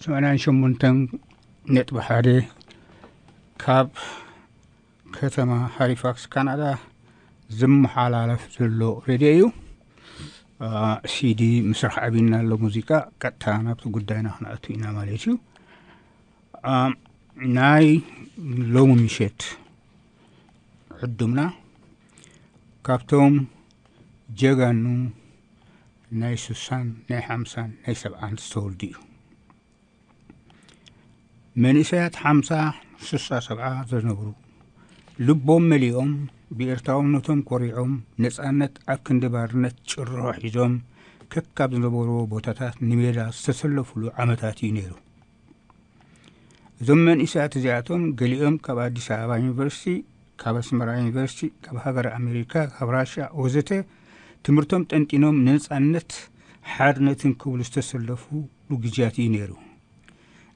ሰማንያን ሸሞንተን ነጥቢ ሓደ ካብ ከተማ ሃሊፋክስ ካናዳ ዝመሓላለፍ ዘሎ ሬድዮ እዩ። ሲዲ ምስራሕ ኣቢና ኣሎ። ሙዚቃ ቀጥታ ናብቲ ጉዳይና ክንኣቱ ኢና ማለት እዩ። ናይ ሎሚ ምሸት ዕዱምና ካብቶም ጀጋኑ ናይ ሱሳን ናይ ሓምሳን ናይ ሰብዓን ዝተወልዱ እዩ። መንእሰያት ሓምሳ ሱሳ ሰብዓ ዝነብሩ፣ ልቦም መሊኦም ብኤርትራውነቶም ኮሪዖም፣ ነጻነት ኣብ ክንዲ ባርነት ጭርሖ ሒዞም ከካብ ዝነበርዎ ቦታታት ንሜዳ ዝተሰለፉሉ ዓመታት እዩ ነይሩ። እዞም መንእሰያት እዚኣቶም ገሊኦም ካብ ኣዲስ ኣበባ ዩኒቨርሲቲ፣ ካብ ኣስመራ ዩኒቨርሲቲ፣ ካብ ሃገር ኣሜሪካ፣ ካብ ራሻ ወዘተ ትምህርቶም ጠንጢኖም ንነጻነት ሓርነትን ክብሉ ዝተሰለፉ ግዜያት እዩ ነይሩ።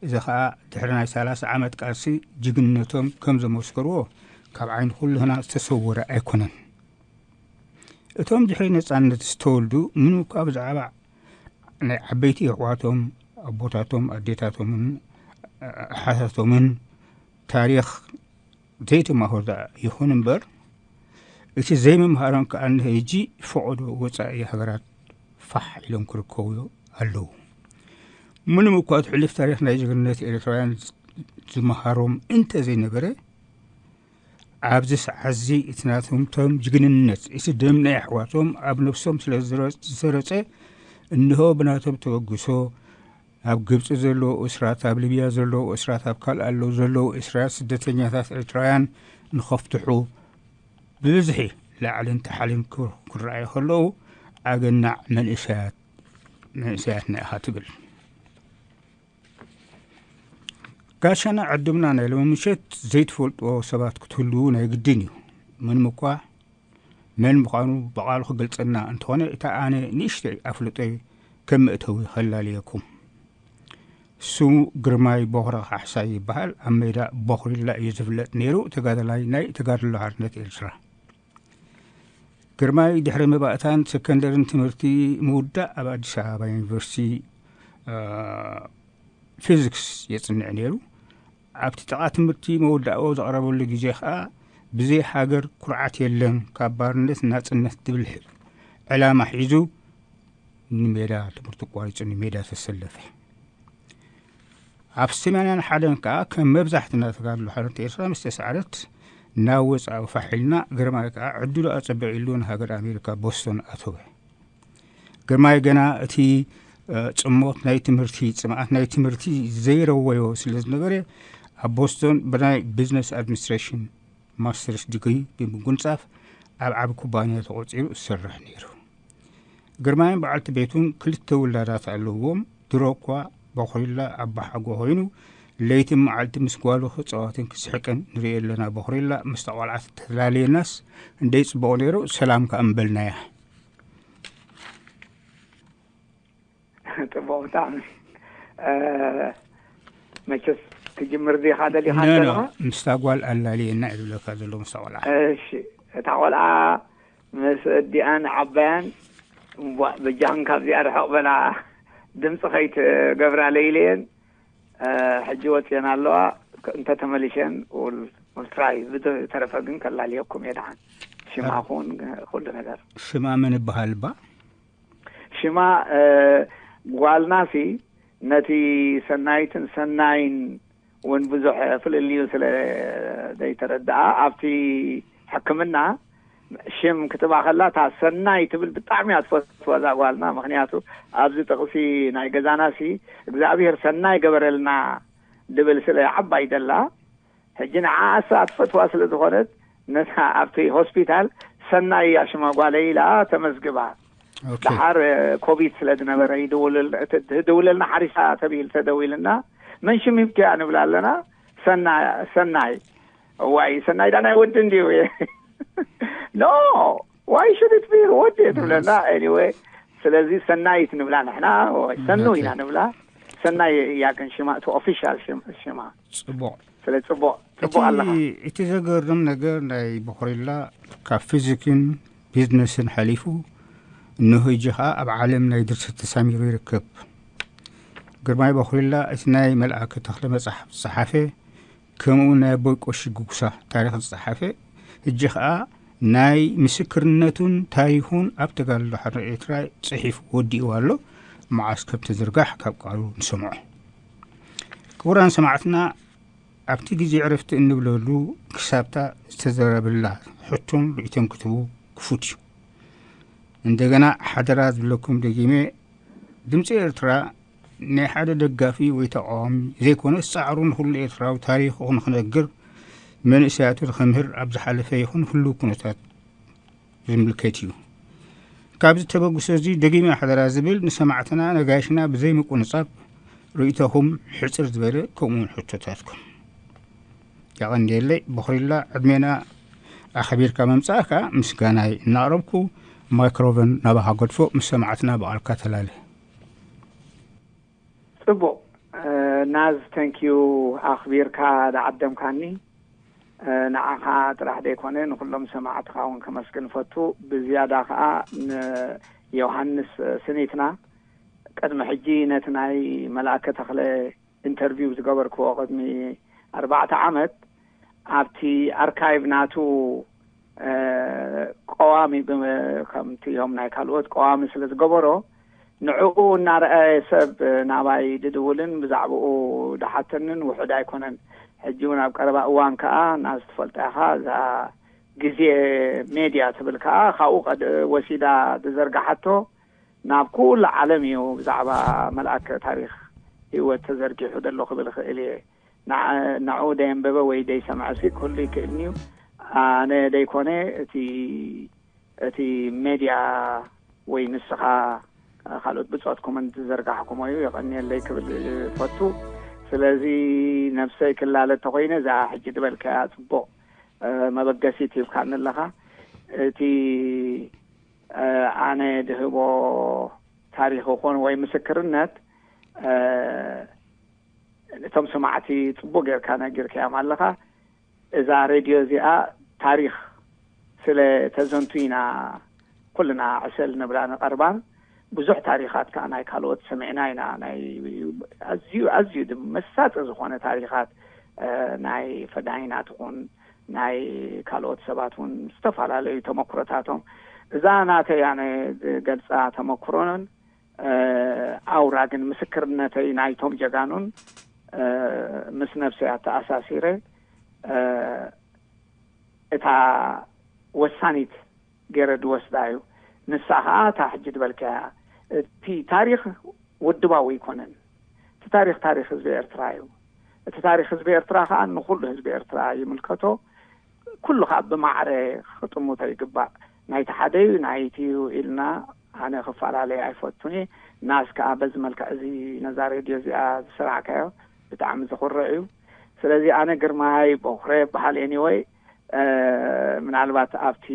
እዚ ኸኣ ድሕሪ ናይ ሰላሳ ዓመት ቃልሲ ጅግንነቶም ከም ዘመስከርዎ ካብ ዓይኒ ኩሉና ዝተሰወረ ኣይኮነን። እቶም ድሕሪ ነጻነት ዝተወልዱ ምንም እኳ ብዛዕባ ናይ ዓበይቲ ኣሕዋቶም ኣቦታቶም ኣዴታቶምን ኣሓታቶምን ታሪኽ ዘይተማህሩ ደኣ ይኹን እምበር፣ እቲ ዘይምምሃሮም ከኣ ንሕጂ ፈቐዶ ወጻኢ ሃገራት ፋሕ ኢሎም ክርከቡ ኣለዉ። ምንም እኳ እቲ ሕሉፍ ታሪኽ ናይ ጅግንነት ኤርትራውያን ዝመሃሮም እንተ ዘይነበረ፣ ኣብዚ ሰዓትዚ እቲ ናቶምቶም ጅግንነት፣ እቲ ደም ናይ ኣሕዋቶም ኣብ ነብሶም ስለ ዝረ- ዝሰረጸ፣ እንሆ ብናቶም ተበግሶ ኣብ ግብጺ ዘለዉ እስራት፣ ኣብ ሊብያ ዘለዉ እስራት፣ ኣብ ካልእ ኣለዉ ዘለዉ እስራት ስደተኛታት ኤርትራውያን ንኸፍትሑ ብብዝሒ ላዕልን ታሕልን ክር- ክረኣዩ ከለዉ ኣገናዕ መንእሰያት መንእሰያትና ኢኻ ትብል። ጋሻና ዕዱምና ናይ ሎሚ ምሸት ዘይትፈልጥዎ ሰባት ክትህልዉ ናይ ግድን እዩ። ምንም እኳ መን ምዃኑ ብቓሉ ክገልጸልና እንተኾነ እታ ኣነ ንእሽተይ ኣፍልጦይ ከም መእተዊ ከላልየኩም። ስሙ ግርማይ ቦኽረ ካሕሳይ ይበሃል። ኣብ ሜዳ ቦኽሪላ እዩ ዝፍለጥ ነይሩ። ተጋዳላይ ናይ ተጋድሎ ሓርነት ኤርትራ። ግርማይ ድሕሪ መባእታን ሰከንደርን ትምህርቲ ምውዳእ ኣብ ኣዲስ ኣበባ ዩኒቨርሲቲ ፊዚክስ የጽንዕ ነይሩ። ኣብቲ ጥቓ ትምህርቲ መወዳእኦ ዘቕረበሉ ግዜ ኸኣ ብዘይ ሃገር ኩርዓት የለን፣ ካብ ባርነት ናጽነት ዝብል ዕላማ ሒዙ ንሜዳ ትምህርቲ ኣቋሪጹ ንሜዳ ተሰለፈ። ኣብ ሰማንያን ሓደን ከኣ ከም መብዛሕትና ተጋድሎ ሓርነት ኤርትራ ምስ ተሳዕረት ናብ ወጻኢ ፋሕ ኢልና፣ ግርማይ ከኣ ዕድሉ ኣጸብዕ ኢሉ ንሃገር ኣሜሪካ ቦስቶን ኣተወ። ግርማይ ገና እቲ ጽሞት ናይ ትምህርቲ ጽምኣት ናይ ትምህርቲ ዘይረወዮ ስለ ዝነበረ ኣብ ቦስቶን ብናይ ቢዝነስ ኣድሚኒስትሬሽን ማስተርስ ዲግሪ ብምጉንጻፍ ኣብ ዓቢ ኩባንያ ተቖጺሩ ዝሰርሕ ነይሩ። ግርማይን በዓልቲ ቤቱን ክልተ ውላዳት ኣለዎም። ድሮ እኳ ቦኽሪላ ኣባሓጎ ኮይኑ ለይትን መዓልቲ ምስ ጓሉ ክጻወትን ክስሕቅን ንርእዮ ኣለና። ቦኽሪላ ምስታ ቆልዓ ተተላለየናስ እንደይ ጽቡቕ ነይሩ፣ ሰላም ከኣ ምበልናያ። ጽቡቕ ብጣዕሚ። መቸስ ክጅምር ዲኻ ደሊኻ ዘለኻ? ምስታ ጓል ኣላልየና እዩ ዝብለካ ዘሎ ምስታ ቆልዓ። እሺ፣ እታ ቆልዓ ምስ እዲኣን ዓባያን እምቧእ በጃኽን ካብዚኣ ርሕቕ በላ፣ ድምፂ ከይትገብራ ለይለየን። ሕጂ ወፅየን ኣለዋ። እንተተመሊሸን ውልትራይ ብተረፈ ግን ከላልየኩም እየ። ደሓን ሽማ ኩን ኩሉ ነገር። ሽማ መን ይበሃል ባ? ሽማ ጓልናሲ ነቲ ሰናይትን ሰናይን እውን ብዙሕ ፍልልዩ ስለ ዘይተረድኣ ኣብቲ ሕክምና ሽም ክትባ ከላ እታ ሰናይ ትብል ብጣዕሚ እያ ትፈትዋ እዛ ጓልና። ምክንያቱ ኣብዚ ጥቕሲ ናይ ገዛናሲ እግዚኣብሄር ሰናይ ገበረልና ድብል ስለ ዓባይ ደላ ሕጂ ንዓኣሳ ትፈትዋ ስለ ዝኾነት ነታ ኣብቲ ሆስፒታል ሰናይ እያ ሽማ ጓለይ ኢላ ተመዝግባ። ኦኬ። ደሓር ኮቪድ ስለ ዝነበረ ይድውልል- እቲ ዝድውለልና ሓሪሳ ተቢል ተደዊልና መን ሽም ሂብክያ ንብላ ኣለና። ሰና- ሰናይ። እዋይ ሰናይ ዳ ናይ ወዲ እንድዩ። No, why should it be ወዲ ትብለና። Anyway ስለዚ ሰናይት ንብላ ንሕና ወይ ሰኑ ኢና ንብላ። ሰናይ እያ ግን ሽማ እቲ ኦፊሻል ሽማ። ጽቡቕ። ስለ ጽቡቕ ጽቡቕ ኣለኻ። እቲ ዘገርም ነገር ናይ ቦኽሪላ ካብ ፊዚክን ቢዝነስን ሓሊፉ እንሆ ሕጂ ኸኣ ኣብ ዓለም ናይ ድርሰት ተሳሚሩ ይርከብ። ግርማይ በኹሪላ እቲ ናይ መልኣከ ተኽለ መጽሓፍ ዝጸሓፈ፣ ከምኡ ናይ ኣቦይ ቆሺ ጉጉሳ ታሪኽ ዝጸሓፈ፣ ሕጂ ኸኣ ናይ ምስክርነቱን ታሪኹን ኣብ ተጋድሎ ሓርነት ኤርትራ ጽሒፉ ወዲእዎ ኣሎ። መዓስ ከም ትዝርጋሕ ካብ ቃሉ ንሰምዖ። ክቡራን ሰማዕትና፣ ኣብቲ ግዜ ዕረፍቲ እንብለሉ ክሳብታ ዝተዘረበላ ሕቶን ርእይቶን ክትህቡ ክፉት እዩ። እንደገና ሓደራ ዝብለኩም ደጊመ፣ ድምፂ ኤርትራ ናይ ሓደ ደጋፊ ወይ ተቃዋሚ ዘይኮነስ ጻዕሩ ንኹሉ ኤርትራዊ ታሪኹ ንኽነግር፣ መንእሰያቱ ንኽምህር ኣብ ዝሓለፈ ይኹን ህሉው ኩነታት ዝምልከት እዩ። ካብዚ ተበግሶ እዚ ደጊመ ሓደራ ዝብል ንሰማዕትና ነጋይሽና ብዘይ ምቁንጻብ ርእይቶኹም ሕጽር ዝበለ ከምኡውን ሕቶታትኩም። የቐንየለይ። በኹሪላ ዕድሜና ኣኸቢርካ ምምጻእካ ምስጋናይ እናቕረብኩ፣ ማይክሮፎን ናባኻ ገድፎ፣ ምስ ሰማዕትና ብቓልካ ተላለ። ጽቡቕ። ናዝ፣ ተንኪዩ ኣኽቢርካ ዝዓደምካኒ። ንዓኻ ጥራሕ ደይኮነ ንኩሎም ሰማዕትኻ እውን ከመስግን ፈቱ። ብዝያዳ ከዓ ንዮሃንስ ስኒትና፣ ቅድሚ ሕጂ ነቲ ናይ መልኣከ ተኽለ ኢንተርቪው ዝገበርክዎ ቅድሚ ኣርባዕተ ዓመት፣ ኣብቲ ኣርካይቭ ናቱ ቀዋሚ፣ ከምቲ ዮም ናይ ካልኦት ቀዋሚ ስለ ዝገበሮ፣ ንዕኡ እናረኣየ ሰብ ናባይ ድድውልን ብዛዕባኡ ድሓተንን ውሑድ ኣይኮነን። ሕጂ እውን ኣብ ቀረባ እዋን ከዓ፣ ናዝ ትፈልጣ ኢኻ፣ እዛ ግዜ ሜድያ ትብል ከዓ ካብኡ ወሲዳ ዝዘርግሓቶ፣ ናብ ኩሉ ዓለም እዩ ብዛዕባ መልኣከ ታሪኽ ህይወት ተዘርጊሑ ዘሎ ክብል እኽእል እየ። ንዕኡ ደየንበበ ወይ ደይሰምዐሲ ክህሉ ይክእልኒ እዩ። ኣነ ደይኮነ እቲ እቲ ሜድያ ወይ ንስኻ ካልኦት ብጾትኩምን ዝዘርጋሕኩሞ እዩ፣ የቐንየለይ ክብል ፈቱ። ስለዚ ነብሰይ ክላለ ተኾይነ፣ እዛ ሕጂ ዝበልካያ ጽቡቕ መበገሲት ሂብካኒ ኣለኻ። እቲ ኣነ ድህቦ ታሪኽ ይኹን ወይ ምስክርነት፣ እቶም ሰማዕቲ ጽቡቕ ጌርካ ነጊርካዮም ኣለኻ። እዛ ሬድዮ እዚኣ ታሪኽ ስለ ተዘንቱ ኢና ኩልና ዕሰል ንብላ ንቐርባን፣ ብዙሕ ታሪኻት ከኣ ናይ ካልኦት ሰሚዕና ኢና። ናይ ኣዝዩ፣ ኣዝዩ ድማ መሳጢ ዝኾነ ታሪኻት፣ ናይ ፈዳይናት ይኹን ናይ ካልኦት ሰባት እውን ዝተፈላለዩ ተመክሮታቶም። እዛ ናተይ ኣነ ዝገልጻ ተመክሮን ኣውራ ግን ምስክርነተይ ናይቶም ጀጋኑን ምስ ነብሰይ ኣተኣሳሲረ፣ እታ ወሳኒት ገይረ ድወስዳ እዩ። ንሳ ኸዓ እታ ሕጂ ዝበልካያ፣ እቲ ታሪኽ ውድባዊ ኣይኮነን። እቲ ታሪኽ ታሪኽ ህዝቢ ኤርትራ እዩ። እቲ ታሪኽ ህዝቢ ኤርትራ ኸዓ ንኹሉ ህዝቢ ኤርትራ ይምልከቶ። ኩሉ ኸዓ ብማዕረ ክጥምቶ ይግባእ። ናይቲ ሓደ እዩ፣ ናይቲ እዩ ኢልና ኣነ ክፈላለየ ኣይፈቱን እየ። ናስ ከኣ በዚ መልክዕ እዚ ነዛ ሬድዮ እዚኣ ዝሰራዕካዮ ብጣዕሚ ዘኹርዕ እዩ። ስለዚ ኣነ ግርማይ በኹረ በሃል። ኤኒወይ፣ ምናልባት ኣብቲ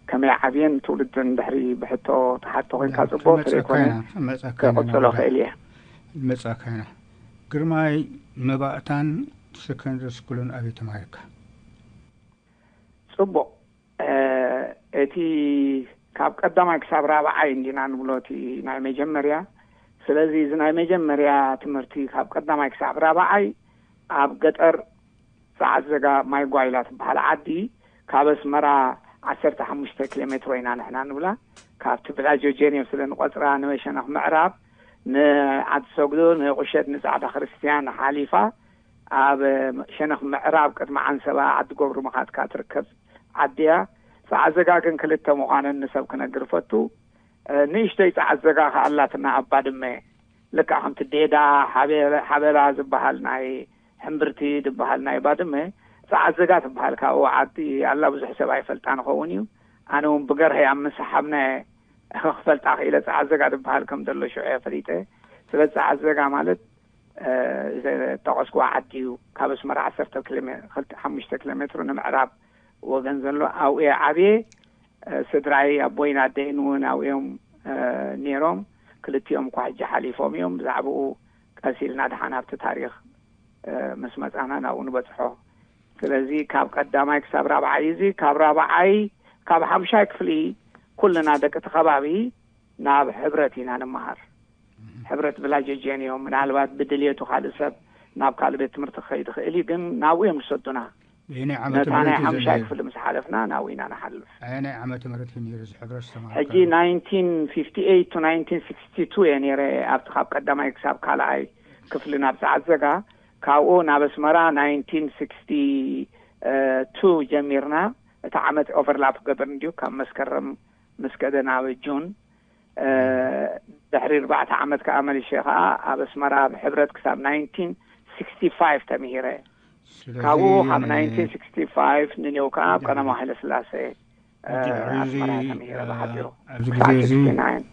ከመይ ዓብየን ትውልድን ድሕሪ ብሕቶ ተሓቶ ኮይንካ ጽቡቅ ተዘይኮነ ከመጻካይና ከቕጽሎ ክእል እየ። መጻካይና። ግርማይ፣ መባእታን ሰከንደሪ ስኩልን ኣበይ ተማሂርካ? ጽቡቕ። እቲ ካብ ቀዳማይ ክሳብ ራብዓይ እንዲና ንብሎ እቲ ናይ መጀመርያ። ስለዚ እዚ ናይ መጀመርያ ትምህርቲ ካብ ቀዳማይ ክሳብ ራብዓይ ኣብ ገጠር ጸዓት ዘጋ ማይ ጓይላ ትበሃል ዓዲ ካብ ኣስመራ ዓሰርተ ሓሙሽተ ኪሎ ሜትሮ ኢና ንሕና ንብላ። ካብቲ ብላጆ ጀኔቭ ስለ ንቆጽራ ንሸነኽ ምዕራብ ንዓዲ ሰግዶ ንቁሸት ንጻዕዳ ክርስትያን ሓሊፋ ኣብ ሸነኽ ምዕራብ ቅድሚ ዓንሰባ ዓዲ ገብሩ ምኻድካ ትርከብ ዓዲ እያ። ጸዓት ዘጋ ግን ክልተ ምዃነን ንሰብ ክነግር እፈቱ። ንእሽተይ ጸዓት ዘጋ ከኣ ኣላትና ኣብ ባድመ። ልክዕ ከምቲ ዴዳ፣ ሓቤ-፣ ሓበላ ዝበሃል ናይ ሕምብርቲ ዝበሃል ናይ ባድመ፣ ጸዓት ዘጋ ትበሃል ካብኡ ዓዲ ኣላ። ብዙሕ ሰብ ኣይፈልጣን ይኸውን እዩ። ኣነ እውን ብገርሀይ ኣብ ምስሓብና ክፈልጣ ክኢለ። ጸዓት ዘጋ ዝበሃል ከም ዘሎ ሽዑ እየ ፈሊጠ። ስለ ጸዓት ዘጋ ማለት፣ እ፣ ዝተጠቐስኩዋ ዓዲ እዩ። ካብ ኣስመራ ዓሰርተ ኪሎ ሜ-፣ ክልተ፣ ሓሙሽተ ኪሎ ሜትሮ ንምዕራብ ወገን ዘሎ ኣብኡ እየ ዓብየ። እ፣ ስድራይ ኣቦይን ኣደይን እውን ኣብኡ እዮም፣ እ፣ ነይሮም። ክልቲኦም እኳ ሕጂ ሓሊፎም እዮም። ብዛዕባኡ ቀስ ኢልና ደሓን ኣብቲ ታሪኽ፣ እ፣ ምስ መጻና ናብኡ ንበጽሖ። ስለዚ ካብ ቀዳማይ ክሳብ ራብዓይ እዩ። እዚ ካብ ራብዓይ፣ ካብ ሓምሻይ ክፍሊ ኩልና ደቂ እቲ ከባቢ ናብ ሕብረት ኢና ንመሃር። ሕብረት ቪላጀ ጀን እዮም። ምናልባት ብድልየቱ ካልእ ሰብ ናብ ካልእ ቤት ትምህርቲ ክኸይድ ይኽእል እዩ፣ ግን ናብኡ እዮም ዝሰዱና። በየናይ ዓመተ ነታ ናይ ምህረት እዩ ሓምሻይ ዘድልዮ? ክፍሊ ምስ ሓለፍና ናብኡ ኢና ንሓልፍ። ኣየናይ ዓመተ ምህረት እዩ ነይሩ እዚ ሕብረት ዝተማሃርካሉ? ሕጂ ናይንቲን ፊፍቲ ኤይት to ናይንቲን ሲክስቲ ቱ እየ ነይረ ኣብቲ ካብ ቀዳማይ ክሳብ ካልኣይ ክፍሊ ናብ ጸዓት ዘጋ። ካብኡ ናብ ኣስመራ ናይንቲን ሲክስቲ ቱ ጀሚርና። እቲ ዓመት ኦቨርላፕ ክገብር እንድዩ ካብ መስከረም ምስ ከደ ናብ ጁን። ድሕሪ ኣርባዕተ ዓመት ከዓ መሊሸ ከዓ ኣብ ኣስመራ ኣብ ሕብረት ክሳብ ናይንቲን ሲክስቲ ፋይቭ ተምሂረ። ስለዚ ካብኡ ካብ ን- ናይንቲን ሲክስቲ ፋይቭ ንኔው ከዓ ኣብ ቀዳማዊ ሃይለ ስላሴ ድሕሪ እዚ ኣስመራ ተምሂረ ብሓፂሩ ኣብዚ ክሳብ ግዜ እዚ ሲክስቲ ናይን።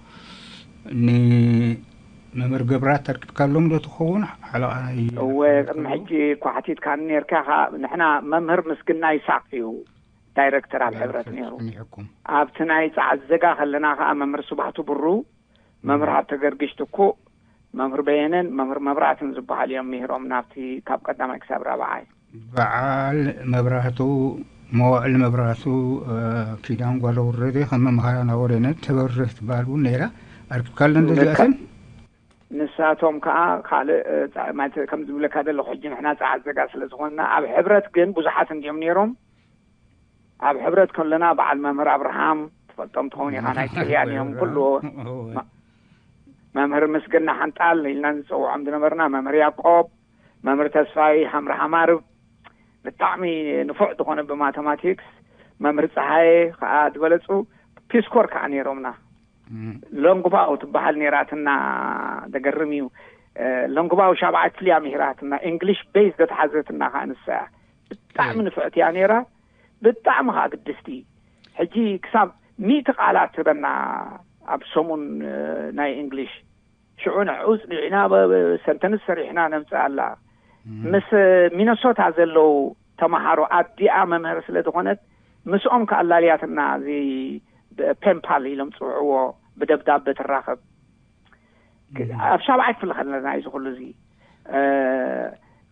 ንመምህር ገብራት ኣርኪብካሎም ዶ ትኸውን ሓለቓ ናይ እወ፣ ቅድሚ ሕጂ እኳ ሓቲትካኒ ነርካ ከዓ ንሕና መምህር ምስግና ይሳቅ እዩ ዳይረክተር ኣብ ሕብረት ነይሩ። ኣብቲ ናይ ጸዓት ዘጋ ከለና ከዓ መምህር ስባህቱ ብሩ፣ መምህር ሃብተ ገርግሽ ትኩእ፣ መምህር በየነን መምህር መብራትን ዝበሃሉ እዮም ምሂሮም ናብቲ ካብ ቀዳማይ ክሳብ ራብዓይ። በዓል መብራህቱ፣ መዋእል መብራህቱ፣ ኪዳን ጓለ ውረደ ከም መምሃራን ኣወረነ ተበርህ ትበሃል እውን ነይራ። ኣርክብካለን ልክዕ። ደዚኣተን? ንሳቶም ከዓ ካልእ ማለት ከም ዝብለካ ዘለኹ ሕጂ ንሕና ጸዓት ዘጋ ስለ ዝኾንና ኣብ ሕብረት ግን ብዙሓት እንድዮም ነይሮም። ኣብ ሕብረት ከለና በዓል መምህር ኣብርሃም ትፈልጦም ትኸውን ኢኻ፣ ናይ ጥልያን እዮም ኩሉ። መምህር ምስግና ሓንጣል ኢልና ንፀውዖም ዝነበርና፣ መምህር ያቆብ፣ መምህር ተስፋይ ሃምርሃ ማርብ፣ ብጣዕሚ ንፉዕ ዝኾነ ብማተማቲክስ፣ መምህር ፀሃየ ከዓ ዝበለፁ፣ ፒስኮር ከዓ ነይሮምና። ሎንግባው ትበሃል ነይራትና። ዘገርም እዩ። ሎንግባው ሻብዓይ ክፍሊ እያ ምሂራትና። እንግሊሽ ቤዝ ዘተሓዘትና ከዓ ንሳ እያ። ብጣዕሚ ንፍዕቲ እያ ነይራ። ብጣዕሚ ከዓ ግድስቲ። ሕጂ ክሳብ ሚእቲ ቃላት ትህበና ኣብ ሰሙን ናይ እንግሊሽ። ሽዑ ንዕኡ ጽኒዕና ሰንተንስ ሰሪሕና ነምጽኣላ። ምስ ሚነሶታ ዘለዉ ተመሃሮ ኣዲኣ መምህር ስለ ዝኾነት ምስኦም ከኣላልያትና እዚ ፔንፓል ኢሎም ጽውዕዎ ብደብዳበ ትራኸብ። ኣብ ሻብዓይ ክፍሊ ከለና እዩ ዝኹሉ እዚ።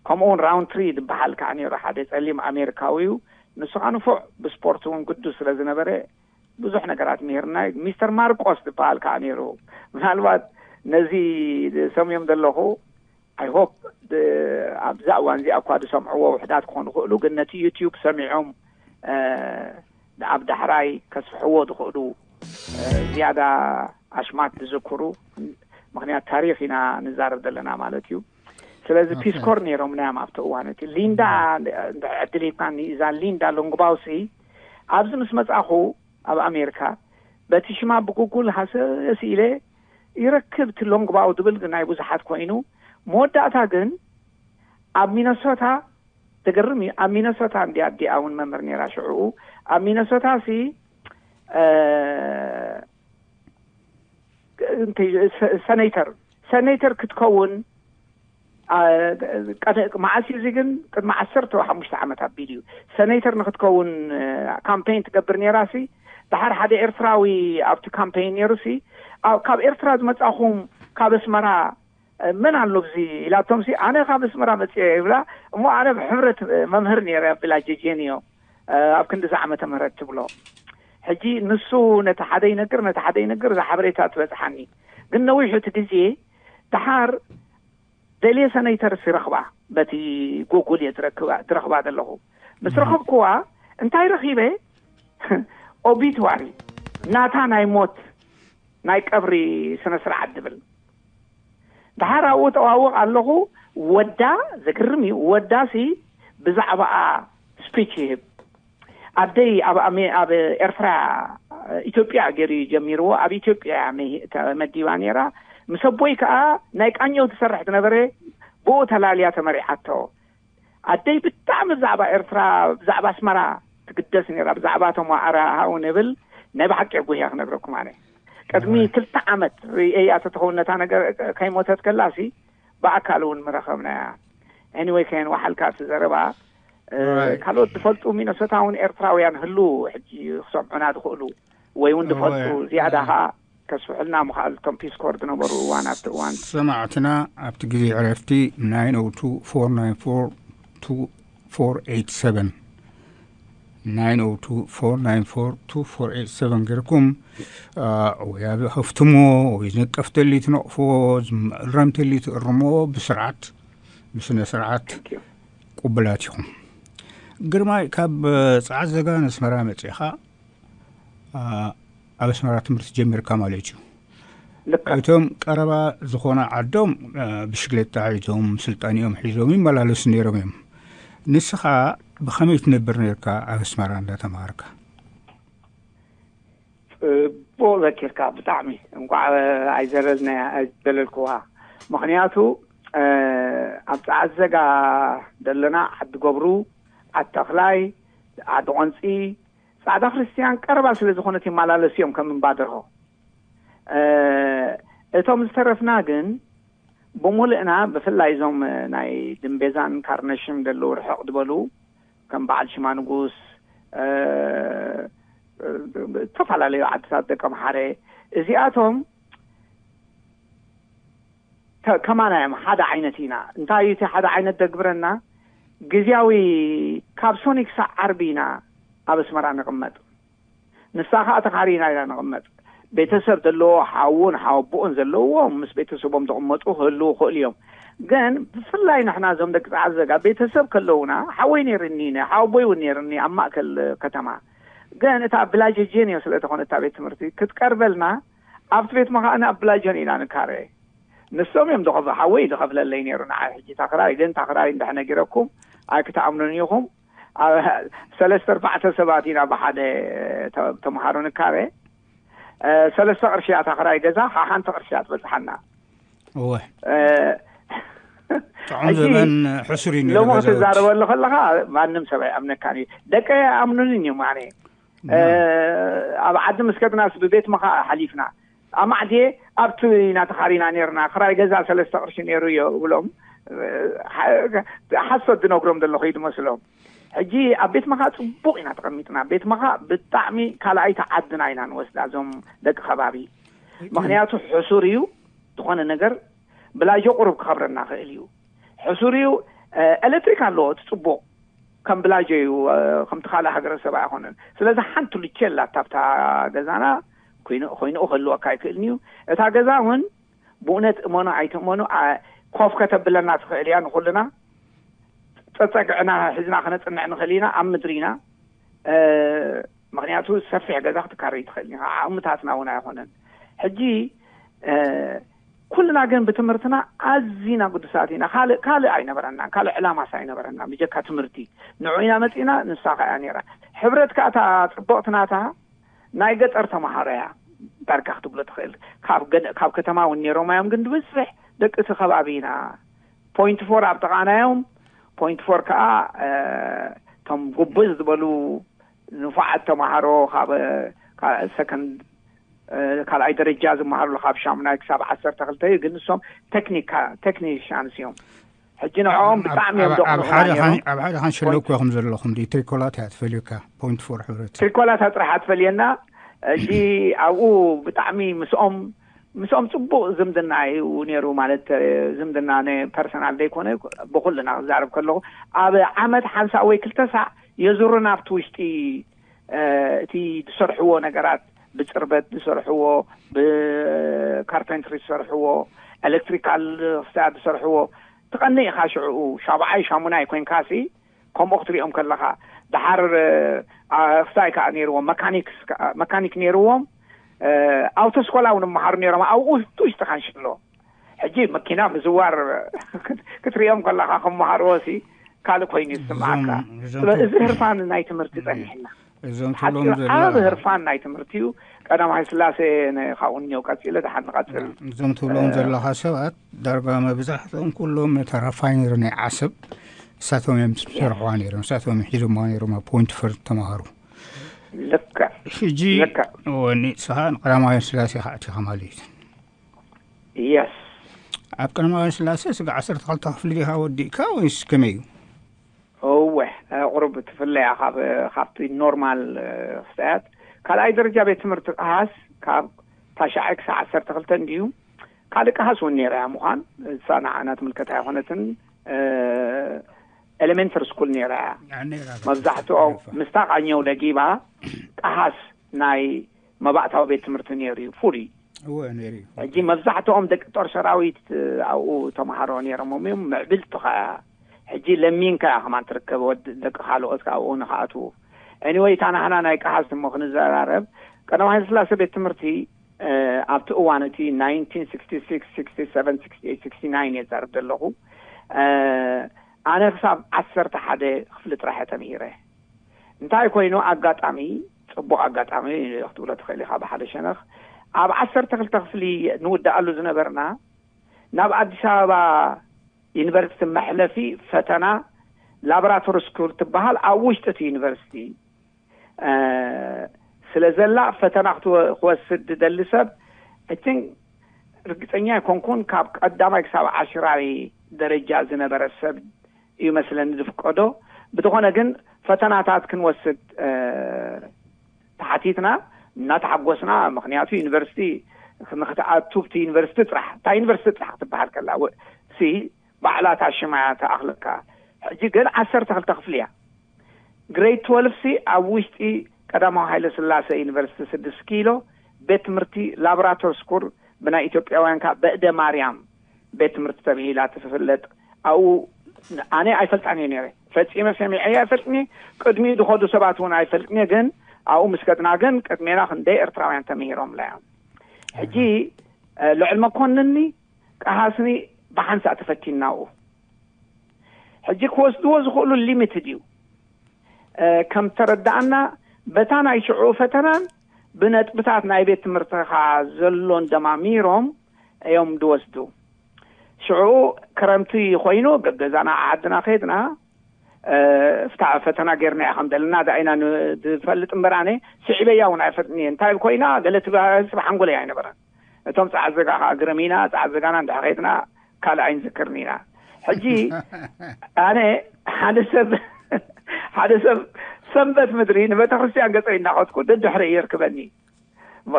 ከምኡ እውን ራውንትሪ ዝበሃል ከዓ ነይሩ ሓደ ጸሊም ኣሜሪካዊ እዩ። ንሱ ከዓ ንፉዕ ብስፖርት እውን ግዱ ስለ ዝነበረ ብዙሕ ነገራት ምሂርና እዩ። ሚስተር ማርቆስ ዝበሃል ከዓ ነይሩ። ምናልባት ነዚ ሰምዮም ዘለኹ I hope ኣብዛ እዋን እዚኣ እኳ ዝሰምዕዎ ውሕዳት ክኾኑ ይኽእሉ፣ ግን ነቲ ዩቲዩብ ሰሚዖም ኣብ ዳሕራይ ከስፍሕዎ ዝኽእሉ ዝያዳ ኣሽማት ዝዝክሩ፣ ምኽንያት ታሪኽ ኢና ንዛረብ ዘለና ማለት እዩ። ስለዚ ፒስኮር ነይሮም ናዮም ኣብቲ እዋን እቲ ሊንዳ ዕድል ሂብካኒ። እዛ ሊንዳ ሎንግባውሲ ኣብዚ ምስ መጻኹ ኣብ ኣሜሪካ በቲ ሽማ ብጉጉል ሃሰስ ኢለ ይረክብ እቲ ሎንግባው ዝብል ናይ ብዙሓት ኮይኑ፣ መወዳእታ ግን ኣብ ሚነሶታ፣ ዘገርም እዩ፣ ኣብ ሚነሶታ እንዲ ኣዲኣ እውን መምህር ነይራ ሽዕኡ። ኣብ ሚነሶታ ሲ ሰነይተር ሰነይተር ክትከውን መዓስ እዩ እዚ ግን ቅድሚ ዓሰርተ ሓሙሽተ ዓመት ኣቢሉ እዩ። ሰነይተር ንክትከውን ካምፔን ትገብር ነይራ ሲ። ድሓር ሓደ ኤርትራዊ ኣብቲ ካምፔን ነይሩ ሲ፣ ካብ ኤርትራ ዝመጻኹም ካብ ኣስመራ መን ኣሎ እዚ ኢላቶም ሲ፣ ኣነ ካብ ኣስመራ መጽየ ይብላ። እሞ ኣነ ብሕብረት መምህር ነይረ ኣቢላ ጀጀንዮ ኣብ ክንዲዚ ዓመተ ምህረት ትብሎ። ሕጂ ንሱ ነቲ ሓደ ይነግር ነቲ ሓደ ይነግር እዛ ሓበሬታ ትበጽሓኒ። ግን ነዊሑ እቲ ግዜ ድሓር ደልየ ሰነይተርስ ይረኽባ፣ በቲ ጎጉል እየ ዝረክባ ዘለኹ። ምስ ረኸብክዋ እንታይ ረኺበ? ኦቢትዋሪ፣ ናታ ናይ ሞት ናይ ቀብሪ ስነ ስርዓት ዝብል። ድሓር ኣብኡ ተዋውቕ ኣለኹ። ወዳ ዘግርም እዩ። ወዳሲ ብዛዕባኣ ስፒች ይህብ። ኣደይ ኣብ ኣሜ ኣብ ኤርትራ ኢትዮጵያ ገይሩ እዩ ጀሚርዎ። ኣብ ኢትዮጵያ ተመዲባ ነይራ። ምስ ኣቦይ ከዓ ናይ ቃኘው ትሰርሕ ዝነበረ ብኡ ተላልያ ተመሪዓቶ። ኣደይ ብጣዕሚ ብዛዕባ ኤርትራ ብዛዕባ ኣስመራ ትግደስ ነይራ። ብዛዕባ እቶም ኣርኣሃው ንብል ናይ ብሓቂ ጉህያ ክነግረኩም ኣነ ቅድሚ ክልተ ዓመት ርእየያ ተተኸውን ነታ ነገር ከይሞተት ከላሲ ብኣካል እውን ምረኸብናያ። ኤኒወይ ከየን ዋሓልካ እቲ ዘረባ ካልኦት ዝፈልጡ ሚነሶታ እውን ኤርትራውያን ህሉ ሕጂ ክሰምዑና ዝኽእሉ ወይ እውን ዝፈልጡ ዝያዳ ከዓ ከስፍሑልና ምኽኣል እቶም ፒስኮር ዝነበሩ እዋን ኣብቲ እዋን። ሰማዕትና ኣብቲ ግዜ ዕረፍቲ ናይን ኦ ቱ ፎር ናይን ፎር ቱ ፎር ኤይት ሰቨን ናይን ኦ ቱ ፎር ናይን ፎር ቱ ፎር ኤት ሰቨን ገይርኩም፣ አ፣ ወይ ኣብ ሃፍትሞ፣ ወይ ዝንቀፍ ተሊ ትነቕፍዎ፣ ዝእረም ተሊ ትእርምዎ፣ ብስርዓት፣ ብስነ ስርዓት ቅቡላት ኢኹም። ግርማይ፣ ካብ ጸዓት ዘጋ ነስመራ መጺኻ፣ አ፣ ኣብ ኣስመራ ትምህርቲ ጀሚርካ ማለት እዩ። ልካ። እቶም ቀረባ ዝኾነ ዓዶም፣ አ፣ ብሽክሌታ ሒዞም፣ ስልጣኒኦም ሒዞም ይመላለሱ ነይሮም እዮም። ንስኻ ብኸመይ ትነብር ነርካ ኣብ ኣስመራ እንዳተማሃርካ? ጽቡቕ ዘኪርካ፣ ብጣዕሚ እንቋዕ ኣይዘለልና፣ ኣይዘለልክዋ። ምኽንያቱ፣ እ፣ ኣብ ጸዓት ዘጋ ዘለና ዓዲ ገብሩ፣ ዓዲ ተኽላይ፣ ዓዲ ቆንጺ፣ ጻዕዳ ክርስትያን ቀረባ ስለ ዝኾነት ይመላለሱ እዮም ከም እምባ ደርሆ። እ፣ እቶም ዝተረፍና ግን ብምሉእና፣ ብፍላይ እዞም ናይ ድምቤዛን ካርነሽን ዘለዉ ርሕቕ ዝበሉ፣ ከም በዓል ሽማ ንጉስ፣ እ፣ ዝተፈላለዩ ዓድታት ደቀምሓረ፣ እዚኣቶም ከ-፣ ከማና እዮም፣ ሓደ ዓይነት ኢና። እንታይ እዩ እቲ ሓደ ዓይነት ዘግብረና? ግዝያዊ፣ ካብ ሶኒ ክሳዕ ዓርቢ ኢና ኣብ ኣስመራ ንቕመጥ። ንሳ ኸኣ ተኻሪና ኢና ንቕመጥ። ቤተሰብ ዘለዎ፣ ሓውን ሓወቦኡን ዘለዎም ምስ ቤተሰቦም ዝቕመጡ ክህልዉ ይኽእሉ እዮም። ግን ብፍላይ ንሕና እዞም ደቂ ጸዓት ዘጋ ቤተሰብ ከለዉና፣ ሓወይ ነይርኒ፣ ሓወቦይ እውን ነይርኒ ኣብ ማእከል ከተማ። ግን እታ ብላጀ ጀንዮ ስለ ዝኾነት እታ ቤት ትምህርቲ ክትቀርበልና፣ ኣብቲ ቤት መኻእኒ ኣብ ብላጀን ኢና ንካረ። ንሶም እዮም ዝኸፍ-፣ ሓወይ ዝኸፍለለይ ነይሩ ንዓይ። ሕጂ እታ ክራይ ግን፣ እታ ክራይ እንድሕር ነጊረኩም ኣይክትኣምኑን ኢኹም። ኣብ ሰለስተ ኣርባዕተ ሰባት ኢና ብሓደ ተ-፣ ተምሃሮ ንካረ። እ፣ ሰለስተ ቅርሺ እያ እታ ክራይ ገዛ፣ ካብ ሓንቲ ቅርሺ እያ ትበጽሓና። እወ። እ፣ ጥዑም ሕጂ ዘበን ሕሱር እዩ ነይሩ ሎሚ ገዛውቲ። ክትዛረበሉ ከለኻ ማንም ሰብ ኣይኣምነካን እዩ። ደቀይ ኣይኣምኑንን እዮም ኣነ። እ፣ ናብ ኣብ ዓዲ ምስ ከድናስ ብቤት መኻ ሓሊፍና። ኣማዕድየ ኣብቲ ኢና ተኻሪና ነርና። ክራይ ገዛ ሰለስተ ቅርሺ ነይሩ እዮ እብሎም። እ፣ ሓ-፣ ሓሶት ዝነግሮም ዘለኹ እዩ ዝመስሎም። ሕጂ ኣብ ቤት መኻ ጽቡቕ ኢና ተቐሚጥና። ቤት መኻ ብጣዕሚ ካልኣይቲ ዓድና ኢና ንወስዳ እዞም ደቂ ከባቢ። ምኽንያቱ ሕሱር እዩ፣ ዝኾነ ነገር ብላጆ ቁሩብ ክኸብረና ክእል እዩ። ሕሱር እዩ፣ እ፣ ኤሌክትሪክ ኣለዎ፣ እቲ ጽቡቕ ከም ብላጆ እዩ፣ እ፣ ከምቲ ካልእ ሃገረሰብ ኣይኮነን። ስለዚ ሓንቲ ልቼ ኣላታ ኣብታ ገዛና፣ ኮይኑ፣ ኮይንኡ ክህልወካ ኣይክእልን እዩ። እታ ገዛ እውን ብእውነት እመኑ ኣይትእመኑ፣ ኣ-፣ ኮፍ ከተብለና ትኽእል እያ ንኹልና። ጸጸግዕና ሒዝና ክነጽንዕ ንኽእል ኢና ኣብ ምድሪ ኢና። እ፣ ምኽንያቱ ሰፊሕ ገዛ ክትካረይ ትኽእል ኢኻ። ዓቕምታትና እውን ኣይኾነን። ሕጂ፣ እ፣ ኩልና ግን ብትምህርትና ኣዚና ግዱሳት ኢና። ካልእ፣ ካልእ ኣይነበረናን፣ ካልእ ዕላማስ ኣይነበረናን ብጀካ ትምህርቲ። ንዑ ኢና መጺእና፣ ንሳ ኸኣ እያ ነይራ። ሕብረት ከኣ እታ ጽብቕቲ ናታ ናይ ገጠር ተምሃሮ እያ ዳርጋ ክትብሎ ትኽእል። ካብ ገ-፣ ካብ ከተማ እውን ነይሮም እዮም፣ ግን ብብዝሕ ደቂ እቲ ከባቢ ኢና። ፖይንት ፎር ኣብ ጥቓና እዮም። ፖይንት ፎር ከኣ፣ እ፣ እቶም ጉብዝ ዝበሉ ንፉዓት ተምሃሮ ካብ፣ ካብ ሰከንድ፣ እ፣ ካልኣይ ደረጃ ዝመሃሩሉ ካብ ሻሙናይ ክሳብ ዓሰርተ ክልተ እዩ፣ ግን ንሶም ቴክኒካ-፣ ቴክኒሻንስ እዮም። ሕጂ ንዕኦም ኣብ፣ ብጣዕሚ እዮም ኣብ፣ ኣብ ዘቕንዑና ሓደ ነይሮም። ካን-፣ ኣብ ሓደ ካንሸሎ እኮ ኢኹም ዘለኹም፣ ድዩ? ትሪኮላት እያ ትፈልዩካ፣ ፖይንት ፎር ሕብረት። ትሪኮላት ጥራሕ ትፈልየና። ሕጂ ኣብኡ ብጣዕሚ ምስኦም፣ ምስኦም ጽቡቕ ዝምድና እዩ ነይሩ፣ ማለት፣ እ፣ ዝምድና ናይ ፐርሰናል ዘይኮነ፣ ብኹልና ክዛረብ ከለኹ፣ ኣብ ዓመት ሓንሳእ ወይ ክልተ ሳዕ የዙሩና ኣብቲ ውሽጢ፣ እ፣ እቲ ዝሰርሕዎ ነገራት፣ ብጽርበት ዝሰርሕዎ፣ ብካርፔንትሪ ዝሰርሕዎ፣ ኤሌክትሪካል ክሳብ ዝሰርሕዎ፣ ትቐንእ ኢኻ ሽዕኡ። ሻብዓይ ሻሙናይ ኮይንካሲ፣ ከምኡ ክትሪኦም ከለኻ፣ ደሓር፣ እ፣ ክስታይ ከኣ ነይርዎም፣ መካኒክስ ከኣ፣ መካኒክ ነይርዎም፣ እ፣ ኣውቶስኮላ እውን ይመሃሩ ነይሮም፣ ኣብኡ ውሽጢ ውሽጢ ካንሸሎ። ሕጂ መኪና ምዝዋር ክትሪኦም ከለኻ፣ ክመሃርዎ ሲ ካልእ ኮይኑ ይስምዓካ። እዞም፣ እዞም ስለ ቱ-፣ እዚ ህርፋን ናይ ትምህርቲ ጸኒሕና። እዞም ሓጺር ትብሎም ዘለኻ ዓቢ ህርፋን ናይ ትምህርቲ እዩ። ቀዳማዊ ስላሴ ን-፣ ካብኡ እኒኦ ቀጺለ፣ ደሓን ንቐጽል። እዞም ትብሎም እ፣ ዘለኻ ሰባት ዳርጋ መብዛሕትኦም ኩሎም ነታ ራፋይነሪ ናይ ዓሰብ እሳቶም እዮም ዝሰርሕዋ ነይሮም፣ እሳቶም እዮም ሒዞምዋ ነይሮም ኣብ ፖይንት ፈር ተምሃሩ። ልክዕ። ሕጂ ልክዕ። እወ፣ ንስኻ ንቀዳማዊ ስላሴ ኢኻ ኣቲኻ ማለት እዩ። የስ። ኣብ ቀዳማዊ ስላሴ ስጋ ዓሰርተ ክልተ ክፍሊ ዲኻ ወዲእካ ወይስ ከመይ እዩ? እወ፣ እ፣ ቁሩብ ትፍለያ ካብ፣ ካብቲ ኖርማል፣ እ፣ ክስታያት። ካልኣይ ደረጃ ቤት ትምህርቲ ቀሃስ ካብ ታሽዓይ ክሳዕ ዓሰርተ ክልተ እንድዩ። ካልእ ቀሃስ እውን ነይራ እያ ምዃን፣ እሳ ንዓና ትምልከት ኣይኮነትን። እ፣ ኤሌሜንተሪ ስኩል ነይራ እያ። መብዛሕትኦም ምስታ ቃኘው ደጊባ ቀሃስ ናይ መባእታዊ ቤት ትምህርቲ ነይሩ እዩ፣ ፍሉይ። ሕጂ መብዛሕትኦም ደቂ ጦር ሰራዊት ኣብኡ ተምሃሮ ነይሮም እዮም። ምዕብልቲ ከኣ ሕጂ ለሚንካ እያ ከማን ትርከብ፣ ወዲ ደቂ ካልኦት ኣብኡ ንክኣትዉ። ኤኒወይ፣ እታ ናህና ናይ ቀሃስ እሞ ክንዘራረብ፣ ቀዳማዊ ሃይለ ስላሴ ቤት ትምህርቲ ኣብቲ እዋን እቲ ናይንቲን ሲክስቲ ሲክስ፣ ሲክስቲ ሰቨን፣ ሲክስቲ ኤይት፣ ሲክስቲ ናይን እየ ዛርብ ዘለኹ። ኣነ ክሳብ ዓሰርተ ሓደ ክፍሊ ጥራሕ እየ ተምሂረ። እንታይ ኮይኑ፣ ኣጋጣሚ፣ ጽቡቕ ኣጋጣሚ ክትብሎ ትኽእል ኢኻ፣ ብሓደ ሸነኽ ኣብ ዓሰርተ ክልተ ክፍሊ ንውድኣሉ ዝነበርና፣ ናብ ኣዲስ ኣበባ ዩኒቨርሲቲ መሕለፊ ፈተና ላቦራቶሪ ስኩል ትበሃል ኣብ ውሽጢ እቲ ዩኒቨርሲቲ ስለ ዘላ፣ ፈተና ክትወስድ ዝደሊ ሰብ፣ እቲ ርግጸኛ ኣይኮንኩን፣ ካብ ቀዳማይ ክሳብ ዓሽራይ ደረጃ ዝነበረ ሰብ እዩ መስለኒ ዝፍቀዶ። ብዝኾነ ግን፣ ፈተናታት ክንወስድ ተሓቲትና፣ እናተሓጎስና፣ ምኽንያቱ ዩኒቨርሲቲ ንክትኣቱ ብቲ ዩኒቨርሲቲ ጥራሕ፣ እታ ዩኒቨርሲቲ ጥራሕ ክትበሃል ከላ ሲ ባዕላ እታ ሽማያ ተኣኽለካ። ሕጂ ግን ዓሰርተ ክልተ ክፍሊ እያ። ግሬድ ትወልፍ ሲ ኣብ ውሽጢ ቀዳማዊ ሃይለ ስላሴ ዩኒቨርሲቲ ስድስት ኪሎ ቤት ትምህርቲ ላቦራቶሪ ስኩል፣ ብናይ ኢትዮጵያውያን ከዓ በእደ ማርያም ቤት ትምህርቲ ተብሂላ ትፍለጥ። ኣብኡ ኣነ ኣይፈልጣን እየ ነይረ፣ ፈጺመ ሰሚዐ ኣይፈልጥኒ። ቅድሚኡ ዝኸዱ ሰባት እውን ኣይፈልጥኒ። ግን ኣብኡ ምስ ከድና ግን ቅድሜና ክንደይ ኤርትራውያን ተምሂሮምላ እዮም። ሕጂ ልዕል መኮንንኒ ቀሃስኒ ብሓንሳእ ተፈቲናኡ። ሕጂ ክወስድዎ ዝኽእሉ ሊሚትድ እዩ። ከም ተረዳእና፣ በታ ናይ ሽዑ ፈተናን ብነጥብታት ናይ ቤት ትምህርትኻ ዘሎን ደማሚሮም እዮም ዝወስዱ። ሽዑ ክረምቲ ኮይኑ፣ ገገዛና ዓድና ከድና፣ ፍታ ፈተና ጌርና እያ ከም ዘለና ዳኢና ዝፈልጥ እምበር፣ ኣነ ስዒበያ እውን ኣይፈልጥን እየ። እንታይ ኮይና ገለ ትባስብ ሓንጎለይ ኣይነበረን። እቶም ጸዓት ዘጋ ከዓ ግርም ኢና፣ ጸዓት ዘጋና እንድሕር ከድና ካልእ ኣይንዝክርን ኢና። ሕጂ ኣነ ሓደ ሰብ ሓደ ሰብ ሰንበት ምድሪ ንቤተ ክርስቲያን ገጸይ እናኸድኩ ደድሕረ ይርክበኒ።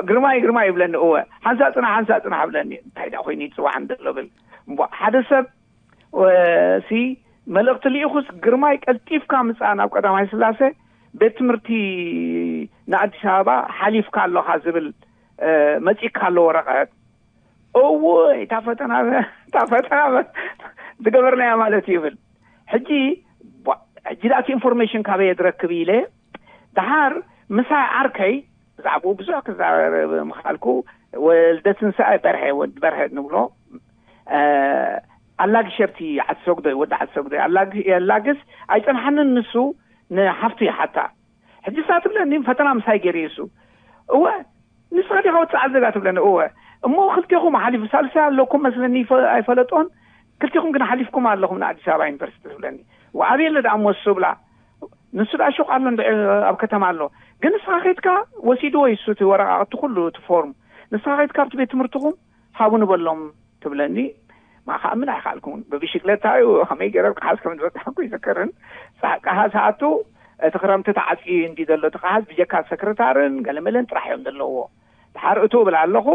ግርማይ፣ ግርማይ ይብለኒ። እወ፣ ሓንሳእ ጽናሕ፣ ሓንሳእ ጽናሕ ይብለኒ። እንታይ ደኣ ኮይኑ ይጽዋዕ እንደሎ ብል። እሞ ሓደ ሰብ ሲ መልእኽቲ ልኢኹስ፣ ግርማይ ቀልጢፍካ ምጻእ ናብ ቀዳማይ ስላሴ፣ ቤት ትምህርቲ ንኣዲስ ኣበባ ሓሊፍካ ኣለኻ ዝብል መጺእካ ኣሎ ወረቐት። እወ፣ እታ ፈተና፣ እታ ፈተና ዝገበርናያ ማለት እዩ ይብል። ሕጂ፣ ሕጂ ዳእቲ ኢንፎርሜሽን ካበየ ዝረክብ ኢለ፣ ደሓር ምሳይ ዓርከይ ብዛዕባኡ ብዙሕ ክዛረብ ምኽኣልኩ፣ ወልደ ትንሳኤ በርሀ፣ ወዲ በርሀ ንብሎ፣ ኣላግሸብቲ ዓሰጉዶይ፣ ወዲ ዓሰጉዶይ ኣላግስ ኣይጸንሓንን። ንሱ ንሓፍቱ ይሓታ። ሕጂ እሳ ትብለኒ፣ ፈተና ምሳይ ገይሩ እዩ እሱ። እወ፣ ንስኻ ዲኻ ወዲ ጸዓት ዘጋ ትብለኒ። እወ። እሞ ክልቴኹም ሓሊፉ፣ ሳልሳይ ኣለኩም መስለኒ፣ ኣይፈለጦን። ክልቴኹም ግን ሓሊፍኩም ኣለኹም ንኣዲስ ኣበባ ዩኒቨርሲቲ ትብለኒ። ወኣበየ ኣሎ ደኣ እሞ እሱ ብላ። ንሱ ደኣ ሹቕ ኣሎ እንድዒ ኣብ ከተማ ኣሎ። ግን ንስኻ ኸይድካ ወሲድዎ እዩ እሱ እቲ ወረቓቕቲ ኩሉ እቲ ፎርም። ንስኻ ኸይድካ ኣብቲ ቤት ትምህርትኹም ሃቡ ንበሎም ትብለኒ። ማ ክኣምን ኣይከኣልኩን። ብብሽክለታ እዩ፣ ከመይ ገይረ ኣብ ቀሓስ ከም ዝበጻሕኩ ይዝክርን። ጸ-፣ ቀሓስ ኣቱ እቲ ክረምቲ ተዓጽዩ እንዲ ዘሎ እቲ ቀሓስ ብጀካ ሰክረታርን ገለመለን ጥራሕ እዮም ዘለውዎ። ድሓር እቱ እብል ኣለኹ፣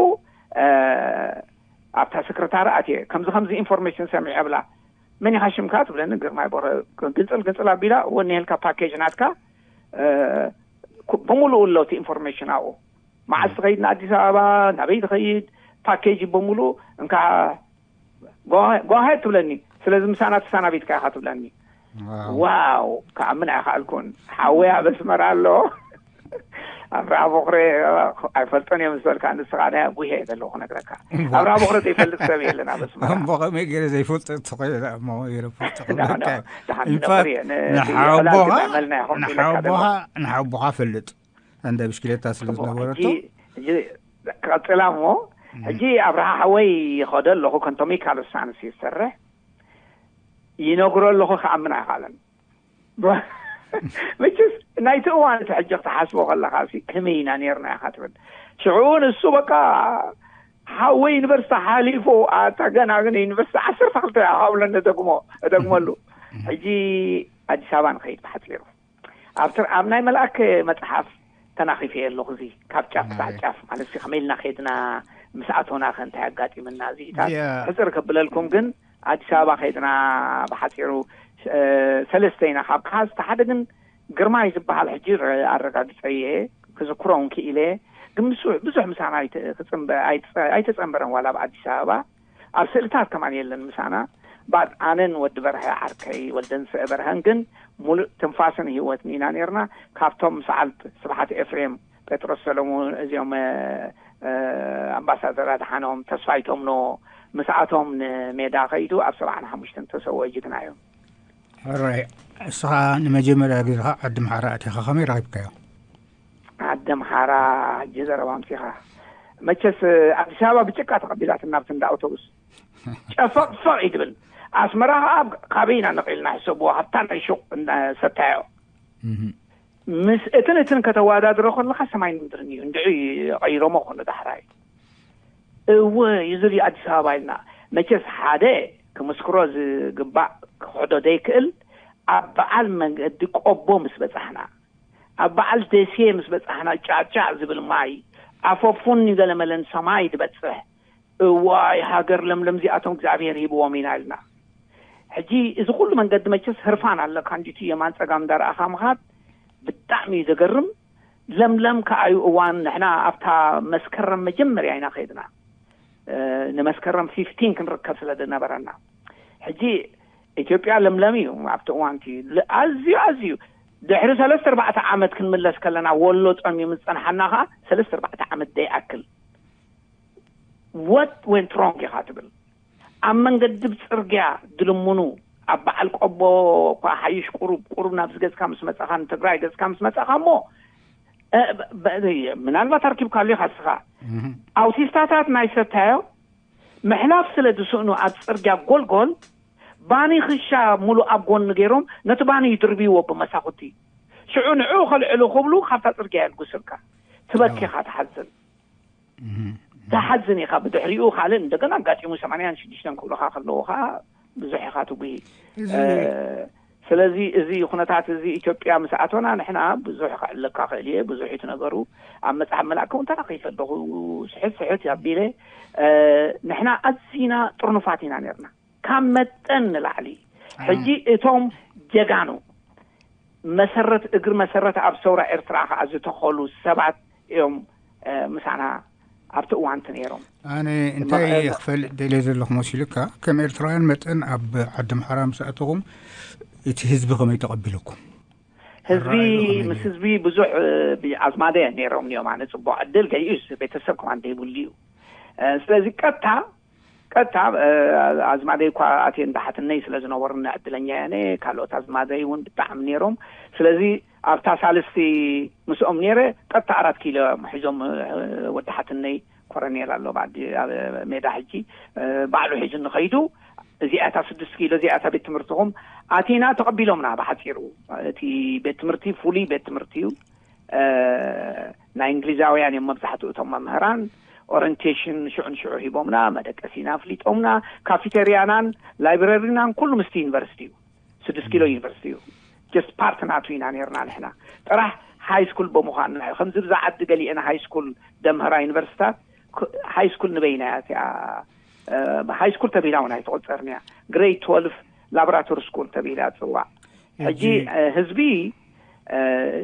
ኣብታ ሰክረታሪ ኣትየ፣ ከምዚ ከምዚ ኢንፎርሜሽን ሰሚዐ እብላ። መን ኢኻ ሽምካ ትብለኒ፣ ግርማይ ቦረ። ግንጽል ግንጽል ኣቢላ፣ እወ እኒሀልካ ፓኬጅ ናትካ፣ እ፣ ኩ-፣ ብምሉኡ ኣሎ እቲ ኢንፎርሜሽን ኣብኡ። መዓስ ትኸይድ ንኣዲስ ኣበባ፣ ናበይ ትኸይድ፣ ፓኬጅ ብምሉኡ፣ እንካ ጎ-፣ ጎ ኣሄድ ትብለኒ። ስለዚ ምሳና ተሰናቢትካ ኢኻ ትብለኒ። ዋው። ዋው፣ ክኣምን ኣይኸኣልኩን። ሓወይ ኣብ ኣስመራ ኣሎ። ኣብርሃ ቦኽረ ኣይፈልጦን እዮም ዝበልካ፣ ንስኻ ናይ ጉሄ ዘለኹ ክነግረካ። እምቧ። ኣብርሃ ቦኽረ ዘይፈልጥ ሰብ የለን ኣብ ኣስመራ። እምቦ ከመይ ገይረ ዘይፈልጦ ተኾይነ እሞ ገይረ ፈልጦ ና፣ ና፣ ክብለካ። ደሓን ኢንፋክት፣ ክነግር እየ። ን-፣ ንሓቦኻ፣ የሕላል ክምዕመልና ኢኹም ኢለካ ንሓቦኻ፣ ደማ። ንሓቦኻ ፈልጥ። እንደ ብሽክሌታ ስለ ጽቡቕ። ዝነበረቶ። ሕጂ፣ ሕጂ ክቐጽላ እሞ፣ እም። ሕጂ ኣብርሃ ሓወይ ይኸዶ ኣለኹ፣ ከንቶሚ ካልሳንስ ይሰርሕ። ይነግሮ ኣለኹ፣ ክኣምን ኣይኸኣለን። መቸስ ናይቲ እዋን እቲ ሕጂ ክትሓስቦ ከለኻ ሲ፣ ከመይ ኢና ነይርና ኢኻ ትብል። ሽዑ ንሱ በቃ ሓወይ ዩኒቨርሲቲ ሓሊፉ፣ ኣታ ገና ግን ዩኒቨርሲቲ ዓሰርተ ክልተ እያ ካብለኒ እደግሞ፣ እደግመሉ። ሕጂ ኣዲስ ኣበባ ንኸይድ ብሓጺሩ። ኣብ ትር-፣ ኣብ ናይ መልኣክ መጽሓፍ ተናኺፈ ኣለኹ። እዚ ካብ ጫፍ ክሳዕ ጫፍ ማለት ሲ፣ ከመይ ኢልና ከይድና፣ ምስ ኣቶና ከ እንታይ ኣጋጢምና፣ እዚታት ያ። ሕጽር ከብለልኩም ግን፣ ኣዲስ ኣበባ ከይድና ብሓፂሩ ሰለስተ ኢና ካብ ከሓዝቲ ሓደ ግን ግርማይ ዝበሃል ሕጂ ኣረጋግፀ እየ ክዝክሮ እውን ክኢለ። ግን ምስ ብዙሕ ምሳና ኣይተፀንበረን ዋላ ኣብ ኣዲስ ኣበባ ኣብ ስእልታት ከማን የለን ምሳና። ባት ኣነን ወዲ በርሀ ዓርከይ ወልደንስአ በርሀን ግን ሙሉእ ትንፋስን ህይወትን ኢና ነርና። ካብቶም ሰዓልት ስብሓት ኤፍሬም፣ ጴጥሮስ ሰለሙን፣ እዚኦም ኣምባሳደር ኣድሓኖም፣ ተስፋይ ቶምኖ ምስኣቶም ንሜዳ ከይዱ ኣብ ሰብዓን ሓሙሽተን ተሰውኦ ጅግና እዮም። ሕራይ። እስኻ ንመጀመርያ ግዜኻ ዓዲ ምሓራ ኣቲኻ ከመይ ረኺብካዮ? ዓዲ ምሓራ ሕጂ ዘረባ ኣምፂኻ። መቸስ ኣዲስ ኣበባ ብጭቃ ተቐቢላትና ኣብቲ እንዳ ኣውቶቡስ ጨፈቕፈቕ እዩ ትብል። ኣስመራ ከዓ ካበይ ኢና ነቒልና ሕሰብዎ፣ ካብታ ናይ ሹቕ ሰታዮ ምስ እትን እትን ከተወዳድሮ ከለካ ሰማይን ምድርን እዩ። እንድዒ ቀይሮሞ ኮኑ ዳሕራይ። እወ ይዝል እዩ ኣዲስ ኣበባ ኢልና። መቸስ ሓደ ክምስክሮ ዝግባእ ክክሕዶ ዘይክእል ኣብ በዓል መንገዲ ቆቦ ምስ በጻሕና ኣብ በዓል ደሴ ምስ በጻሕና ጫጫዕ ዝብል ማይ ኣፈፉን ገለመለን ሰማይ ዝበጽሕ እዋይ ሃገር ለምለም እዚኣቶም እግዚኣብሔር ሂብዎም ኢና ኢልና። ሕጂ እዚ ኩሉ መንገዲ መቸስ ህርፋን ኣለካ እንዲቲ የማን ጸጋም እንዳረኣኻ ምኻድ ብጣዕሚ እዩ ዘገርም። ለምለም ከኣዩ እዋን ንሕና ኣብታ መስከረም መጀመርያ ኢና ከይድና ንመስከረም ፊፍቲን ክንርከብ ስለ ዝነበረና ሕጂ ኢትዮጵያ ለምለም እዩ ኣብቲ እዋንቲ ኣዝዩ ኣዝዩ ድሕሪ ሰለስተ ኣርባዕተ ዓመት ክንምለስ ከለና ወሎ ጸሚሙ ዝጸንሓና ከዓ ሰለስተ ኣርባዕተ ዓመት ደይኣክል what went wrong ኢኻ ትብል ኣብ መንገዲ ብፅርግያ ድልምኑ ኣብ በዓል ቆቦ እኳ ሓይሽ ቁሩብ ቁሩብ ናብዚ ገፅካ ምስ መፃኻ ንትግራይ ገፅካ ምስ መፃኻ እሞ ምናልባት ኣርኪብካሉ ኢኻ ስኻ ኣውቲስታታት ናይ ሰታዮ ምሕላፍ ስለ ዝስእኑ ኣብ ፅርግያ ጎልጎል ባኒ ክሻ ሙሉእ ኣብ ጎኒ ገይሮም ነቲ ባኒ ይድርብይዎ ብመሳኹቲ ሽዑ ንዕኡ ከልዕሉ ክብሉ ካብታ ፅርግያ የልጉስልካ ትበኪኻ ትሓዝን ትሓዝን ኢኻ ብድሕሪኡ ካልእ እንደገና ኣጋጢሙ ሰማንያን ሽዱሽተን ክብሉኻ ከለዉ ከዓ ብዙሕ ኢኻ ትጉሂ ስለዚ እዚ ኩነታት እዚ ኢትዮጵያ ምስ ኣቶና ንሕና ብዙሕ ክዕለካ ክእል እየ ብዙሕ እቲ ነገሩ ኣብ መፅሓፍ መልኣክ እውን ተራኺፈ ኣለኹ ስሕት ስሕት ኣቢለ ንሕና ኣዚና ጥርኑፋት ኢና ነርና ካብ መጠን ንላዕሊ ሕጂ እቶም ጀጋኑ መሰረት እግሪ መሰረት ኣብ ሰውራ ኤርትራ ከዓ ዝተኸሉ ሰባት እዮም ምሳና ኣብቲ እዋንቲ ነይሮም። ኣነ እንታይ ክፈልጥ ደልየ ዘለኹ መሲሉካ፣ ከም ኤርትራውያን መጠን ኣብ ዓዲ ኣምሓራ ምስ ኣተኹም እቲ ህዝቢ ከመይ ተቐቢሉኩም? ህዝቢ ምስ ህዝቢ ብዙሕ ኣዝማደ ነይሮም እዮም። ኣነ ፅቡቅ ዕድል ገይኡስ ቤተሰብ ከማን ዘይብሉ እዩ። ስለዚ ቀጥታ ቀጥታ ኣዝማደይ እኳ ኣትየ እንዳ ሓትነይ ስለ ዝነበሩኒ ዕድለኛ እየ ካልኦት ኣዝማደይ እውን ብጣዕሚ ነይሮም። ስለዚ ኣብታ ሳልስቲ ምስኦም ነይረ ቀጥታ ኣራት ኪሎ እዮም ሒዞም ወዲ ሓትነይ ኮረኔል ኣሎ ኣብ ሜዳ ሕጂ ባዕሉ ሒዙ ንኸይዱ እዚኣታ ስድስት ኪሎ እዚኣታ ቤት ትምህርትኹም ኣቲና ተቐቢሎምና ብሓፂሩ እቲ ቤት ትምህርቲ ፍሉይ ቤት ትምህርቲ እዩ ናይ እንግሊዛውያን እዮም መብዛሕትኡ እቶም መምህራን ኦሪንቴሽን ሽዑ ንሽዑ ሂቦምና መደቀሲና ኣፍሊጦምና ካፊቴሪያናን ላይብረሪናን ኩሉ ምስቲ ዩኒቨርሲቲ እዩ ስድስት ኪሎ ዩኒቨርሲቲ እዩ just part ናቱ ኢና ነርና ንሕና ጥራሕ ሃይ ስኩል ብምዃንና እዩ ከምዚ ብዛ ዓዲ ገሊአን ሃይ ስኩል ደምህራ ዩኒቨርሲታት ሃይ ስኩል ንበይና እያ እቲኣ ሃይ ስኩል ተቢላ እውን ኣይትቆፀርን እያ grade twelve laboratory school ተቢላ ትፅዋዕ ሕጂ ህዝቢ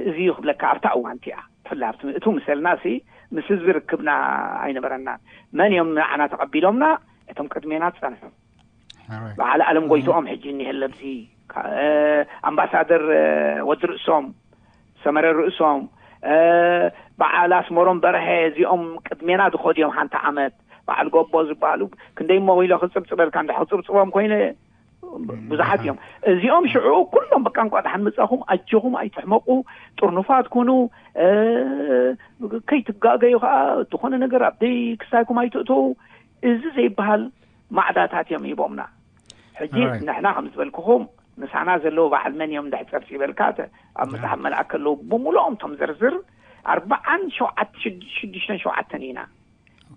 እዚ እዩ ክብለካ ኣብታ እዋን እቲኣ ብፍላይ ኣብቲ ምእቱ ምሰልና ሲ ምስ ህዝቢ ርክብና ኣይነበረናን መን እዮም ንዓና ተቐቢሎምና እቶም ቅድሜና ዝፀንሑ በዓል ኣለም ጎይትኦም ሕጂ እኒሀ ለብዚ ኣምባሳደር ወዲ ርእሶም ሰመረ ርእሶም በዓል ኣስመሮም በርሀ እዚኦም ቅድሜና ዝኸዱ እዮም ሓንቲ ዓመት በዓል ጎቦ ዝበሃሉ ክንደይ እሞ ኢሎ ክፅብፅበልካ እንዳ ክፅብፅቦም ኮይነ ብዙሓት እዮም እዚኦም ሽዑ ኩሎም ብቃንቋ ድሓን ምፃኹም ኣጆኹም ኣይትሕመቁ ጥርኑፋት ኩኑ ከይትጋገዩ ከዓ ዝኾነ ነገር ኣብ ደይ ክሳይኩም ኣይትእተው እዚ ዘይበሃል ማዕዳታት እዮም ሂቦምና ሕጂ ንሕና ከም ዝበልክኹም ምሳና ዘለዉ በዓል መን እዮም እንድሕ ፀብፂበልካ ኣብ መፅሓፍ መልኣክ ከለዉ ብምሉኦም ቶም ዝርዝር ኣርባዓን ሸውዓት ሽዱሽተን ሸውዓተን ኢና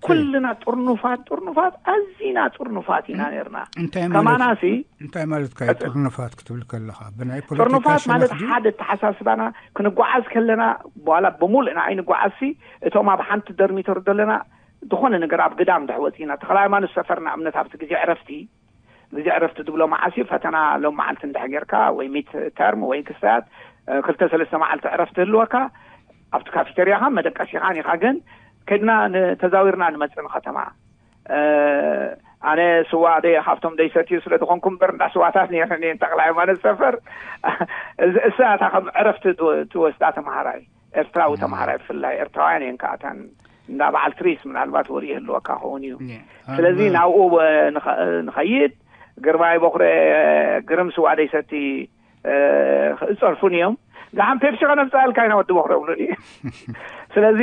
ኩልና ጥርኑፋት ጥርኑፋት ኣዚና ጥርኑፋት ኢና ነርና ከማናሲ እንታይ ማለት ካ ጥርኑፋት ክትብል ከለካ ብናይ ጥርኑፋት ማለት ሓደ ተሓሳስባና ክንጓዓዝ ከለና በኋላ ብምሉእ ንዓይ ንጓዓዝሲ እቶም ኣብ ሓንቲ ደርሚተር ዘለና ዝኾነ ነገር ኣብ ግዳም ድሕወፂና ተኽለ ሃይማኖት ሰፈርና እምነት ኣብቲ ግዜ ዕረፍቲ ግዜ ዕረፍቲ ትብሎ መዓስ እዩ? ፈተና ሎም መዓልቲ እንድሕር ጌርካ ወይ ሚድ ተርም ወይ ክስታያት ክልተ ሰለስተ መዓልቲ ዕረፍቲ ህልወካ ኣብቲ ካፊተርያኻ መደቀሲኻን ኢኻ። ግን ከድና ተዛዊርና ንመፅእ ንከተማ። ኣነ ስዋ ደይ ካብቶም ደይሰትዩ ስለ ዝኾንኩ እምበር እንዳ ስዋታት ነይረን እየን። ተኽለ ሃይማኖት ሰፈር እሳ እታ ከም ዕረፍቲ ትወስዳ ተምሃራይ፣ ኤርትራዊ ተምሃራይ ብፍላይ ኤርትራውያን እየን ከኣታን እንዳ በዓል ትሪስ ምናልባት ወርኢ ይህልወካ ክኸውን እዩ። ስለዚ ናብኡ ንኸይድ ግርማይ በኩረ ግርም ስዋ ደይሰቲ ክእፀርፉን እዮም። ደሓን ፔፕሲ ከነምፅኣልካ ኢና ወዲ በኩረ ብሉኒ። ስለዚ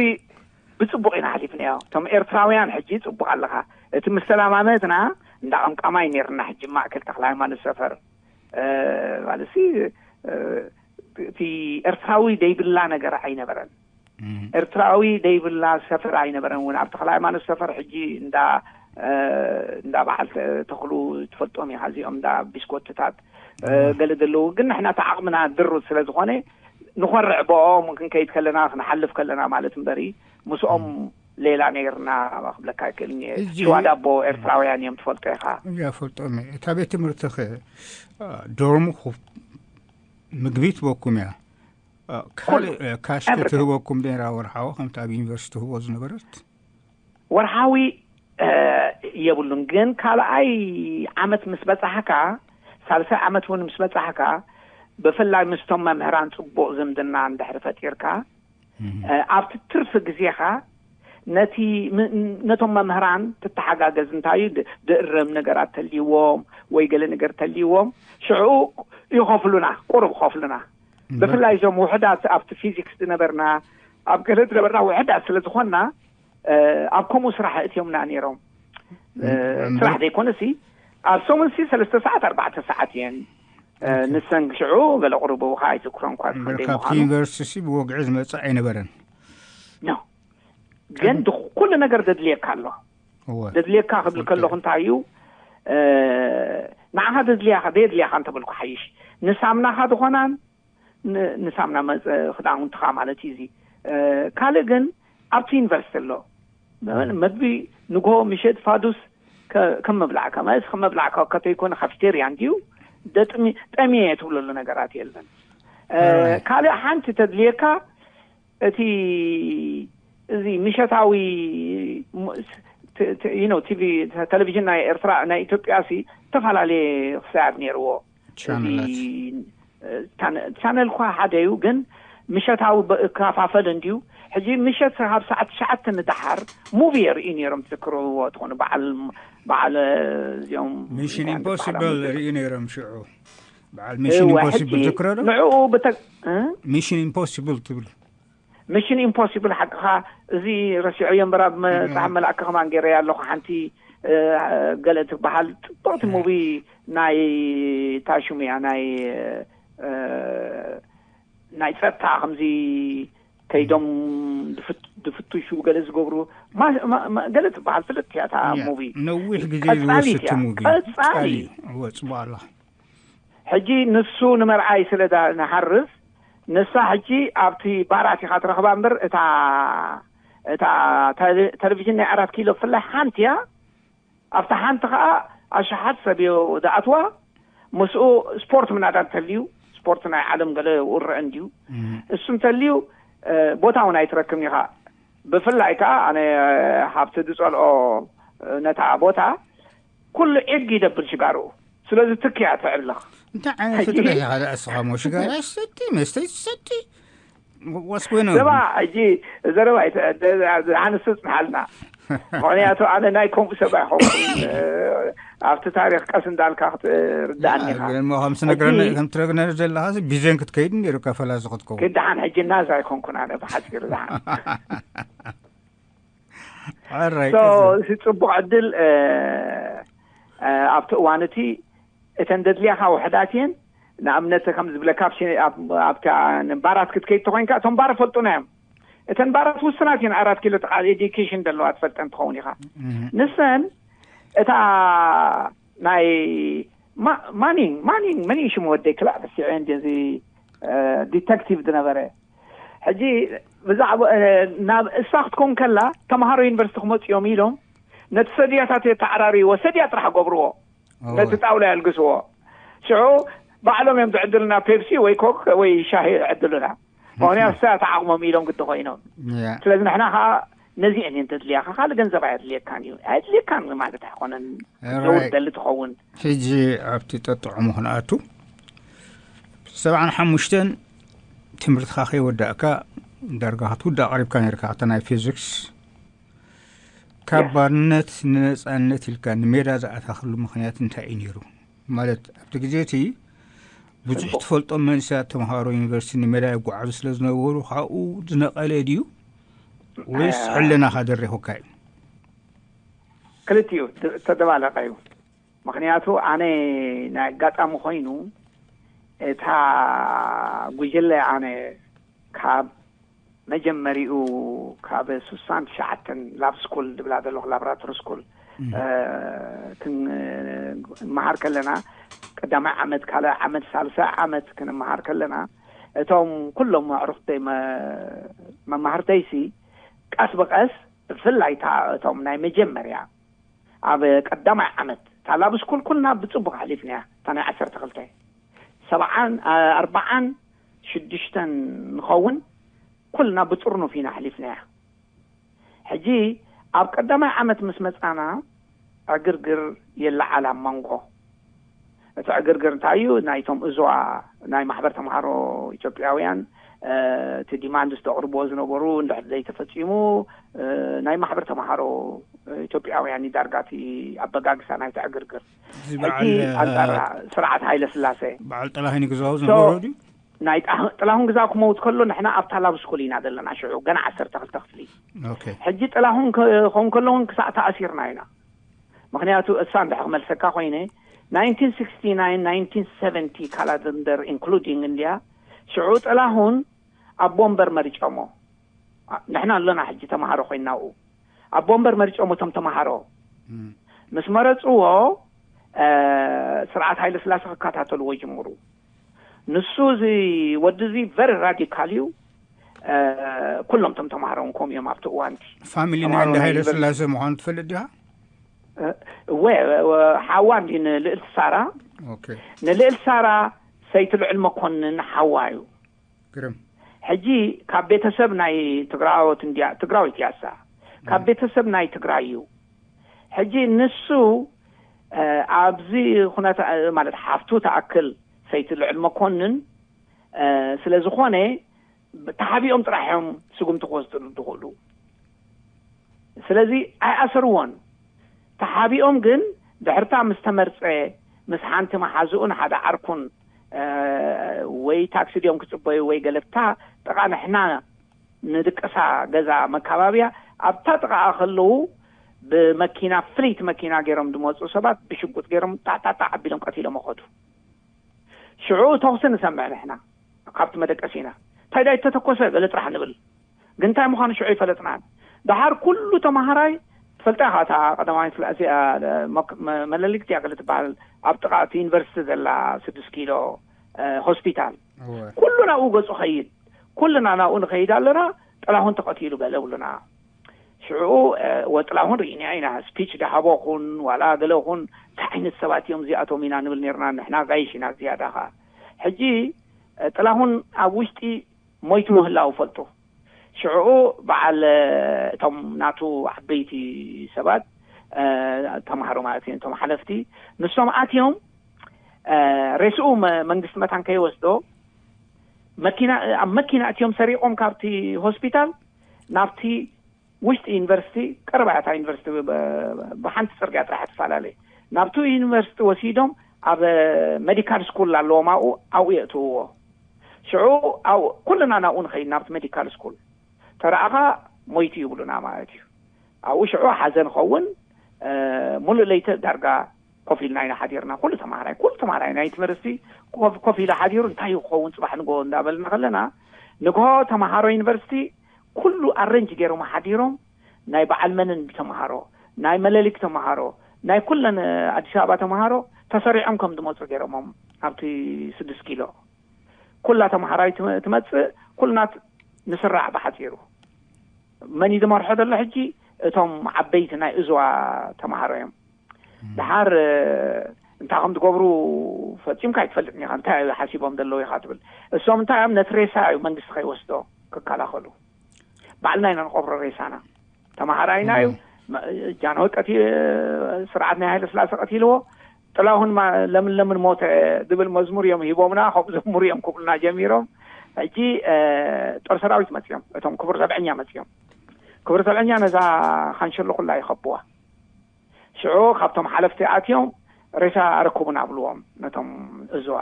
ብፅቡቅ ኢና ሓሊፍናዮ። እቶም ኤርትራውያን ሕጂ ፅቡቅ ኣለኻ። እቲ ምስ ተላማመትና እንዳ ቀምቃማይ ነርና። ሕጂ ማእከል ተኽለ ሃይማኖት ሰፈር ማለት እቲ ኤርትራዊ ደይብላ ነገር ኣይነበረን። ኤርትራዊ ደይብላ ሰፈር ኣይነበረን እውን። ኣብ ተኽለ ሃይማኖት ሰፈር ሕጂ እንዳ እንዳ በዓል ተኽሉ ትፈልጦም ኢኻ፣ እዚኦም እንዳ ቢስኮትታት ገለ ዘለዉ። ግን ንሕና ተዓቕምና ድሩት ስለ ዝኾነ ንኾርዕ ብኦም ክንከይድ ከለና ክንሓልፍ ከለና ማለት እምበሪ ምስኦም ሌላ ነይርና ክብለካ ይክእል። ሽዋ ዳቦ ኤርትራውያን እዮም ትፈልጦ ኢኻ። እያ ፈልጦም እየ። እታ ቤት ትምህርቲ ኸ ዶርም ምግቢ ትበኩም እያ? ካልእ ካሽ ትህበኩም ነራ ወርሓዊ ከምቲ ኣብ ዩኒቨርሲቲ ትህቦ ዝነበረት? ወርሓዊ የብሉን። ግን ካልኣይ ዓመት ምስ በጻሕካ፣ ሳልሳይ ዓመት እውን ምስ በጻሕካ፣ ብፍላይ ምስቶም መምህራን ጽቡቕ ዝምድና እንድሕር ፈጢርካ ኣብቲ ትርፊ ግዜኻ ነቲ ነቶም መምህራን ትተሓጋገዝ። እንታይ ድእረም ነገራት ተልይዎም ወይ ገለ ነገር ተልይዎም ሽዑ ይኸፍሉና፣ ቁሩብ ይኸፍሉና። ብፍላይ እዞም ውሕዳት ኣብቲ ፊዚክስ ዝነበርና ኣብ ገለ ዝነበርና ውሕዳት ስለ ዝኾንና ኣብ ከምኡ ስራሕ እትዮምና ነይሮም። ስራሕ ዘይኮነሲ ኣብ ሰሙንሲ ሰለስተ ሰዓት ኣርባዕተ ሰዓት እየን ንሰን ሽዑ ገለ ቁሩብ ብውኻ ኣይዝክሮን እኳ ክንደይ ምዃኑ። ዩኒቨርሲቲ ብወግዒ ዝመፅእ ኣይነበረን። ግን ኩሉ ነገር ዘድልየካ ኣሎ። ዘድልየካ ክብል ከለኹ እንታይ እዩ? ንዓኻ ዘድልያኻ ዘየድልያኻ እንተበልኩ ሓይሽ፣ ንሳምናኻ ዝኾናን ንሳምና ክዳውንትኻ ማለት እዩ። እዚ ካልእ ግን ኣብቲ ዩኒቨርሲቲ ኣሎ። መግቢ ንግሆ፣ ምሸት፣ ፋዱስ ከም መብላዕካ ማለት ከም መብላዕካ ከተይኮነ ካፊቴርያ እንዲዩ። ጠሚየ ትብለሉ ነገራት የለን። ካልእ ሓንቲ ተድልየካ እቲ እዚ ምሸታዊ ቲቪ፣ ቴሌቪዥን ናይ ኤርትራ ናይ ኢትዮጵያ ሲ ዝተፈላለየ ክሳያት ነይርዎ። ቻነላት ቻነል ኳ ሓደ እዩ፣ ግን ምሸታዊ እከፋፈል እንድዩ። ሕጂ ምሸት ካብ ሰዓት ትሽዓተ ንደሓር ሙቪ የርእዩ ነይሮም። ትዝክርዎ ትኾኑ በዓል በዓል እዚኦም ሚሽን ኢምፖሲብል ርእዩ ነይሮም ሽዑ። በዓል ሚሽን ኢምፖሲብል ትዝክሮ ዶ? ንዕኡ ብተ- እ? ሚሽን ኢምፖሲብል ትብል። ሚሽን ኢምፖሲብል ሓቅኻ፣ እዚ ረሲዑ እየ እምበር ኣብ መጽሓፍ መልኣከ ከማን ገይረ ኣለኹ። ሓንቲ ገለ ትበሃል ጽብቕቲ ሙቪ ናይ ታሹም እያ፣ ናይ ናይ ጸጥታ ከምዚ ከይዶም ድፍትሹ ገለ ዝገብሩ ገለ ትበሃል ፍልጥ እያ እታ ሙቪ። ነዊሕ ግዜ ዝወስድ ሙቪ ቀጻሊ። እወ ጽቡቕ ኣላ። ሕጂ ንሱ ንመርኣይ ስለ ንሓርስ ንሳ ሕጂ ኣብቲ ባራት ኢኻ ትረኽባ እምበር እታ እታ ቴሌቪዥን ናይ ኣራት ኪሎ ብፍላይ ሓንቲ እያ። ኣብታ ሓንቲ ኸዓ ኣሽሓት ሰብ እዮ ዝኣትዋ። ምስኡ ስፖርት ምናዳ እንተልዩ ስፖርት ናይ ዓለም ገለ ውርዕ እንድዩ። እሱ እንተልዩ ቦታ እውን ኣይትረክብን ኢኻ። ብፍላይ ከዓ ኣነ ሃብቲ ዝፀልኦ ነታ ቦታ ኩሉ ዒግ ይደብል ሽጋርኡ። ስለዚ ትክያ ትዕልኽ። እንታይ ዓይነት ፍጥረት ኢኻ ደኣ እስኻ? ሞ ሽጋራ ይሰቲ፣ መስተ ይሰቲ። ወስ ኮይኑ ዘባ ሕጂ ዘረባ ዝሓንስስ ንሓልና። ምክንያቱ ኣነ ናይ ከምኡ ሰብ ኣይኮንኩን። ኣብቲ ታሪክ ቀስ እንዳልካ ክትርዳእኒ ኢኻ። ግን ሞ ከም ትነግረኒ ዘለኻ ቢዘን ክትከይድ ነይሩ ከፈላ ዝክትከው። ክድሓን ሕጂ ናዛ ኣይኮንኩን ኣነ ብሓፂሩ ዝሓን። ሕራይ ሶ ቀጽል። እዚ ጽቡቕ ዕድል ኣብቲ እዋን እቲ እተን ደድልያኻ ውሕዳት እየን። ንኣብነት ከም ዝብለካ ኣብታ ባራት ክትከይድ ተኮይንካ እቶም ባር ፈልጡና እዮም። እተን ባራት ውስናት እየን። ኣራት ኪሎ ጥቓ ኤዲኬሽን ዘለዋ ትፈልጠን ትኸውን ኢኻ። ንሰን እታ ናይ ማኒንግ ማኒንግ መን ሽሙ ወደይ ክላእ ረሲዐ እንዲ እዚ ዲተክቲቭ ዝነበረ ሕጂ ብዛዕባ ናብ እሳ ክትኮን ከላ ተምሃሮ ዩኒቨርሲቲ ክመፁ እዮም ኢሎም ነቲ ሰድያታት የተዓራርይዎ። ሰድያ ጥራሕ ገብርዎ። ነቲ ጣውላ የልግስዎ። ሽዑ ባዕሎም እዮም ዝዕድሉና፣ ፔፕሲ ወይ ኮክ ወይ ሻሂ ይዕድሉና። ምክንያቱ እሳ ተዓቕሞም ኢሎም ግዲ ኮይኖም። ስለዚ ንሕና ከዓ ነዚአን እየን ተድልያካ፣ ካልእ ገንዘብ ኣየድልየካን እዩ። ኣየድልየካን ማለት ኣይኮነን። ዘውር ደሊ ትኸውን። ሕጂ ኣብቲ ጠጥዑሙ ክንኣቱ፣ ሰብዓን ሓሙሽተን ትምህርትኻ ከይወዳእካ ዳርጋ ክትውዳእ ቀሪብካ ነርካ። ኣታ ናይ ፊዚክስ ካብ ባርነት ንነጻነት ኢልካ ንሜዳ ዝኣታኽሉ ምኽንያት እንታይ እዩ ነይሩ? ማለት ኣብቲ ግዜ እቲ ብዙሕ ትፈልጦም መንእሰያት ተምሃሮ ዩኒቨርሲቲ ንሜዳ ይጓዓዙ ስለ ዝነበሩ ካብኡ ዝነቐለ ድዩ ወይስ ሕልናኻ ደሪኹካ እዩ? ክልቲኡ ተደባለቀ እዩ። ምኽንያቱ ኣነ ናይ ኣጋጣሚ ኮይኑ እታ ጉጅለ ኣነ ካብ መጀመሪኡ ካብ ስሳን ትሽዓተን ላብ ስኩል ድብላ ዘለኹ ላብራቶሪ ስኩል ክንመሃር ከለና ቀዳማይ ዓመት፣ ካልኣይ ዓመት፣ ሳልሳይ ዓመት ክንመሃር ከለና እቶም ኩሎም ኣዕሩኽተይ መማህርተይሲ ቀስ ብቀስ ብፍላይ እቶም ናይ መጀመርያ ኣብ ቀዳማይ ዓመት እታ ላብ ስኩል ኩልና ብጽቡቕ ኣሕሊፍናያ። እታ ናይ ዓሰርተ ክልተ ሰብዓን ኣርባዓን ሽዱሽተን ንኸውን ኩልና ብጥርኑፍ ኢና ኣሕሊፍናያ። ሕጂ ኣብ ቀዳማይ ዓመት ምስ መጻና ዕግርግር የለዓል ኣብ መንጎ። እቲ ዕግርግር እንታይ እዩ? ናይቶም እዝዋ ናይ ማሕበር ተምሃሮ ኢትዮጵያውያን እቲ ዲማንድ ዝተቕርብዎ ዝነበሩ እንድሕር ዘይተፈጺሙ ናይ ማሕበር ተምሃሮ ኢትዮጵያውያን እዩ ዳርጋ እቲ ኣበጋግሳ ናይቲ ዕግርግር። ሕጂ ኣንጻር ስርዓት ሃይለ ስላሴ በዓል ጠላሂ ንግዛው ዝነበሮ ድዩ? ናይ ጥላሁን ግዛው ክመውት ከሎ ንሕና ኣብታ ላብ ስኩል ኢና ዘለና ሽዑ ገና ዓሰርተ ክልተ ክፍሊ። ሕጂ ጥላሁን ክኸውን ከሎ እውን ክሳዕ ተኣሲርና ኢና። ምክንያቱ እሳ እንድሕ ክመልሰካ ኮይነ ናይንቲን ሲክስቲ ናይን ናይንቲን ሰቨንቲ ካላንደር ኢንክሉዲንግ እንድያ ሽዑ ጥላሁን ኣብ ወንበር መሪጨሞ። ንሕና ኣሎና ሕጂ ተምሃሮ ኮይና ኣብኡ ኣብ ወንበር መሪጨሞ እቶም ተምሃሮ ምስ መረፅዎ ስርዓት ሃይለ ስላሴ ክከታተልዎ ይጅምሩ። ንሱ እዚ ወዲ እዚ ቨሪ ራዲካል እዩ። ኩሎም ቶም ተምሃሮ እውን ከምኡ እዮም ኣብቲ እዋንቲ። ፋሚሊ ናይ እንዳ ሃይለ ስላሴ ምዃኑ ትፈልጥ ዲኻ? እወ፣ ሓዋ እንዲ ንልእልቲ ሳራ። ንልእልቲ ሳራ ሰይቲ ልዑል መኮንን ሓዋ እዩ። ግርም። ሕጂ ካብ ቤተሰብ ናይ ትግራወት እንዲያ ትግራዊት ያሳ ካብ ቤተሰብ ናይ ትግራይ እዩ። ሕጂ ንሱ ኣብዚ ኩነታ ማለት ሓፍቱ ተኣክል ሰይቲ ልዑል መኮንን ስለ ዝኾነ ተሓቢኦም ጥራሕ እዮም ስጉምቲ ክወስድሉ ዝኽእሉ። ስለዚ ኣይኣሰርዎን። ተሓቢኦም ግን ድሕርታ ምስ ተመርጸ ምስ ሓንቲ መሓዝኡን ሓደ ዓርኩን ወይ ታክሲ ድዮም ክጽበዩ ወይ ገለታ ጥቓ ንሕና ንድቅሳ ገዛ መካባብያ ኣብታ ጥቓኣ ከለዉ ብመኪና ፍልይቲ መኪና ገይሮም ዝመፁ ሰባት ብሽጉጥ ገይሮም ጣጣጣ ኣቢሎም ቀቲሎም ኣኸዱ። ሽዑ ተኹሲ ንሰምዕ ንሕና ካብቲ መደቀሲና እንታይ ዳይ ተተኮሰ ገለ ጥራሕ ንብል ግን እንታይ ምዃኑ ሽዑ ይፈለጥናን። ደሓር ኩሉ ተማሃራይ ትፈልጣ ኢኻ እታ ቀዳማዊት ፍላ- እዚኣ መክ- መ- መለሊክት እያ ገለ ትበሃል ኣብ ጥቓ እቲ ዩኒቨርሲቲ ዘላ ስድስት ኪሎ እ፣ ሆስፒታል እወ። ኩሉ ናብኡ ገጹ ኸይድ ኩልና ናብኡ ንኸይድ ኣለና። ጥላሁን ተቐቲሉ ገለ ብሉና። ሽዑ ወጥላሁን ርኢና ኢና ስፒች ዳሃቦ ኹን ዋላ ገለ ኹን እንታይ ዓይነት ሰባት እዮም እዚኣቶም ኢና ንብል ነርና። ንሕና ጋይሽ ኢና ዝያዳ ኸዓ ሕጂ ጥላሁን ኣብ ውሽጢ ሞይቱ ምህላው ፈልጡ። ሽዑ በዓል እቶም ናቱ ዓበይቲ ሰባት ተማሃሮ ማለት እዮም እቶም ሓለፍቲ ንሶም ኣትዮም ሬስኡ መንግስቲ መታን ከይወስዶ መኪና ኣብ መኪና እትዮም ሰሪቆም ካብቲ ሆስፒታል ናብቲ ውሽጢ ዩኒቨርሲቲ ቀረባ እያ እታ ዩኒቨርሲቲ ብሓንቲ ፅርግያ ጥራሕ ትፈላለ ናብቲ ዩኒቨርሲቲ ወሲዶም ኣብ ሜዲካል ስኩል ኣለዎም ኣብኡ ኣብኡ የእትውዎ። ሽዑ ኩልና ናብኡ ንኸይድ ናብቲ ሜዲካል ስኩል ተረኣኻ ሞይቱ ይብሉና ማለት እዩ። ኣብኡ ሽዑ ሓዘን ኸውን ሙሉእ ለይቲ ዳርጋ ኮፍ ኢልና ኢና ሓዲርና። ኩሉ ተማሃራይ ኩሉ ተማሃራይ ናይ ዩኒቨርሲቲ ኮፍ ኢሉ ሓዲሩ እንታይ ክኸውን ፅባሕ ንግሆ እንዳበልና ከለና ንግሆ ተማሃሮ ዩኒቨርሲቲ ኩሉ ኣረንጅ ገይሮም ሓዲሮም ናይ በዓል መንን ተምሃሮ ናይ መለሊክ ተምሃሮ ናይ ኩለን ኣዲስ ኣበባ ተምሃሮ ተሰሪዖም ከም ዝመፁ ገይሮሞም ኣብቲ ስድስት ኪሎ ኩላ ተምሃራይ ትመፅእ ኩልና ንስራዕ ብሓፂሩ መን እዩ ዝመርሖ ዘሎ ሕጂ እቶም ዓበይቲ ናይ እዝዋ ተምሃሮ እዮም። ድሓር እንታይ ከም ትገብሩ ፈጺምካ ኣይትፈልጥን ኢኻ። እንታይ ሓሲቦም ዘለዉ ኢኻ ትብል። እሶም እንታይ እዮም? ነቲ ሬሳ እዩ መንግስቲ ከይወስዶ ክከላኸሉ። ባዕልና ኢና ንቐብሮ ሬሳና። ተማሃራይና እዩ። ጃንሆይ ቀቲ ስርዓት ናይ ሃይለ ስላሴ ቀቲልዎ። ጥላሁን ለምን ለምን ሞተ ዝብል መዝሙር እዮም ሂቦምና። ከምኡ ዘምሩ እዮም ክብሉና ጀሚሮም። ሕጂ ጦር ሰራዊት መፅዮም፣ እቶም ክቡር ሰብዐኛ መፅዮም። ክቡር ሰብዐኛ ነዛ ካንሸሎ ኩላ ይኸብዋ። ሽዑ ካብቶም ሓለፍቲ ኣትዮም ሬሳ ኣረክቡና ብልዎም ነቶም እዝዋ።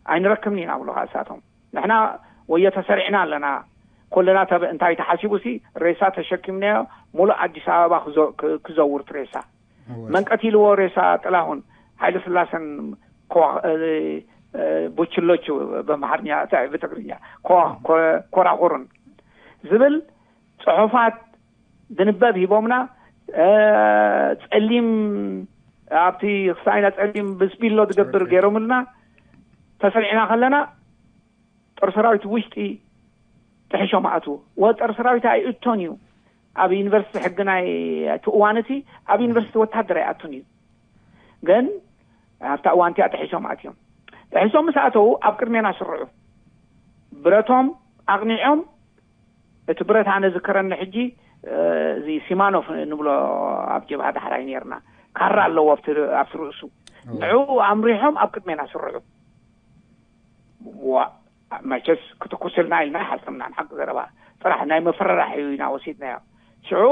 ኣይንረክብን ኢና ብሉ እሳቶም። ንሕና ወዮ ተሰሪዕና ኣለና። ኩልና እንታይ ተሓሲቡ ሲ ሬሳ ተሸኪምናዮ፣ ሙሉእ ኣዲስ ኣበባ ክዘውርት ሬሳ። መን ቀቲልዎ ሬሳ ጥላሁን? ሃይለ ስላሰን ቡችሎቹ በምሓርኛ፣ ብትግርኛ ኮራኹሩን ዝብል ፅሑፋት ድንበብ ሂቦምና። ፀሊም ኣብቲ ክሳይና ፀሊም ብስቢሎ ዝገብር ገይሮምልና። ተሰሪዕና ከለና ጦር ሰራዊት ውሽጢ ጥሕሾም ኣትዎ። ወ ጦር ሰራዊት ኣይእቶን እዩ፣ ኣብ ዩኒቨርሲቲ ሕጊ ናይ እቲ እዋን እቲ ኣብ ዩኒቨርሲቲ ወታደር ኣይኣቱን እዩ። ግን ኣብታ እዋን እቲኣ ጥሒሶም ኣትዮም። ጥሒሶም ምስ ኣተዉ ኣብ ቅድሜና ስርዑ። ብረቶም ኣቕኒዖም፣ እቲ ብረት ኣነ ዝከረኒ ሕጂ እዚ ሲማኖፍ ንብሎ ኣብ ጀብሃ ዳሕራይ ነርና፣ ካራ ኣለዎ ኣብቲ ርእሱ። ንዕኡ ኣምሪሖም ኣብ ቅድሜና ስርዑ። ዋ መቸስ ክትኩስልና ኢልና ሓሰምናን ሓቂ ዘረባ ጥራሕ ናይ መፈራራሕ እዩ ኢና ወሲድናዮ። ሽዑ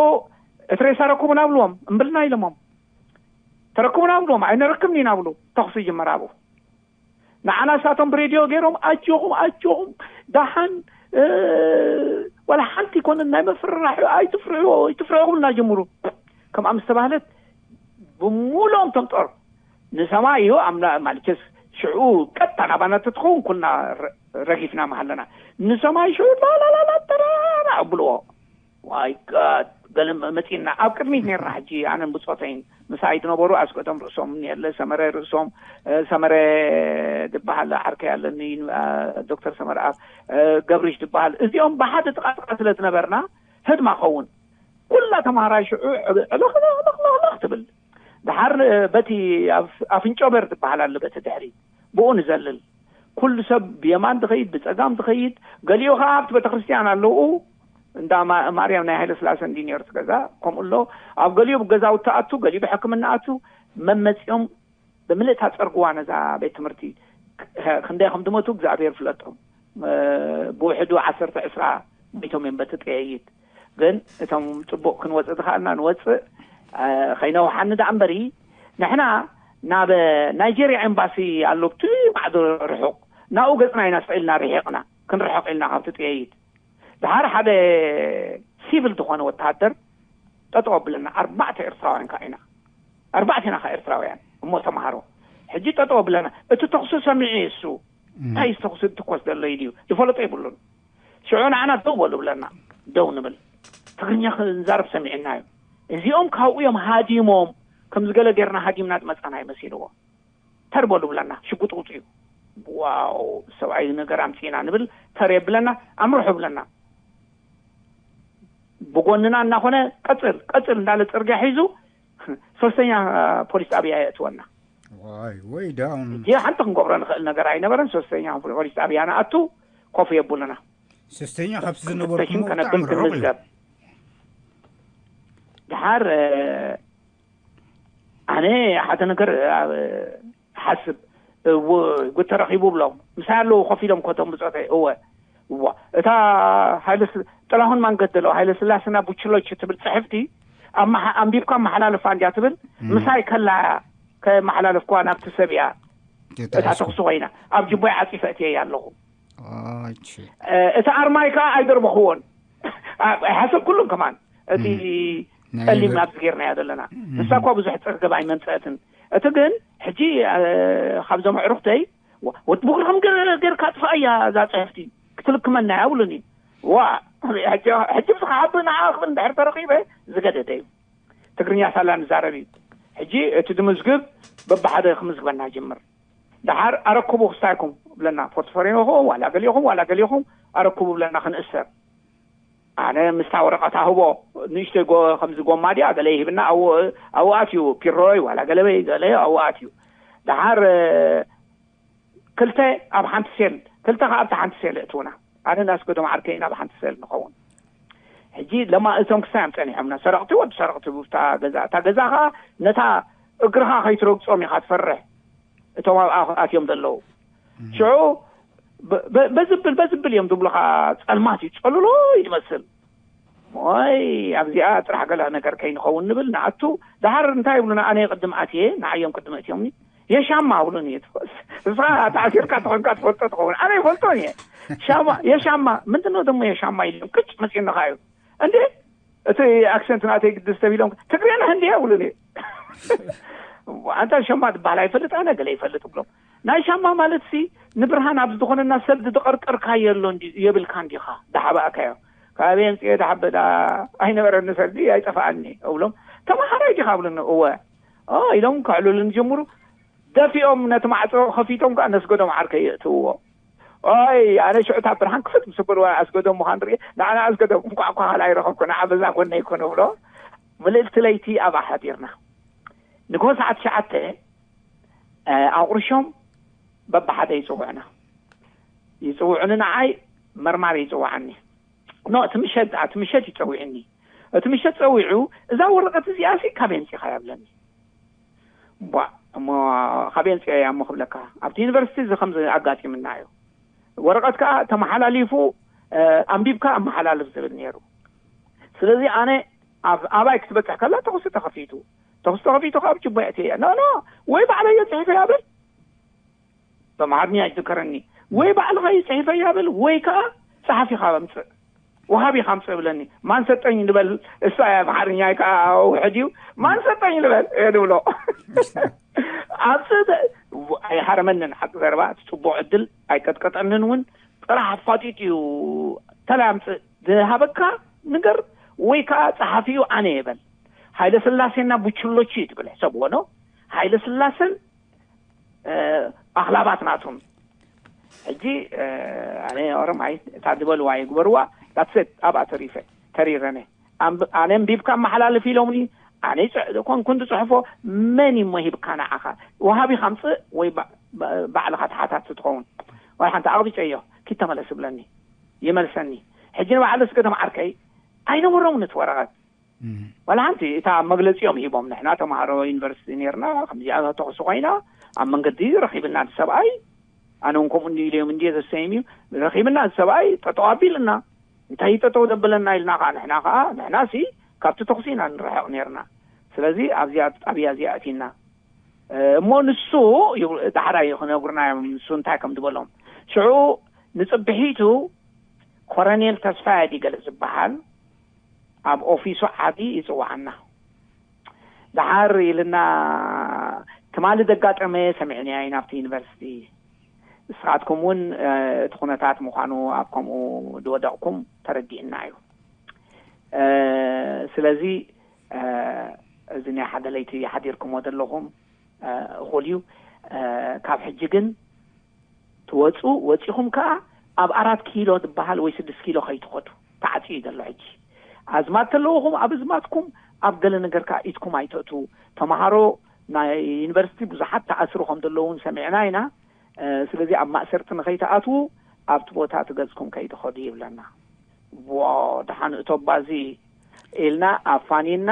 እቲ ሬሳ ረክቡና ብልዎም እምብልና ኢሎሞም። ተረክቡና ብልዎም። ኣይነረክብን ኢና ብሉ። ተኹሲ ይጅመር ኣብኡ። ንዓና እሳቶም ብሬድዮ ገይሮም ኣጆኹም ኣጆኹም ደሓን፣ ዋላ ሓንቲ ይኮነን ናይ መፈራራሕ፣ ኣይትፍርሕዎ ኣይትፍርሕዎ ክብሉና ጀምሩ። ከምኣ ምስ ተባህለት ብሙሉኦም ቶም ጦር ንሰማይ እዩ ኣምና ማለትስ ሽዑ ቀጥታ ናባና ተትኸውን ኩልና ረጊፍና መሃለና። ንሰማይ ሽዑ ላላላላ ተራራ ኣብልዎ። ዋይ ጋድ ገለ መፂና ኣብ ቅድሚት ነርና። ሕጂ ኣነን ብፆተይን ምሳይ ዝነበሩ ኣስገዶም ርእሶም የለ ሰመረ ርእሶም ሰመረ ዝበሃል ዓርከይ ኣለኒ። ዶክተር ሰመረ ኣብ ገብርሽ ዝበሃል እዚኦም ብሓደ ጥቃጥቃ ስለ ዝነበርና ህድማ ኸውን ኩላ ተማሃራይ ሽዑ ዕለኽለኽለኽለኽ ትብል። ድሓር በቲ ኣፍንጮ በር ዝበሃል ኣሎ በቲ ድሕሪ ብኡ ንዘልል ኩሉ ሰብ ብየማን ትኸይድ ብፀጋም ትኸይድ። ገሊኡ ከዓ ኣብቲ ቤተክርስትያን ኣለዉ እንዳ ማርያም ናይ ሃይለ ስላሰ እንዲ ነርት ገዛ ከምኡ ኣሎ። ኣብ ገሊኡ ብገዛውቲ ኣቱ ገሊኡ ብሕክምና ኣቱ መመፂኦም ብምልእታ ፀርግዋ ነዛ ቤት ትምህርቲ ክንደይ ከም ድመቱ እግዚኣብሔር ፍለጦም። ብውሕዱ ዓሰርተ ዕስራ ሞይቶም እዮም በቲ ጥየይት። ግን እቶም ፅቡቅ ክንወፅእ ዝኽኣልና ንወፅእ። ከይነውሓኒ ደኣ እምበሪ ንሕና ናብ ናይጀርያ ኤምባሲ ኣሎ ብቲ ማዕዶ ርሑቅ ናብኡ ገፅና ኢና ስቕ ኢልና ርሒቕና ክንርሕቕ ኢልና ካብቲ ጥየይት። ድሓር ሓደ ሲቪል ዝኾነ ወተሃደር ጠጠው ኣብለና። ኣርባዕተ ኤርትራውያን ከዓ ኢና ኣርባዕቴና ከዓ ኤርትራውያን እሞ ተምሃሮ። ሕጂ ጠጠው ኣብለና። እቲ ተኽሲ ሰሚዑ እሱ እንታይ ተኽሲ ትኮስ ዘሎ እዩ ድዩ ዝፈለጦ የብሉን። ሽዑ ንዓና ደው በሉ ብለና። ደው ንብል ትግርኛ ክንዛረብ ሰሚዕና እዩ። እዚኦም ካብኡ እዮም ሃዲሞም ከምዚ ገለ ጌርና ሃዲምና ዝመፃና ይመሲልዎ። ተር በሉ ብለና ሽጉጥ ውፅኡ። ዋው ሰብኣይ ነገር ኣምፂና ንብል። ተር የብለና ኣምርሑ ብለና። ብጎንና እናኾነ ቀፅል ቀፅል እንዳለ ፅርግያ ሒዙ ሶስተኛ ፖሊስ ጣብያ የእትወና። ዋይ ወይ ዳውን ይህ ሓንቲ ክንገብሮ ንኽእል ነገር ኣይነበረን። ሶስተኛ ፖሊስ ጣብያ ንኣቱ ኮፍ የቡልና። ሶስተኛ ካብቲ ዝነበርኩም ተሽን ከነብን ብጣዕሚ ርሑቕ እዩ። ክንምዝገብ ድሓር ኣነ ሓደ ነገር ሓስብ እው ጉድ ተረኺቡ ብሎም ምሳይ ኣለዉ ኮፍ ኢሎም ኮቶም ብፆተይ እወ እዋ እታ ሃይለ ስ- ጥላሁን ማን ገደለው ሃይለ ስላሴና ቡችሎች ትብል ፅሕፍቲ ኣመሓ- ኣንቢብካ ኣመሓላልፋ እንድያ ትብል ምሳይ ከላ ከመሓላለፍኳ ናብቲ ሰብ እያ እታ ተኹሲ ኮይና ኣብ ጅቦይ ዓፂፈ እትየ ኣለኹ። እቲ ኣርማይ ከዓ ኣይደርበኽዎን። ሓሰብ ኩሉም ከማን እቲ ጸሊም ኣብዚ ጌርናያ ዘለና ንሳ እኳ ብዙሕ ጸገብ ኣይመምፀአትን። እቲ ግን ሕጂ ካብዞም ኣዕሩኽተይ ወዲ ብጉርኩም ጌርካ ጥፋእያ እዛ ፅሕፍቲ ክትልክመና እያ ብሉኒ። ዋ ሕጂ ብዝኸሓብ ንዓ ክብል እንድሕር ተረኺበ ዝገደደ እዩ። ትግርኛ ሳላ ንዛረብ እዩ። ሕጂ እቲ ዝምዝግብ በብሓደ ክምዝግበና ጅምር። ደሓር ኣረክቡ ክስታይኩም ብለና ፖርትፎሊዮኹም ዋላ ገሊኹም ዋላ ገሊኹም ኣረክቡ ብለና ክንእሰር። ኣነ ምስታ ወረቐት ኣህቦ ንእሽተይ ጎ- ከምዚ ጎማ ድያ ገለ ይህብና ኣው- ኣውኣት እዩ ፒሮይ ዋላ ገለበይ ገለ ኣውኣት እዩ። ደሓር ክልተ ኣብ ሓንቲ ሴል፣ ክልተ ከኣ ኣብቲ ሓንቲ ሴል እእትውና። ኣነ ናስገዶም ዓርከይና ኣብ ሓንቲ ሴል ንኸውን። ሕጂ ለማ እቶም ክሳዮም ጸኒሖምና። ሰረቕቲ ወዲ ሰረቕቲ ብታ ገዛ፣ እታ ገዛ ከኣ ነታ እግርኻ ከይትረግጾም ኢኻ ትፈርሕ። እቶም ኣብኣ ኣትዮም ዘለዉ ሽዑ በዝብል በዝብል እዮም ዝብሉኻ። ጸልማት እዩ፣ ጸልሎ እዩ ዝመስል። ሞይ ኣብዚኣ ጥራሕ ገለ ነገር ከይንኸውን ንብል ንኣቱ። ደሓር እንታይ ይብሉና? ኣነ ቅድም ኣትየ ንዓዮም ቅድም እትዮምኒ። የሻማ ብሉኒ። እስኻ ተዓሲርካ ተኾንካ ትፈልጦ ትኸውን፣ ኣነ ይፈልጦን እየ። ሻማ፣ የሻማ ምንድን ነው ደግሞ የሻማ ኢሎም ቅጭ መፂኡንኻ እዩ እንዴ? እቲ ኣክሰንት ናተይ ግድስ ተቢሎም ትግሬ ነህ እንዲያ ብሉኒ። ኣንታ ሸማ ዝበሃል ኣይፈልጥ ኣነ ገለ ይፈልጥ ብሎም። ናይ ሻማ ማለት ሲ ንብርሃን ኣብ ዝኾነና ሰልዲ ዝቐርቀርካዮ ኣሎ እንዲ የብልካ እንዲኻ፣ ዳሓባእካዮ። ካበይ ኣምፅኤ ዳሓበዳ? ኣይነበረኒ ሰልዲ ኣይጠፋኣኒ እብሎም። ተማሃራይ ዲኻ ብሉኒ። እወ። ኦ ኢሎም ከዕሉሉኒ ጀምሩ። ደፊኦም ነቲ ማዕፆ ከፊቶም ከዓ ነስገዶም ዓርከይ የእትውዎ። ኦይ ኣነ ሽዑ እታ ብርሃን ክፍት ምስ በልዋ ኣስገዶም ምዃን ርኤ። ንዓና ኣስገዶም እንኳዕ እኳ ካልኣይ ረኸብኩ፣ ንዓ በዛ ጎነይ ኮነ ብሎ። ምልእልቲ ለይቲ ኣብኣ ሓዲርና። ንግሆ ሰዓት ትሽዓተ ኣቑርሾም በብሓደ ይፅውዑና። ይፅውዑኒ ንዓይ፣ መርማሪ ይፅውዓኒ። ኖ እቲ ምሸት እቲ ምሸት ይፀዊዕኒ። እቲ ምሸት ፀዊዑ እዛ ወረቐት እዚኣ ሲ ካበይ ኣምፂኻ እያ ብለኒ። ቧ እሞ ካበይ ኣምፂኦ እያ እሞ ክብለካ ኣብቲ ዩኒቨርሲቲ እዚ ከምዚ ኣጋጢምና እዩ። ወረቐት ከዓ ተመሓላሊፉ ኣንቢብካ ኣመሓላልፍ ዝብል ነይሩ። ስለዚ ኣነ ኣብ ኣባይ ክትበፅሕ ከላ ተኹሲ ተኸፊቱ። ተኹሲ ተኸፊቱ ካብ ጅቦ የእትየ እያ። ኖ ኖ ወይ ባዕለዮ ፅሒፈ እያ ብል በምሓርኛ ይዝከረኒ። ወይ ባዕልኻ እዩ ፅሒፈ እያ ብል ወይ ከዓ ፀሓፊኻ ኣምፅእ፣ ወሃቢኻ ኣምፅእ ብለኒ። ማን ሰጠኝ ንበል እሳ እያ ኣምሓርኛ ከዓ ውሕድ እዩ። ማን ሰጠኝ ንበል እየ ንብሎ። ኣምፅእ ተ- ኣይሃረመንን ሓቂ ዘረባ እቲ ፅቡቕ ዕድል ኣይቀጥቀጠንን እውን ጥራሕ ኣፋጢጡ እዩ። ተላይ ኣምፅእ ዝሃበካ ነገር ወይ ከዓ ፀሓፊኡ ኣነ እየ በል። ሃይለ ስላሴና ቡችሎቹ እዩ ትብል ሕሰብዎ ነው። ሃይለ ስላሰን ኣኽላባት ናቶም። ሕጂ ኣነ ኦሮማይ እታ ዝበልዋ ይግበርዋ። ዳትሰት ኣብኣ ተሪፈ ተሪረነ። ኣነ ኣንቢብካ ኣመሓላልፍ ኢሎምኒ። ኣነ ኮንኩ ዝፅሕፎ መን እሞ ሂብካ ንዓኻ? ወሃቢኻ ኣምፅእ ወይ ባዕልኻ ተሓታቲ ትኸውን። ዋላ ሓንቲ ኣቕቢፀዮ ኪድ ተመለስ ይብለኒ፣ ይመልሰኒ። ሕጂ ንባዕሉ ኣስገዶም ዓርከይ ኣይነበሮምን እቲ ወረቐት። ዋላ ሓንቲ እታ መግለፂኦም ሂቦም፣ ንሕና ተምሃሮ ዩኒቨርሲቲ ነርና፣ ከምዚኣ ተኽሲ ኮይና ኣብ መንገዲ ረኺብና እቲ ሰብኣይ። ኣነ እውን ከምኡ እንዲ ኢለዮም እንዲ ዘሰይም እዩ። ረኺብና እቲ ሰብኣይ ጠጠው ኣቢልና፣ እንታይ ጠጠው ዘበለና ኢልና ከዓ ንሕና ከዓ ንሕና ሲ ካብቲ ተኽሲ ኢና ንረሕቕ ነርና። ስለዚ ኣብዚኣ ጣብያ እዚኣ ኣቲና እሞ ንሱ ዳሕራይ ክነግሩና እዮም። ንሱ እንታይ ከም ዝበሎም ሽዑ ንፅብሒቱ ኮረኔል ተስፋ ያዲ ገለ ዝበሃል ኣብ ኦፊሱ ዓቢ ይፅዋዓና። ደሓር ኢልና ትማሊ ዘጋጠመ ሰሚዕንያ ኢና ኣብቲ ዩኒቨርሲቲ። ንስኻትኩም እውን እቲ ኩነታት ምዃኑ ኣብ ከምኡ ዝወደቕኩም ተረዲእና እዩ። ስለዚ እዚ ናይ ሓደ ለይቲ ሓዲርኩሞ ዘለኹም እኹል እዩ። ካብ ሕጂ ግን ትወፁ፣ ወፂኹም ከዓ ኣብ ኣራት ኪሎ ዝበሃል ወይ ስድስት ኪሎ ከይትኸዱ ተዓፅዩ እዩ ዘሎ። ሕጂ ኣዝማት ተለውኹም ኣብ እዝማትኩም ኣብ ገለ ነገር ከዓ ኢድኩም ኣይተእትዉ። ተምሃሮ ናይ ዩኒቨርሲቲ ብዙሓት ተኣስሩ ከም ዘለዉ እውን ሰሚዕና ኢና። ስለዚ ኣብ ማእሰርቲ ንኸይትኣትዉ ኣብቲ ቦታ ትገዝኩም ከይትኸዱ ይብለና። ዎ ደሓን እቶ ባዚ ኢልና ኣፋኒና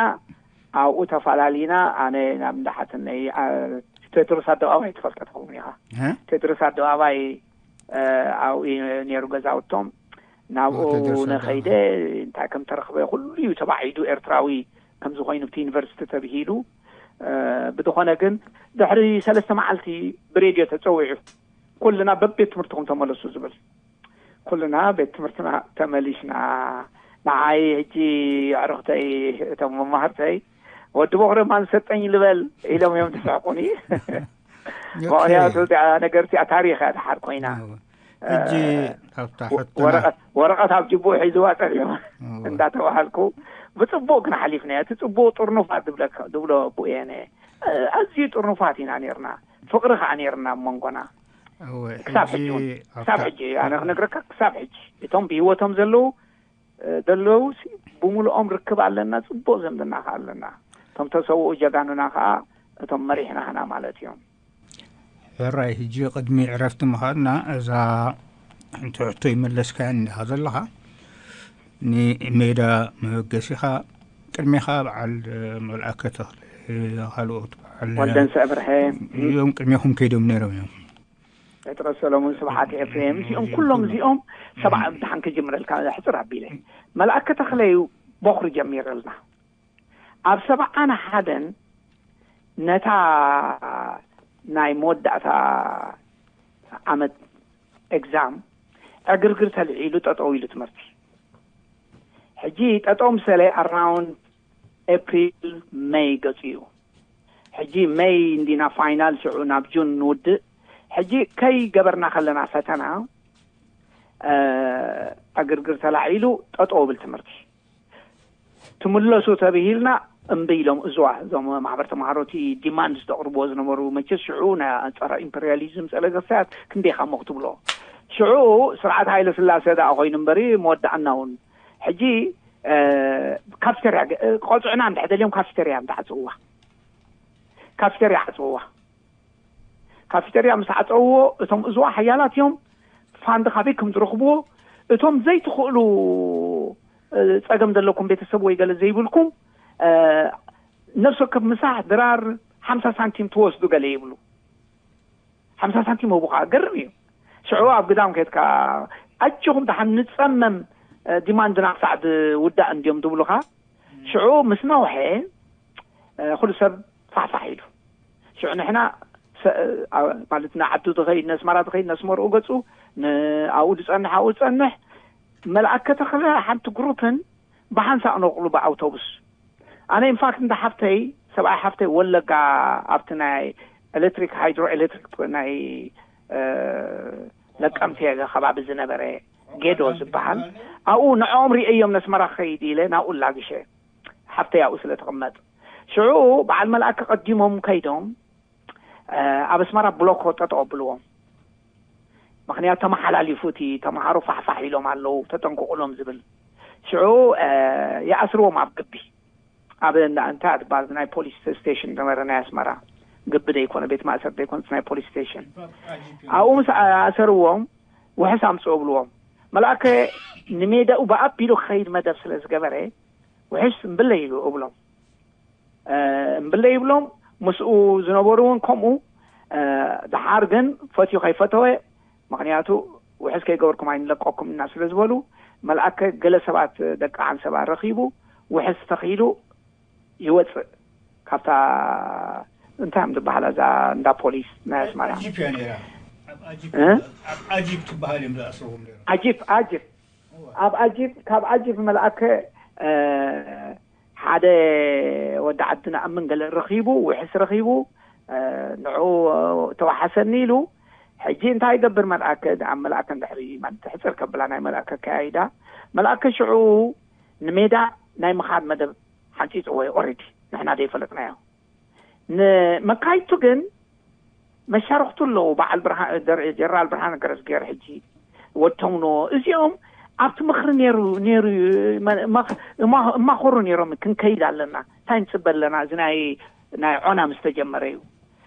ኣብኡ ተፈላለና። ኣነ ናብ እንዳሓትነይ ቴድሮስ ኣደባባይ ትፈልጠ ትኸውን ኢኻ። ቴድሮስ ኣደባባይ ኣብኡ ነይሩ ገዛውቶም። ናብኡ ነኸይደ እንታይ ከም ተረኽበ ኩሉ እዩ ተባዒዱ። ኤርትራዊ ከም ዝኾይኑ ብቲ ዩኒቨርሲቲ ተብሂሉ። ብዝኾነ ግን ድሕሪ ሰለስተ መዓልቲ ብሬድዮ ተፀዊዑ ኩልና በቤት ትምህርትኹም ተመለሱ ዝብል። ኩልና ቤት ትምህርትና ተመሊስና። ንዓይ ሕጂ ኣዕርኽተይ እቶም መማህርተይ ወዲ ቦኽረ ማን ሰጠኝ ልበል ኢሎም እዮም ዝስሕቁኒ። ምክንያቱ እዚኣ ነገር እዚኣ ታሪኽ እያ ድሓር ኮይና። ሕጂ ኣብታ ሕቶና ወረቐት ኣብ ጅቡኡ ሒዝዋ ፀሪሙ እንዳተባሃልኩ ብፅቡቅ ግን ሓሊፍናዮ። እቲ ፅቡቅ ጥርኑፋት ዝብሎ ኣቦ እየ። ኣዝዩ ጥርኑፋት ኢና ነርና። ፍቅሪ ከዓ ነርና ኣብ መንጎና። ክሳብ ሕጂ እውን ክሳብ ሕጂ ኣነ ክነግረካ ክሳብ ሕጂ እቶም ብሂወቶም ዘለዉ ዘለዉ ብምልኦም ርክብ ኣለና። ፅቡቅ ዝምድና ከዓ ኣለና። እቶም ተሰውኡ ጀጋኑና ከዓ እቶም መሪሕናህና ማለት እዮም። ሕራይ፣ ሕጂ ቅድሚ ዕረፍቲ ምዃንና፣ እዛ ሕንቲ ሕቶ ይመለስካያ እንዲኻ ዘለኻ፣ ንሜዳ መበገሲኻ ቅድሜኻ በዓል መልኣከ ተኽለ፣ ካልኦት በዓል ወልደንሰ ብርሀ እዮም ቅድሜኹም ከይዶም ነይሮም እዮም። ጴጥሮስ ሰሎሞን፣ ስብሓት ኤፍሬም፣ እዚኦም ኩሎም እዚኦም ሰብዓ ብድሓን ክጅምረልካ ሕፅር ኣቢለ። መልኣከ ተኽለ እዩ ቦኽሪ ጀሚረልና። ኣብ ሰብዓን ሓደን ነታ ናይ መወዳእታ ዓመት ኤግዛም ዕግርግር ተልዒሉ ጠጠው ኢሉ ትምህርቲ። ሕጂ ጠጠው ምሰለ ኣራውንድ ኤፕሪል መይ ገጹ እዩ። ሕጂ መይ እንዲና ፋይናል፣ ሽዑ ናብ ጁን ንውድእ። ሕጂ ከይ ገበርና ከለና ፈተና፣ እ፣ ዕግርግር ተላዒሉ ጠጠው ብል ትምህርቲ። ትምለሱ ተብሂልና እምቢ ኢሎም እዝዋ፣ እዞም ማሕበር ተምሃሮ እቲ ዲማንድ ዝተቕርብዎ ዝነበሩ፣ መቸስ ሽዑ ናይ ጸረ ኢምፔሪያሊዝም፣ ጸረ ገሳያት ክንደይ ካሞ ክትብሎ። ሽዑ ስርዓት ሃይለ ስላሴ ደኣ ኮይኑ እምበሪ መወዳእና እውን። ሕጂ፣ እ፣ ካፍቴርያ ገ-፣ ቆጽዕና እንድሕር ደልዮም ካፍቴርያ እንዳዓጽውዋ፣ ካፍቴርያ ዓጽውዋ። ካፍቴርያ ምስ ዓጸውዎ፣ እቶም እዝዋ ሓያላት እዮም፣ ፋንድ ካበይ ከም ዝረኽብዎ፣ እቶም ዘይትኽእሉ፣ እ፣ ጸገም ዘለኩም ቤተሰብ ወይ ገለ ዘይብልኩም፣ እ፣ ነፍሲ ወከፍ ምሳሕ ድራር ሓምሳ ሳንቲም ትወስዱ ገለ ይብሉ። ሓምሳ ሳንቲም ህቡኻ፣ ገርም እዩ። ሽዑ ኣብ ግዳም ከድካ፣ ኣጆኹም ደሓን ንጸመም፣ እ፣ ዲማንድና ክሳዕ ዝውዳእ እንድዮም ዝብሉኻ። ሽዑ ምስ ነውሐ፣ እ፣ ኩሉ ሰብ ፋሕፋሕ ኢሉ። ሽዑ ንሕና ሰ-፣ እ፣ ኣ-፣ ማለት ንዓዱ ዝኸይድ፣ ነስመራ ዝኸይድ፣ ነስመርኡ ገጹ፣ ንኣብኡ ዝጸንሕ፣ ኣብኡ ዝጸንሕ። መልኣከ ተኽለ ሓንቲ ግሩፕን ብሓንሳእ ነቕሉ ብኣውቶቡስ። ኣነ ኢንፋክት እንዳ ሓፍተይ፣ ሰብኣይ ሓፍተይ ወለጋ ኣብቲ ናይ ኤሌክትሪክ፣ ሃይድሮ ኤሌክትሪክ ናይ፣ እ፣ ነቀምቴ ከባቢ ዝነበረ ጌዶ ዝበሃል፣ ኣብኡ ንዕኦም ርእዮም ነስመራ ክኸይድ ኢለ ናብኡ ላግሸ። ሓፍተይ ኣብኡ ስለ ትቕመጥ። ሽዑ በዓል መልኣከ ቀዲሞም ከይዶም፣ እ፣ ኣብ ኣስመራ ብሎኮ ጠጠው ኣብልዎም። ምኽንያቱ ተመሓላሊፉ፣ እቲ ተምሃሮ ፋሕፋሕ ኢሎም ኣለዉ፣ ተጠንቀቑሎም ዝብል። ሽዑ፣ እ፣ ይኣስርዎም ኣብ ግቢ። ኣብ እንዳ፣ እንታይ ትበሃል፣ ናይ ፖሊስ ስቴሽን ነበረ ናይ ኣስመራ። ግቢ ዘይኮነ፣ ቤት ማእሰርቲ ዘይኮነ፣ ናይ ፖሊስ ስቴሽን። ኣብኡ ምስ ኣሰርዎም፣ ውሕስ ኣምጽኡ እብልዎም። መልኣከ ንሜዳኡ ብኣቢሉ ክኸይድ መደብ ስለ ዝገበረ፣ ውሕስ እምብለይ ኢሉ እብሎም። እ፣ እምብለይ ይብሎም። ምስኡ ዝነበሩ እውን ከምኡ። እ፣ ደሓር ግን ፈትዩ ከይፈተወ፣ ምኽንያቱ ውሕስ ከይገበርኩም ኣይንለቀኩም ኢና ስለ ዝበሉ፣ መልኣከ ገለ ሰባት ደቂ ዓንሰባ ረኺቡ፣ ውሕስ ተኺሉ ይወፅእ ካብታ፣ እንታይ እዮም ዝበሃላ፣ እዛ እንዳ ፖሊስ ናይ ኣስመራ። ኣጂፕ እያ ነይራ። ኣብ ኣጂፕ፣ እ? ኣብ ኣጂፕ ትበሃል እዮም ዝኣስርዎም ነይሮም። ኣጂፕ፣ ኣጂፕ። እዋ። ኣብ ኣጂፕ፣ ካብ ኣጂፕ መልኣከ፣ እ፣ ሓደ ወዲ ዓዲ ንኣምን ገለ ረኺቡ፣ ውሕስ ረኺቡ፣ እ፣ ንዕኡ ተዋሓሰኒ ኢሉ። ሕጂ እንታይ ይገብር መልኣከ? ኣብ መልኣከ እንድሕሪ፣ ማለት፣ ሕጽር ከብላ ናይ መልኣከ ኣካያይዳ፣ መልኣከ ሽዑ ንሜዳ ናይ ምኻድ መደብ ሓንጺጽዎ እዩ። ኦሬዲ ንሕና ዘይፈለጥናዮ። ንመካይቱ ግን መሻርኽቱ ኣለዉ። በዓል ብርሃ-፣ ደር-፣ ጀነራል ብርሃነ ገረዝግሄር፣ ሕጂ ወድ ተምኖ፣ እዚኦም ኣብቲ ምኽሪ ነይሩ፣ ነይሩ እዩ። መ-፣ መኽ-፣ እማ-፣ እማኸሩ ነይሮም፣ ክንከይድ ኣለና፣ እንታይ ንጽበ ኣለና፣ እዚ ናይ፣ ናይ ዖና ምስ ተጀመረ እዩ፣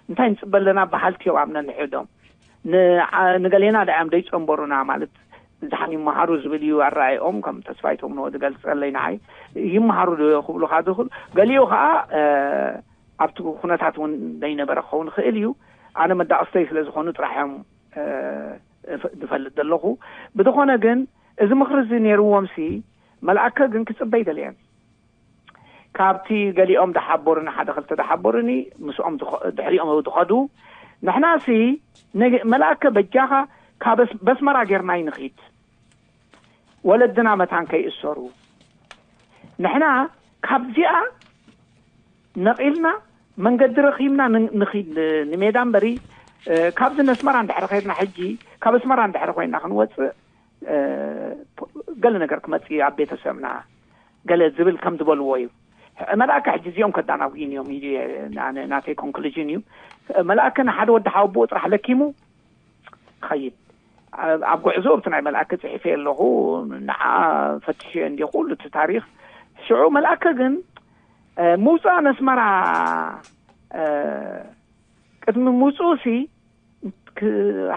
እንታይ ንጽበ ኣለና በሃልቲ እዮም ኣብ ነንሕዶም። ንዓ-፣ ንገሌና ደኣ እዮም ደይጸንበሩና፣ ማለት፣ ዝሓን ይመሃሩ ዝብል እዩ ኣረኣእኦም፣ ከም ተስፋይ ተምኖ ዝገልጸለይ ንዓይ። ይመሃሩ ዶ ክብሉኻ ዝኽእሉ፣ ገሊኡ ኸኣ፣ እ፣ ኣብቲ ኩነታት እውን ዘይነበረ ክኸውን ይኽእል እዩ። ኣነ መዳቕስተይ ስለ ዝኾኑ ጥራሕ እዮም፣ እ፣ እፍ-፣ ዝፈልጥ ዘለኹ። ብዝኾነ ግን፣ እዚ ምኽሪ እዚ ነይርዎምሲ፣ መልኣከ ግን ክጽበ ኣይደለየን። ካብቲ ገሊኦም ዝሓበሩኒ፣ ሓደ ክልተ ዝሓበሩኒ፣ ምስኦም ዝኸ-፣ ድሕሪኦም ዝኸዱ፣ ንሕናሲ፣ ነግ-፣ መልኣከ በጃኻ ካብ ኣስ-፣ በስመራ ጌርና ይንኺድ። ወለድና መታን ከይእሰሩ። ንሕና ካብዚኣ ነቒልና መንገዲ ረኺብና ን-፣ ንኺድ ን-፣ ንሜዳ እምበሪ፣ እ፣ ካብዚ ነስመራ እንድሕሪ ኸይድና፣ ሕጂ ካብ ኣስመራ እንድሕሪ ኮይንና ክንወጽእ፣ እ፣ ገለ ነገር ክመጽእ እዩ ኣብ ቤተሰብና ገለ ዝብል ከም ዝበልዎ እዩ። መልኣከ ሕጂ እዚኦም ከዳናጉይን እዮም ኢሉ እየ፣ ኣነ ናተይ ኮንክሉዥን እዩ። መልኣከ ንሓደ ወዲ ሓወቦኡ ጥራሕ ለኪሙ ክኸይድ። ኣብ፣ ኣብ ጉዕዞ ኣብቲ ናይ መልኣከ ጽሒፈ ኣለኹ፣ ንዓ ፈትሸ እንዲ ኩሉ እቲ ታሪኽ። ሽዑ መልኣከ ግን፣ እ፣ ምውጻእ ነስመራ፣ እ፣ ቅድሚ ምውጽኡሲ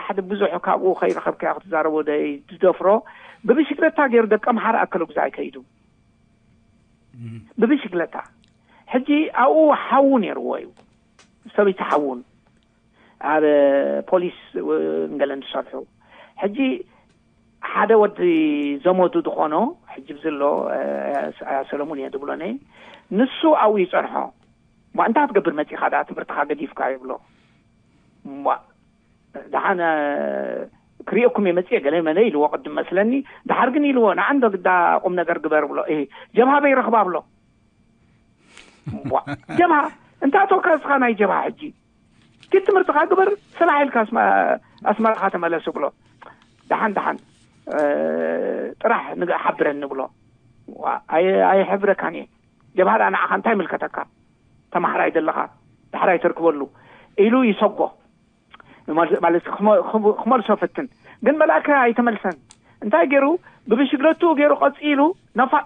ሓደ ብዙሕ ካብኡ ከይረኸብካዮ ክትዛረቦ ደይ ትደፍሮ። ብብሽግለታ ገይሩ ደቀ ምሓረ ኣከለ ጉዛይ ከይዱ ብብሽግለታ። ሕጂ ኣብኡ ሓዉ ነይርዎ እዩ፣ ሰበይቲ ሓዉን ኣብ ፖሊስ ገለን ዝሰርሑ። ሕጂ ሓደ ወዲ ዘመዱ ዝኾኖ ሕጂ ብዝሎ ሰለሙን እየ ዝብሎ ነ ንሱ ኣብኡ ይፀንሖ። እሞ እንታይ ትገብር መፂኻ ደኣ ትምህርትኻ ገዲፍካ ይብሎ። እሞ ደሓን ክሪኦኩም እየ መፅየ ገለ መለ ኢልዎ ቅድም መስለኒ። ደሓር ግን ኢልዎ ንዓንዶ ግዳ ቁም ነገር ግበር ብሎ። እ ጀብሃ በይ ረኽባ ብሎ። ዋ፣ ጀብሃ እንታይ ተወካ እስኻ ናይ ጀብሃ ሕጂ? ኪድ ትምህርትኻ ግበር፣ ስራሕ ኢልካ ኣስመ- ኣስመራኻ ተመለስ ብሎ። ደሓን ደሓን ጥራሕ ንግ ሓብረኒ ብሎ። ኣየሕብረካን እየ። ጀብሃ ደኣ ንዓኻ እንታይ ይምልከተካ? ተማሕራይ ዘለኻ ዳሕራይ ተርክበሉ ኢሉ ይሰጎ። ክመልሶ ፈትን ግን መልኣከ ኣይተመልሰን። እንታይ ገይሩ? ብብሽግለቱ ገይሩ ቀፂሉ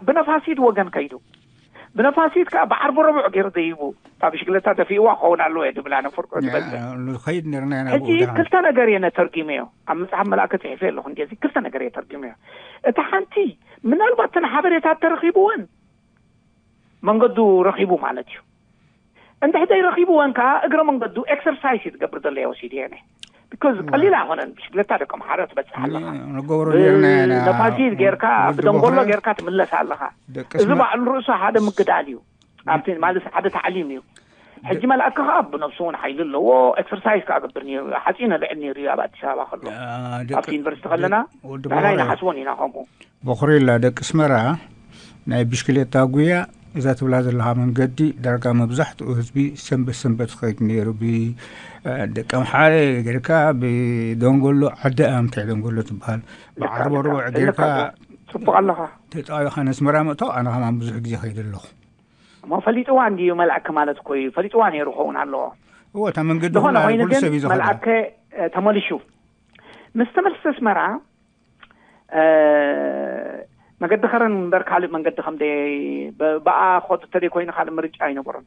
ብነፋሲት ወገን ከይዱ። ብነፋሲት ከዓ ብዓርቢ ረቡዕ ገይሩ ደይቡ። እታ ብሽግለታ ደፊእዋ ክኸውን ኣለዎ እየ ዝብል ኣነ ፍርቆ ዝበልፀ። ከይድ ነርና ኢና ሕጂ ብኡ ደሓን። ክልተ ነገር እየ ነተርጊመዮ። ኣብ መፅሓፍ መልኣከ ፅሒፈ ኣለኹ እንዲ ክልተ ነገር እየ ተርጊመዮ። እታ ሓንቲ ምናልባት ተን ሓበሬታት ተረኺብወን መንገዱ ረኺቡ ማለት እዩ። እንድሕደይ ረኺብወን ከዓ እግረ መንገዱ ኤክሰርሳይስ እዩ ዝገብር ዘሎ ወሲድየነ። ቢኮዝ ቀሊል ኣይኮነን። ብሽግለታ ደቂ ኣምሓራ ትበፅሕ ኣለኻ። ንገብሮ ነርና ኢና። ነፋሲት ጌርካ ወዲ ብደንጎሎ ቦኽረ ጌርካ ትምለስ ኣለኻ። ደቂ እዚ ስመ- ባዕሉ ርእሱ ሓደ ምግዳል እዩ። ኣብቲ ማለት ሓደ ታዕሊም እዩ። ሕጂ መልኣክ ከዓ ብነብሱ እውን ሓይሊ ኣለዎ። ኤክሰርሳይዝ ከዓ ገብር ነይሩ። ሓፂነ ልዕል ነይሩ እዩ ኣብ ኣዲስ ኣበባ ከሎ። ደቂ- ኣብቲ ዩኒቨርሲቲ ከለና ወዲ ብሕራይ ቦኽረ ንሓስቦን ኢና ከምኡ። ቦኽሪላ ደቂ ኣስመራ ናይ ብሽክሌታ ጉያ እዛ ትብላ ዘለኻ መንገዲ ዳርጋ መብዛሕትኡ ህዝቢ ሰንበት ሰንበት ክኸይድ ነይሩ። ብደቂ ኣምሓረ ጌርካ ብደንጎሎ ዓዲ ኣምታይ ደንጎሎ ትበሃል ብዓርቦ ርቡዕ ጌርካ ጽቡቕ ኣለኻ። ተጣቢኻ ነስመራ ምእቶ ኣነ ከማን ብዙሕ ግዜ ኸይደ ኣለኹ። እሞ ፈሊጥዋ እንድዩ መልኣከ ማለት እኮ እዩ። ፈሊጥዋ ነይሩ ክኸውን ኣለዎ። እወ እታ መንገዲ ዝኾነ ኩላ ኮይኑ ኩሉ ግን ሰብ እዩ ዝኸዳ። መልኣከ ተመልሹ ምስ ተመልሰ ኣስመራ መገዲ ከረን እምበር ካልእ መንገዲ ከም ብኣ ክኸዱ ተደይ ኮይኑ ካልእ ምርጫ ኣይነበሮን።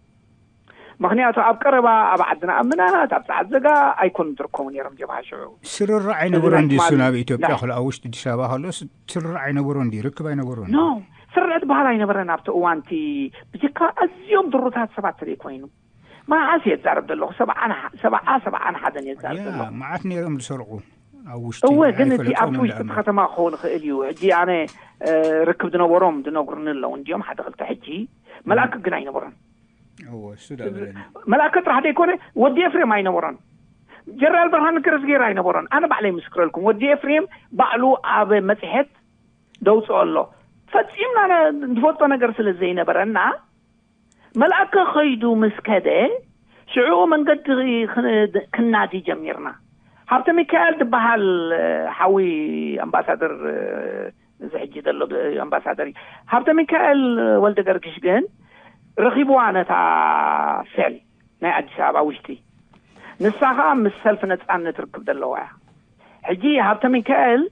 ምኽንያቱ ኣብ ቀረባ ኣብ ዓድና ኣብ ምናት ኣብ ጸዓት ዘጋ ኣይኮኑን ዝርከቡ ነይሮም ጀብሃ ሽዑ። ስርርዕ ኣይነበሮን ድዩ እሱ ናብ ኢትዮጵያ ከሎ ኣብ ውሽጢ ኣዲስ ኣበባ ከሎ ስርርዕ ኣይነበሮን ድዩ ርክብ ኣይነበሮን? ኖ ስርርዕ ዝበሃል ኣይነበረን ኣብቲ እዋንቲ። ብጀካ ኣዝዮም ድሩታት ሰባት ተደይ ኮይኑ መዓስ እየ ዝዛረብ ዘለኹ? ሰብዓ ሰብዓ ሰብዓን ሓደን እየ ዝዛረብ ዘለኹ። መዓት ነይሮም ዝሰርቁ ኣብ ውሽጢ እወ ግን እቲ ኣብቲ ውሽጢ እቲ ከተማ ክኸውን ይኽእል እዩ። ሕጂ ኣነ ርክብ ዝነበሮም ዝነግሩኒ ኣለዉ እንዲኦም ሓደ ክልተ። ሕጂ መልኣክ ግን ኣይነበሮን። መልኣክ ጥራሕ ዘይኮነ ወዲ ኤፍሬም ኣይነበሮን። ጀነራል ብርሃነ ገረዝጌር ኣይነበሮን። ኣነ ባዕለይ ምስክረልኩም ወዲ ኤፍሬም ባዕሉ ኣብ መፅሄት ደውፅኦ ኣሎ። ፈፂምና ንፈልጦ ነገር ስለ ዘይነበረና መልኣከ ኸይዱ ምስ ከደ ሽዑኡ መንገዲ ክናዲ ጀሚርና። ሃብተ ሚካኤል ዝበሃል ሓዊ ኣምባሳደር እዚ ሕጂ ዘሎ ኣምባሳደር እዩ። ሃብተ ሚካኤል ወልደ ገርግሽ ግን ረኺብዋ ነታ ሴል ናይ ኣዲስ ኣበባ ውሽጢ። ንሳ ኸዓ ምስ ሰልፊ ነፃነት ርክብ ዘለዋ እያ። ሕጂ ሃብተ ሚካኤል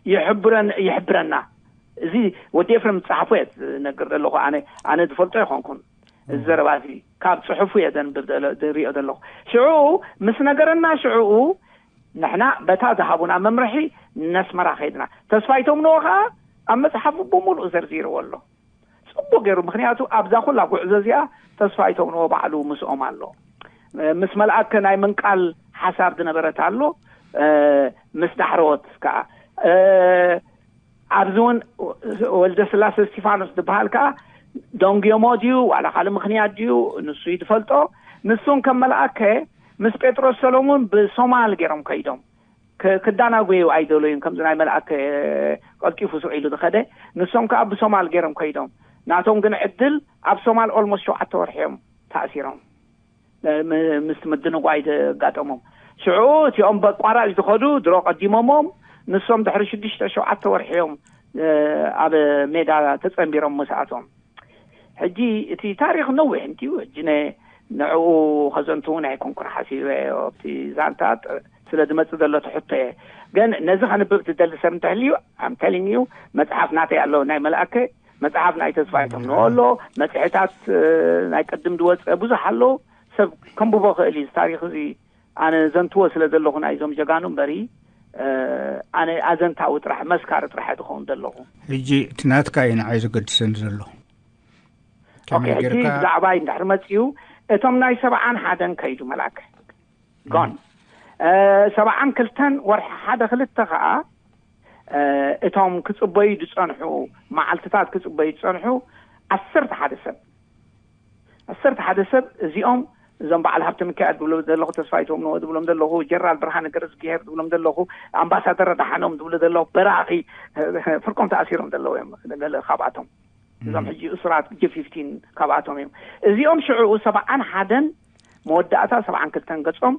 ይሕብረን ይሕብረና። እዚ ወዲ ኤፍሬም ዝፀሓፎ እየ ዝነግር ዘለኹ። ኣነ ኣነ ዝፈልጦ ኣይኮንኩን። እዚ ዘረባ እዚ ካብ ፅሑፉ እየ ዘንብብ ዝሪኦ ዘለኹ። ሽዑ ምስ ነገረና ሽዑኡ ንሕና በታ ዝሃቡና መምርሒ ነስመራ ከይድና። ተስፋይቶም ንዎ ከዓ ኣብ መፅሓፉ ብምሉእ ዘርዚርዎ ኣሎ። ፅቡቅ ገይሩ። ምክንያቱ ኣብዛ ኩላ ጉዕዞ እዚኣ ተስፋይቶም ንዎ ባዕሉ ምስኦም ኣሎ። ምስ መልኣከ ናይ ምንቃል ሓሳብ ዝነበረት ኣሎ። ምስ ዳሕረዎት ከዓ ኣብዚ እውን ወልደ ስላሴ እስቲፋኖስ ዝበሃል ከዓ ደንጉዮሞ ድዩ ዋላ ካልእ ምክንያት ድዩ ንሱ እዩ ዝፈልጦ። ንሱን ከም መልኣከ ምስ ጴጥሮስ ሰሎሙን ብሶማል ገይሮም ከይዶም ክዳናጉዩ ኣይደለዩን። ከምዚ ናይ መልኣከ ቀልጢፉ ስቕ ኢሉ ዝኸደ ንሶም ከዓ ብሶማል ገይሮም ከይዶም። ናቶም ግን ዕድል ኣብ ሶማል ኦልሞስት ሸውዓተ ወርሒ እዮም ተኣሲሮም። ምስቲ ምድንጓይ ዘጋጠሞም ሽዑ እቲኦም በቋራጭ ዝኸዱ ድሮ ቀዲሞሞም ንሶም ድሕሪ ሽዱሽተ ሸውዓተ ወርሒ እዮም ኣብ ሜዳ ተጸንቢሮም ምስኣቶም። ሕጂ እቲ ታሪኽ ነዊሕ እንትዩ። ሕጂ ንዕኡ ከዘንቱ እውን ኣይኮንኩን ሓሲበ ኣብቲ ዛንታ ስለ ዝመጽእ ዘሎ ትሕቶ እየ። ግን ነዚ ከንብብ ዝደሊ ሰብ እንተህልዩ ኣምተሊን እዩ። መጽሓፍ ናተይ ኣሎ ናይ መልኣከ መጽሓፍ ናይ ተስፋ ይተምንዎ ኣሎ። መጽሔታት ናይ ቅድም ዝወፀ ብዙሕ ኣሎ። ሰብ ከንብቦ ክእል እዩ። ታሪኽ እዚ ኣነ ዘንትዎ ስለ ዘለኹ ናይዞም ጀጋኑ እምበሪ፣ ኣነ ኣዘንታዊ ጥራሕ፣ መስካሪ ጥራሕ ዝኸውን ዘለኹ። ሕጂ እቲ ናትካ እዩ ንዓይ ዘገድሰኒ ዘሎ። ከመይ ኦኬ፣ ሕጂ ጌርካ? ብዛዕባይ እንድሕር መጺኡ፣ እቶም ናይ ሰብዓን ሓደን ከይዱ፣ መልኣከ ጎን፣ እ፣ ሰብዓን ክልተን ወርሒ ሓደ ክልተ ከኣ፣ እ፣ እቶም ክጽበዩ ዝጸንሑ፣ መዓልትታት ክጽበዩ ዝጸንሑ ዓሰርተ ሓደ ሰብ፣ ዓሰርተ ሓደ ሰብ እዚኦም፣ እዞም በዓል ሃብተ ሚካኤል ትብሎ ዘለኹ፣ ተስፋይ ተምንዎ ትብሎም ዘለኹ፣ ጀነራል ብርሃነ ገረዝግሄር ትብሎም ዘለኹ፣ ኣምባሳደር ኣድሓኖም ትብሎ ዘለኹ፣ በራኺ፣ እ፣ ፍርቆም ተኣሲሮም ዘለዉ እዮም፣ ገለ ካብኣቶም። እዞም ሕጂ እሱራት ጂ ፊፍቲን ካብኣቶም እዮም። እዚኦም ሽዑ ሰብዓን ሓደን መወዳእታ ሰብዓን ክልተን ገጾም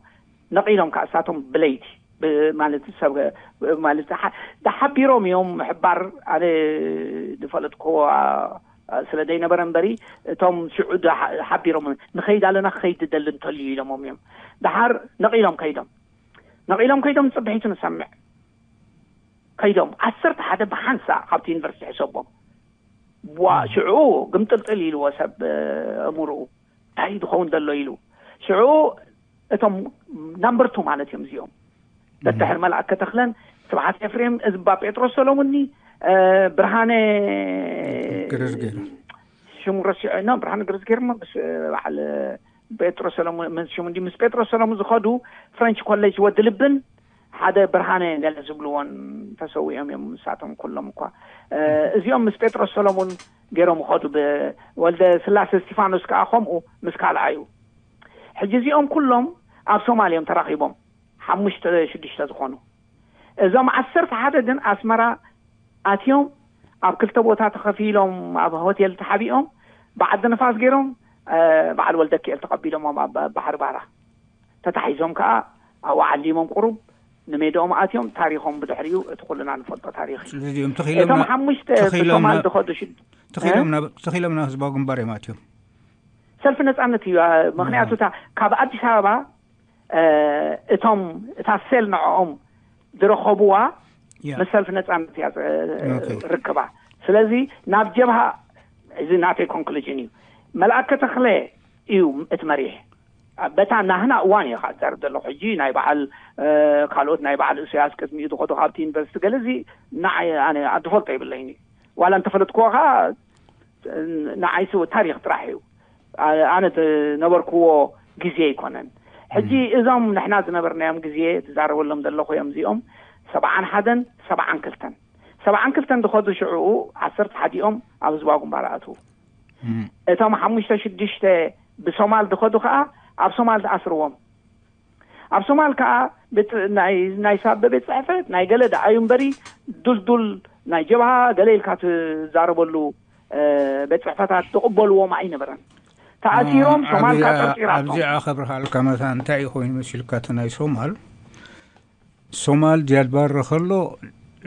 ነቒሎም፣ ከኣ እሳቶም ብለይቲ፣ ብ-፣ ማለት ሰብ፣ ማለት ሓ-፣ ተሓቢሮም እዮም። ምሕባር ኣነ ዝፈለጥክዎ፣ ኣ፣ ስለ ዘይነበረ እምበሪ፣ እቶም ሽዑ ደሓ-፣ ሓቢሮም፣ "ንኸይድ ኣለና፣ ክኸይድ ዝደሊ እንተልዩ" ኢሎሞም እዮም። ደሓር ነቒሎም ከይዶም። ነቒሎም ከይዶም፣ ጽብሒቱ ንሰምዕ። ከይዶም፣ ዓሰርተ ሓደ ብሓንሳእ ካብቲ ዩኒቨርሲቲ ሕሰቦም። ዋ፣ ሽዑ ግምጥልጥል ኢልዎ ሰብ፣ እ፣ እምርኡ። እንታይ ዝኸውን ዘሎ ኢሉ። ሽዑ እቶም ናምበር ቱ ማለት እዮም እዚኦም። በትሕር መልኣከ ተኽለን፣ ስብሓት ኤፍሬም፣ እዝባ ጴጥሮስ ሰሎሙኒ፣ እ፣ ብርሃነ ገረዝጌር። ሽሙ ረሲዖ፣ ኖ፣ ብርሃነ ገረዝጌር እሞ ምስ፣ እ፣ በዓል፣ እ፣ ጴጥሮስ ሰሎሙን፣ ምስ ሽሙ እንዲ፣ ምስ ጴጥሮስ ሰሎሙን ዝኸዱ ፍሬንች ኮሌጅ ወዲ ልብን ሓደ ብርሃነ ገለ ዝብልዎን ተሰዊኦም እዮም። ንሳቶም ኩሎም እኳ፣ እ፣ እዚኦም ምስ ጴጥሮስ ሰሎሙን ገይሮም ኸዱ። ብ-፣ ወልደ ስላሴ እስቲፋኖስ ከኣ ከምኡ ምስ ካልኣዩ። ሕጂ እዚኦም ኩሎም ኣብ ሶማል እዮም ተራኺቦም፣ ሓሙሽተ ሽዱሽተ ዝኾኑ። እዞም ዓሰርተ ሓደ ግን ኣስመራ ኣትዮም፣ ኣብ ክልተ ቦታ ተኸፊሎም፣ ኣብ ሆቴል ተሓቢኦም፣ ብዓዲ ንፋስ ገይሮም፣ እ፣ በዓል ወልደኪኤል ተቐቢሎሞም ኣብ ባሕሪ ባራ። ተታሒዞም ከኣ ኣብኡ ዓሊሞም ቁሩብ ንሜድኦም ኣትዮም፣ ታሪኾም ብድሕሪኡ እቲ ኩልና ንፈልጦ ታሪኽ እዩ። ስለዚ እዮም ተኺሎም እቶም ና-፣ ሓሙሽተ ተኺሎም ብሶማል ና-፣ ዝኸዱ ሽድ-፣ ተኺሎም እ? ናብ፣ ተኺሎም ናብ ህዝባዊ ግንባር እዮም ኣትዮም። ሰልፊ ነጻነት እዩ። አ፣ ምኽንያቱ ያ። እታ ካብ ኣዲስ ኣበባ፣ እ፣ እቶም፣ እታ ሴል ንዕኦም ዝረኸቡዋ ያ። ምስ ሰልፊ ነጻነት እያ፣ እ፣ ኦኬ። ርክባ። ስለዚ ናብ ጀብሃ፣ እዚ ናተይ ኮንክሉዥን እዩ። መልኣከ ተኽለ እዩ እቲ መሪሕ። በታ ናህና እዋን እየ ኸዓ ዝዛረብ ዘለኹ። ሕጂ ናይ በዓል፣ እ፣ ካልኦት ናይ በዓል እሰያስ ቅድሚኡ ዝኸዱ ካብቲ ዩኒቨርሲቲ ገለ እዚ ንዓይ፣ ኣነ ዝፈልጦ የብለይን እዩ። ዋላ እንተፈለጥክዎ ኸዓ ንዓይሲ ታሪኽ ጥራሕ እዩ። ኣ-፣ ኣነ ዝነበርክዎ ግዜ ኣይኮነን። ሕጂ እም። እዞም ንሕና ዝነበርናዮም ግዜ ትዛረበሎም ዘለኹ እዮም እዚኦም፣ ሰብዓን ሓደን ሰብዓን ክልተን። ሰብዓን ክልተን ዝኸዱ ሽዕኡ ዓሰርተ ሓዲኦም ኣብ ህዝባዊ ግንባር ኣትዉ። እም። እቶም ሓሙሽተ ሽዱሽተ ብሶማል ዝኸዱ ኸኣ ኣብ ሶማል ዝኣስርዎም። ኣብ ሶማል ከኣ ቤት፣ ናይ፣ ናይ ሳበ ቤት ጽሕፈት ናይ ገለ ደኣ እዩ እምበሪ፣ ዱልዱል ናይ ጀብሃ ገለ ኢልካ ትዛረበሉ፣ እ፣ ቤት ጽሕፈታት ዝቕበልዎም ኣይነበረን። ተኣሲሮም እ፣ ሶማል ኣብዚኣ፣ ካብ ጠርጢራቶም። ኣብዚኣ ከብርሃልካ መታን እንታይ እዩ ኮይኑ መሲልካ እቲ ናይ ሶማል? ሶማል ዚያድ ባረ ከሎ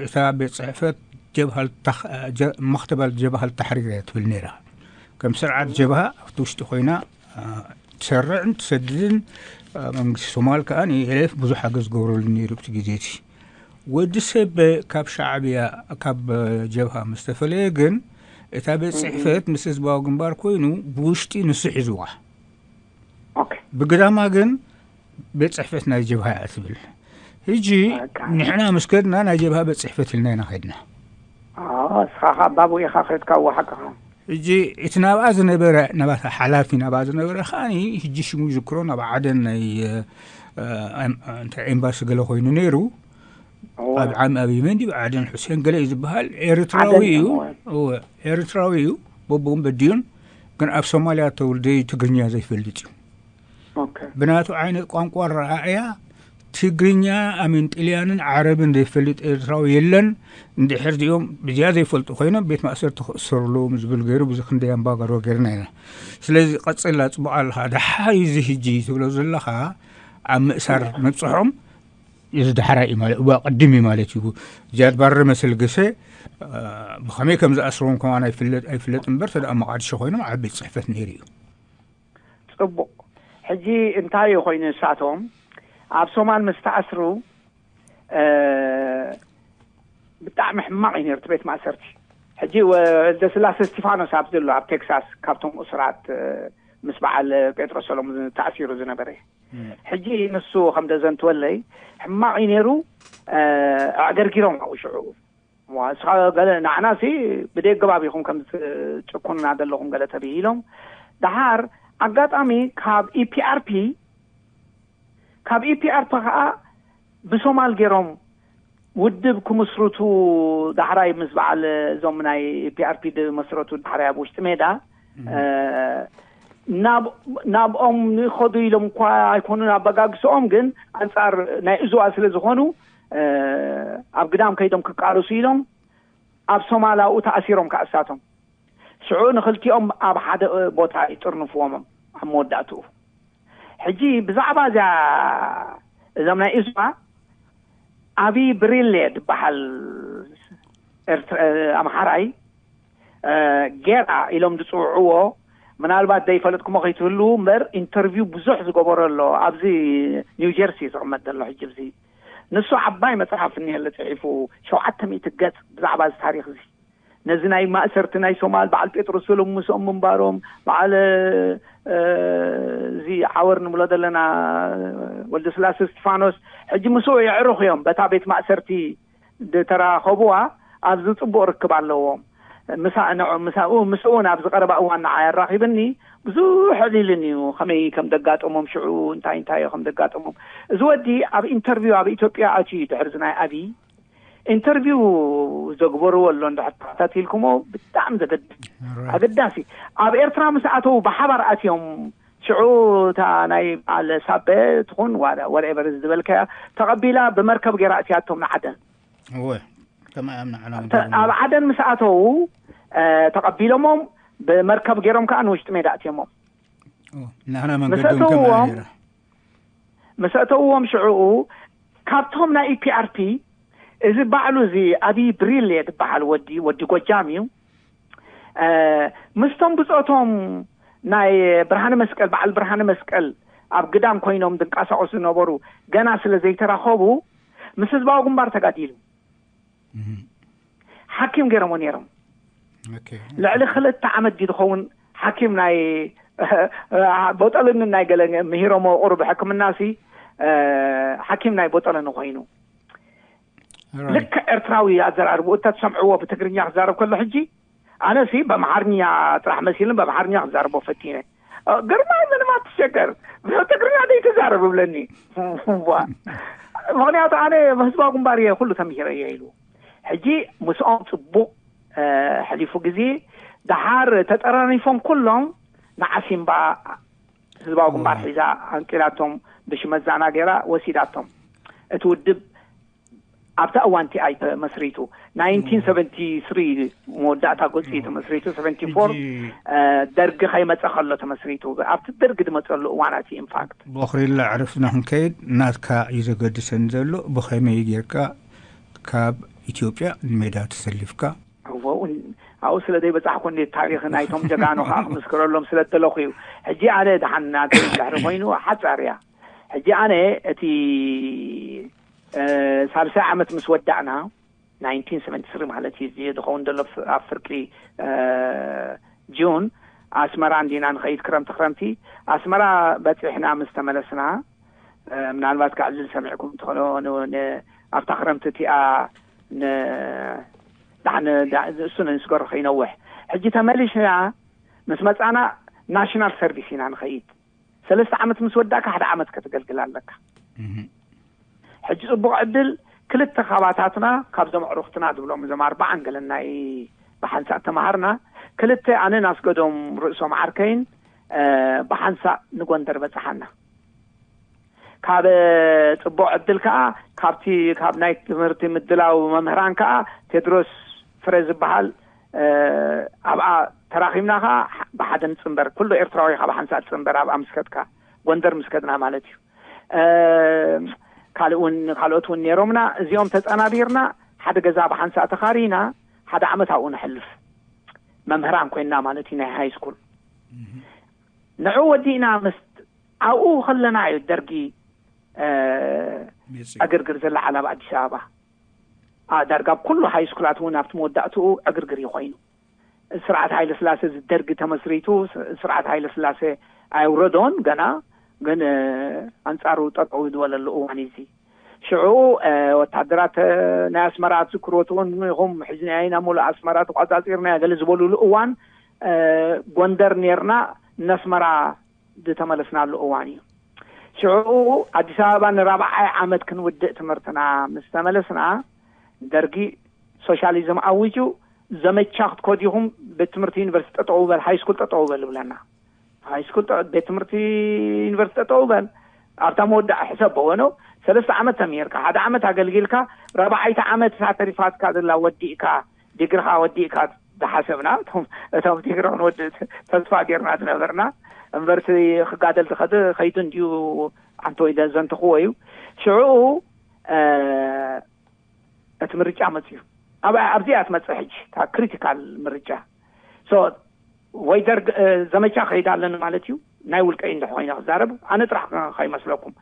እታ ቤት ጽሕፈት ጀብሃ ልታኽ-፣ ጀ-፣ መኽተባል ጀብሃ ልታሕሪር እያ ትብል ነይራ። ከም ስርዓት ጀብሃ ኣብቲ ውሽጢ ኮይና፣ አ፣ ትሰርዕን ትሰድድን፣ አ፣ መንግስቲ ሶማል ከኣ ንኤልኤፍ ብዙሕ ሓገዝ ገብረሉ ነይሩ ኣብቲ ግዜ እቲ። ወዲ ሰብ ካብ ሻዕብያ፣ ካብ ጀብሃ ምስ ተፈለየ ግን እታ ቤት ጽሕፈት ምስ ህዝባዊ ግንባር ኮይኑ ብውሽጢ ንሱ ሒዝዋ። ኦኬ። ብግዳማ ግን ቤት ጽሕፈት ናይ ጀብሃ እያ ትብል። ሕጂ በቃ። ንሕና ምስ ከድና ናይ ጀብሃ ቤት ጽሕፈት ኢልና ኢና ከድና። ኣዎ፣ እስኻ ኸኣ ባቡ ኢኻ ከድካ፣ እዎ ሓቅኻ። ሕጂ እቲ ናብኣ ዝነበረ፣ ናባታ ሓላፊ ናብኣ ዝነበረ ከኣ ሕጂ ሽሙ ይዝክሮ፣ ናብ ዓደን ናይ፣ እ፣ እ፣ እንታይ ኤምባሲ ገለ ኮይኑ ነይሩ። እዎ። ኣብ ዓም ኣብይ መንዲ ዓደን ሑሴን ገለ እዩ ዝበሃል። ኤርትራዊ ዓደን እዩ። እሞ። እዎ፣ ኤርትራዊ እዩ። በቦም በዲዩን ግን ኣብ ሶማልያ ተወልደ እዩ፣ ትግርኛ ዘይፈልጥ እዩ። ኦኬ። ብናቱ ዓይነት ቋንቋ ኣረኣእያ ትግርኛ ኣሜን ጥልያንን ዓረብን ዘይፈልጥ ኤርትራዊ የለን። እንድሕር ዚኦም ብዚያ ዘይፈልጡ ኮይኖም ቤት ማእሰርቲ ክእሰሩ ኣለዎም ዝብል ገይሩ ብዙ ክንደይ ኣምባጓሮ ገይርና ኢና። ስለዚ ቀጽላ ጽቡቕ ኣለኻ። ደሓር እዚ ሕጂ ትብሎ ዘለኻ ኣብ ምእሳር ምብጽሖም እዚ ዳሕራይ እዩ ማለት፣ እዋ ቅድም እዩ ማለት እዩ። ዚያድ ባረ መሰልገሰ፣ እ፣ ብኸመይ ከም ዝኣስርዎም ከማን ኣይፍለጥ፣ ኣይፍለጥ እምበር፣ ተደኣ መቓድሾ ኮይኖም ኣብ ቤት ጽሕፈት ነይሩ እዩ። ጽቡቕ። ሕጂ እንታይ እዩ ኮይኑ ንሳቶም ኣብ ሶማል ምስ ተኣስሩ፣ እ፣ ብጣዕሚ ሕማቕ እዩ ነይሩ እቲ ቤት ማእሰርቲ። ሕጂ ወልደስላሴ እስቲፋኖስ ኣብ ዘሎ ኣብ ቴክሳስ ካብቶም እሱራት፣ እ፣ ምስ በዓል ጴጥሮስ ሰሎሙን ተኣሲሩ ዝነበረ። ሕጂ ንሱ ከም ደዘንትወለይ ሕማቕ እዩ ነይሩ። ኣዕገርጊሮም ኣብኡ ሽዑ። ንስኻ ገለ ንዓናሲ ብደይ ኣገባብ ኢኹም ከም ትጭኩኑና ዘለኹም ገለ ተብሂሎም። ደሓር ኣጋጣሚ ካብ ኢፒኣርፒ ካብ ኢፒኣርፒ ከዓ ብሶማል ገይሮም ውድብ ክምስርቱ ዳሕራይ ምስ በዓል እዞም ናይ ኢፒኣርፒ ዝመስረቱ ዳሕራይ ኣብ ውሽጢ ሜዳ ናብኦም ንኸዱ ኢሎም እኳ ኣይኮኑን ኣበጋግስኦም፣ ግን ኣንፃር ናይ እዙዋ ስለ ዝኾኑ ኣብ ግዳም ከይዶም ክቃርሱ ኢሎም ኣብ ሶማላኡ ተኣሲሮም ከኣሳቶም። ሽዑ ንኽልቲኦም ኣብ ሓደ ቦታ ይጥርንፍዎምም ኣብ መወዳእትኡ። ሕጂ ብዛዕባ እዚኣ እዞም ናይ እዝዋ ኣብይ ብሪሌ ዝበሃል ኣምሓራይ ጌራ ኢሎም ዝፅውዕዎ፣ ምናልባት ዘይፈለጥኩሞ ከይትህልዉ እምበር ኢንተርቪው ብዙሕ ዝገበሮ ኣሎ። ኣብዚ ኒው ጀርሲ ዝቕመጥ ዘሎ ሕጂ ዚ ንሱ ዓባይ መፅሓፍ እኒሀለ ፅሒፉ፣ ሸውዓተ ሚእቲ ገፅ ብዛዕባ እዚ ታሪክ እዚ። ነዚ ናይ ማእሰርቲ ናይ ሶማል በዓል ጴጥሮስ ስሎም ምስኦም ምንባሮም፣ በዓል እዚ ዓወር ንብሎ ዘለና ወልደ ስላሴ እስጢፋኖስ ሕጂ ምስኡ የዕሩኽ እዮም። በታ ቤት ማእሰርቲ ዝተራኸቡዋ ኣብዚ ፅቡቕ ርክብ ኣለዎም። ምስኡ ምስኡ ናብ ዝቀረባ እዋን ንዓይ ኣራኺብኒ ብዙሕ ዕሊልን እዩ። ከመይ ከም ደጋጠሞም ሽዑ እንታይ እንታይ ከም ደጋጠሞም። እዚ ወዲ ኣብ ኢንተርቪው ኣብ ኢትዮጵያ ኣትዩ ድሕርዚ ናይ ኣብይ ኢንተርቪው ዘግበርዎ ኣሎ እንድሕር ተኸታቲልኩሞ ብጣዕሚ ዘገድስ ኣገዳሲ። ኣብ ኤርትራ ምስ ኣተዉ ብሓባር ኣትዮም ሽዑ እታ ናይ በዓል ሳበ ትኹን whatever ዝበልካያ ተቐቢላ ብመርከብ ገይራ ኣትያቶም ንዓደን። እወ ከማይ ኣብ ንዓና እውን ኣብ ዓደን ምስ ኣተዉ ተቐቢሎሞም ብመርከብ ገይሮም ከዓ ንውሽጢ ሜዳ ኣትዮሞም። ንሕና መንገዶም ከማይ ምስ ኣተውዎም ሽዕኡ ካብቶም ናይ ኢፒኣርፒ እዚ ባዕሉ እዚ ኣብይ ብሪሌ ዝበሃል ወዲ ወዲ ጎጃም እዩ። ምስቶም ብፆቶም ናይ ብርሃነ መስቀል በዓል ብርሃነ መስቀል ኣብ ግዳም ኮይኖም ዝንቀሳቀሱ ዝነበሩ ገና ስለ ዘይተራኸቡ ምስ ህዝባዊ ግንባር ተጋዲሉ። ሓኪም ገይሮሞ ነይሮም። ልዕሊ ክልተ ዓመት ድዩ ዝኸውን ሓኪም ናይ ቦጠልንን ናይ ገለ ምሂሮሞ ቁሩብ ሕክምና ሲ ሓኪም ናይ ቦጠልን ኮይኑ ልክዕ ኤርትራዊ ኣዘራርብኡ እተትሰምዕዎ ብትግርኛ ክዛረብ ከሎ ሕጂ ኣነ ሲ በምሓርኛ ጥራሕ መሲልን በምሓርኛ ክዛረቦ ፈቲነ። ግርማ ምንም ኣትሸገር ብትግርኛ ደይ ትዛረብ እብለኒ። ምክንያቱ ኣነ ህዝባዊ ግንባር እየ ኩሉ ተምሂረ እየ ኢሉ። ሕጂ ምስኦም ፅቡቅ ሕሊፉ ግዜ ደሓር ተጠራኒፎም ኩሎም ንዓሲምባ ህዝባዊ ግንባር ሒዛ ኣንቂላቶም ብሽመዛና ገይራ ወሲዳቶም። እቲ ውድብ ኣብታ እዋን ቲኣይ ተመስሪቱ ናይንቲን ሰቨንቲ ስሪ መወዳእታ ገፂ ተመስሪቱ ሰቨንቲ ፎር ደርጊ ከይመፀ ከሎ ተመስሪቱ ኣብቲ ደርጊ ዝመፀሉ እዋናት ኢንፋክት ቦኽሪላ ዕርፍና ክንከይድ ናትካ እዩ ዘገድሰን ዘሎ ብኸመይ ጌርካ ካብ ኢትዮጵያ ንሜዳ ተሰሊፍካ ኣብኡ ስለ ዘይበፃሕኩ እንዴት ታሪክ ናይቶም ጀጋኑ ከዓ ክምስክረሎም ስለ ደለኹ እዩ። ሕጂ ኣነ ድሓን ናተይ ድሕሪ ኮይኑ ሓፃር እያ። ሕጂ ኣነ እቲ ሳልሳይ ዓመት ምስ ወዳእና ናይንቲን ሰቨንቲ ስሪ ማለት እዩ ዝኸውን ዘሎ ኣብ ፍርቂ ጁን ኣስመራ እንዲና ንኸይድ ክረምቲ ክረምቲ ኣስመራ በፂሕና ምስ ተመለስና ምናልባት ከዕልል ሰሚዕኩም ትኽእሎ ኣብታ ክረምቲ እቲኣ ንዳዕነ እሱ ንስገሩ ከይነውሕ ሕጂ ተመሊስና ምስ መፃና ናሽናል ሰርቪስ ኢና ንኸይድ ሰለስተ ዓመት ምስ ወዳእካ ሓደ ዓመት ከተገልግል ኣለካ ሕጂ ፅቡቅ ዕድል ክልተ ካባታትና ካብዞም ዕሩክትና ዝብሎም እዞም ኣርባዓን ገለናይ ብሓንሳእ ተማሃርና ክልተ ኣነን ኣስገዶም ርእሶም ዓርከይን ብሓንሳእ ንጎንደር በፅሓና ካብ ፅቡቅ ዕድል ከዓ ካብቲ ካብ ናይ ትምህርቲ ምድላው መምህራን ከዓ ቴድሮስ ፍረ ዝበሃል ኣብኣ ተራኺብና ከዓ ብሓደ ንፅንበር ኩሉ ኤርትራዊ ካብ ሓንሳእ ፅንበር ኣብኣ ምስከድካ ጎንደር ምስከድና ማለት እዩ ካልእ እውን ካልኦት እውን ነይሮምና እዚኦም ተፀናቢርና ሓደ ገዛ ብሓንሳእ ተኻሪና ሓደ ዓመት ኣብኡ ንሕልፍ መምህራን ኮይንና ማለት እዩ ናይ ሃይ ስኩል ንዑ ወዲእና ምስ ኣብኡ ከለና እዩ ደርጊ ዕግርግር ዘለዓል ኣብ ኣዲስ ኣበባ ዳርጋ ኣብ ኩሉ ሃይ ስኩላት እውን ኣብቲ መወዳእትኡ ዕግርግር እዩ ኮይኑ ስርዓት ሃይለ ስላሴ ደርጊ ተመስሪቱ ስርዓት ሃይለ ስላሴ ኣይውረዶን ገና ግን ኣንጻሩ ጠጠው ዝበለሉ እዋን እዩ። ሽዑ ወታደራት ናይ ኣስመራ ትዝክርዎ ትኾን ኢኹም፣ ሕዚ ናይ ናብ ሙሉእ ኣስመራ ተቋጻጺርና ገለ ዝበሉሉ እዋን፣ ጎንደር ኔርና፣ ነስመራ ዝተመለስናሉ እዋን እዩ። ሽዑ ኣዲስ ኣበባ ንራብዓይ ዓመት ክንውድእ ትምህርትና ምስ ተመለስና፣ ደርጊ ሶሻሊዝም ኣዊጁ፣ ዘመቻ ክትከዱ ኢኹም፣ ቤት ትምህርቲ ዩኒቨርሲቲ ጠጠው በል፣ ሃይ ስኩል ጠጠው በል ይብለና። ሃይ ስኩል፣ ቤት ትምህርቲ ዩኒቨርሲቲ ጠጠው በል። ኣብታ መወዳእ ሕሰብ በወኖ፣ ሰለስተ ዓመት ተምሂርካ፣ ሓደ ዓመት ኣገልጊልካ፣ ራብዓይቲ ዓመት እሳ ተሪፋትካ ዘላ ወዲእካ፣ ዲግርኻ ወዲእካ ዝሓሰብና፣ እቶም፣ እቶም ዲግሪ ክንወድእ ተስፋ ጌርና ዝነበርና፣ እምበርቲ ክጋደል ዝኸደ ከይዱ እንድዩ፣ ዓንቶ ኢለ ዘንትኽዎ እዩ። ሽዑ፣ እ፣ እቲ ምርጫ መጽዩ። ኣብ-፣ ኣብዚኣ ትመጽእ ሕጂ፣ እታ ክሪቲካል ምርጫ። ሶ፣ ወይ ደርግ፣ እ፣ ዘመቻ ከይድ ኣለኒ ማለት እዩ። ናይ ውልቀይ እንድሕ ኮይነ ክዛረብ፣ ኣነ ጥራሕ ከይመስለኩም።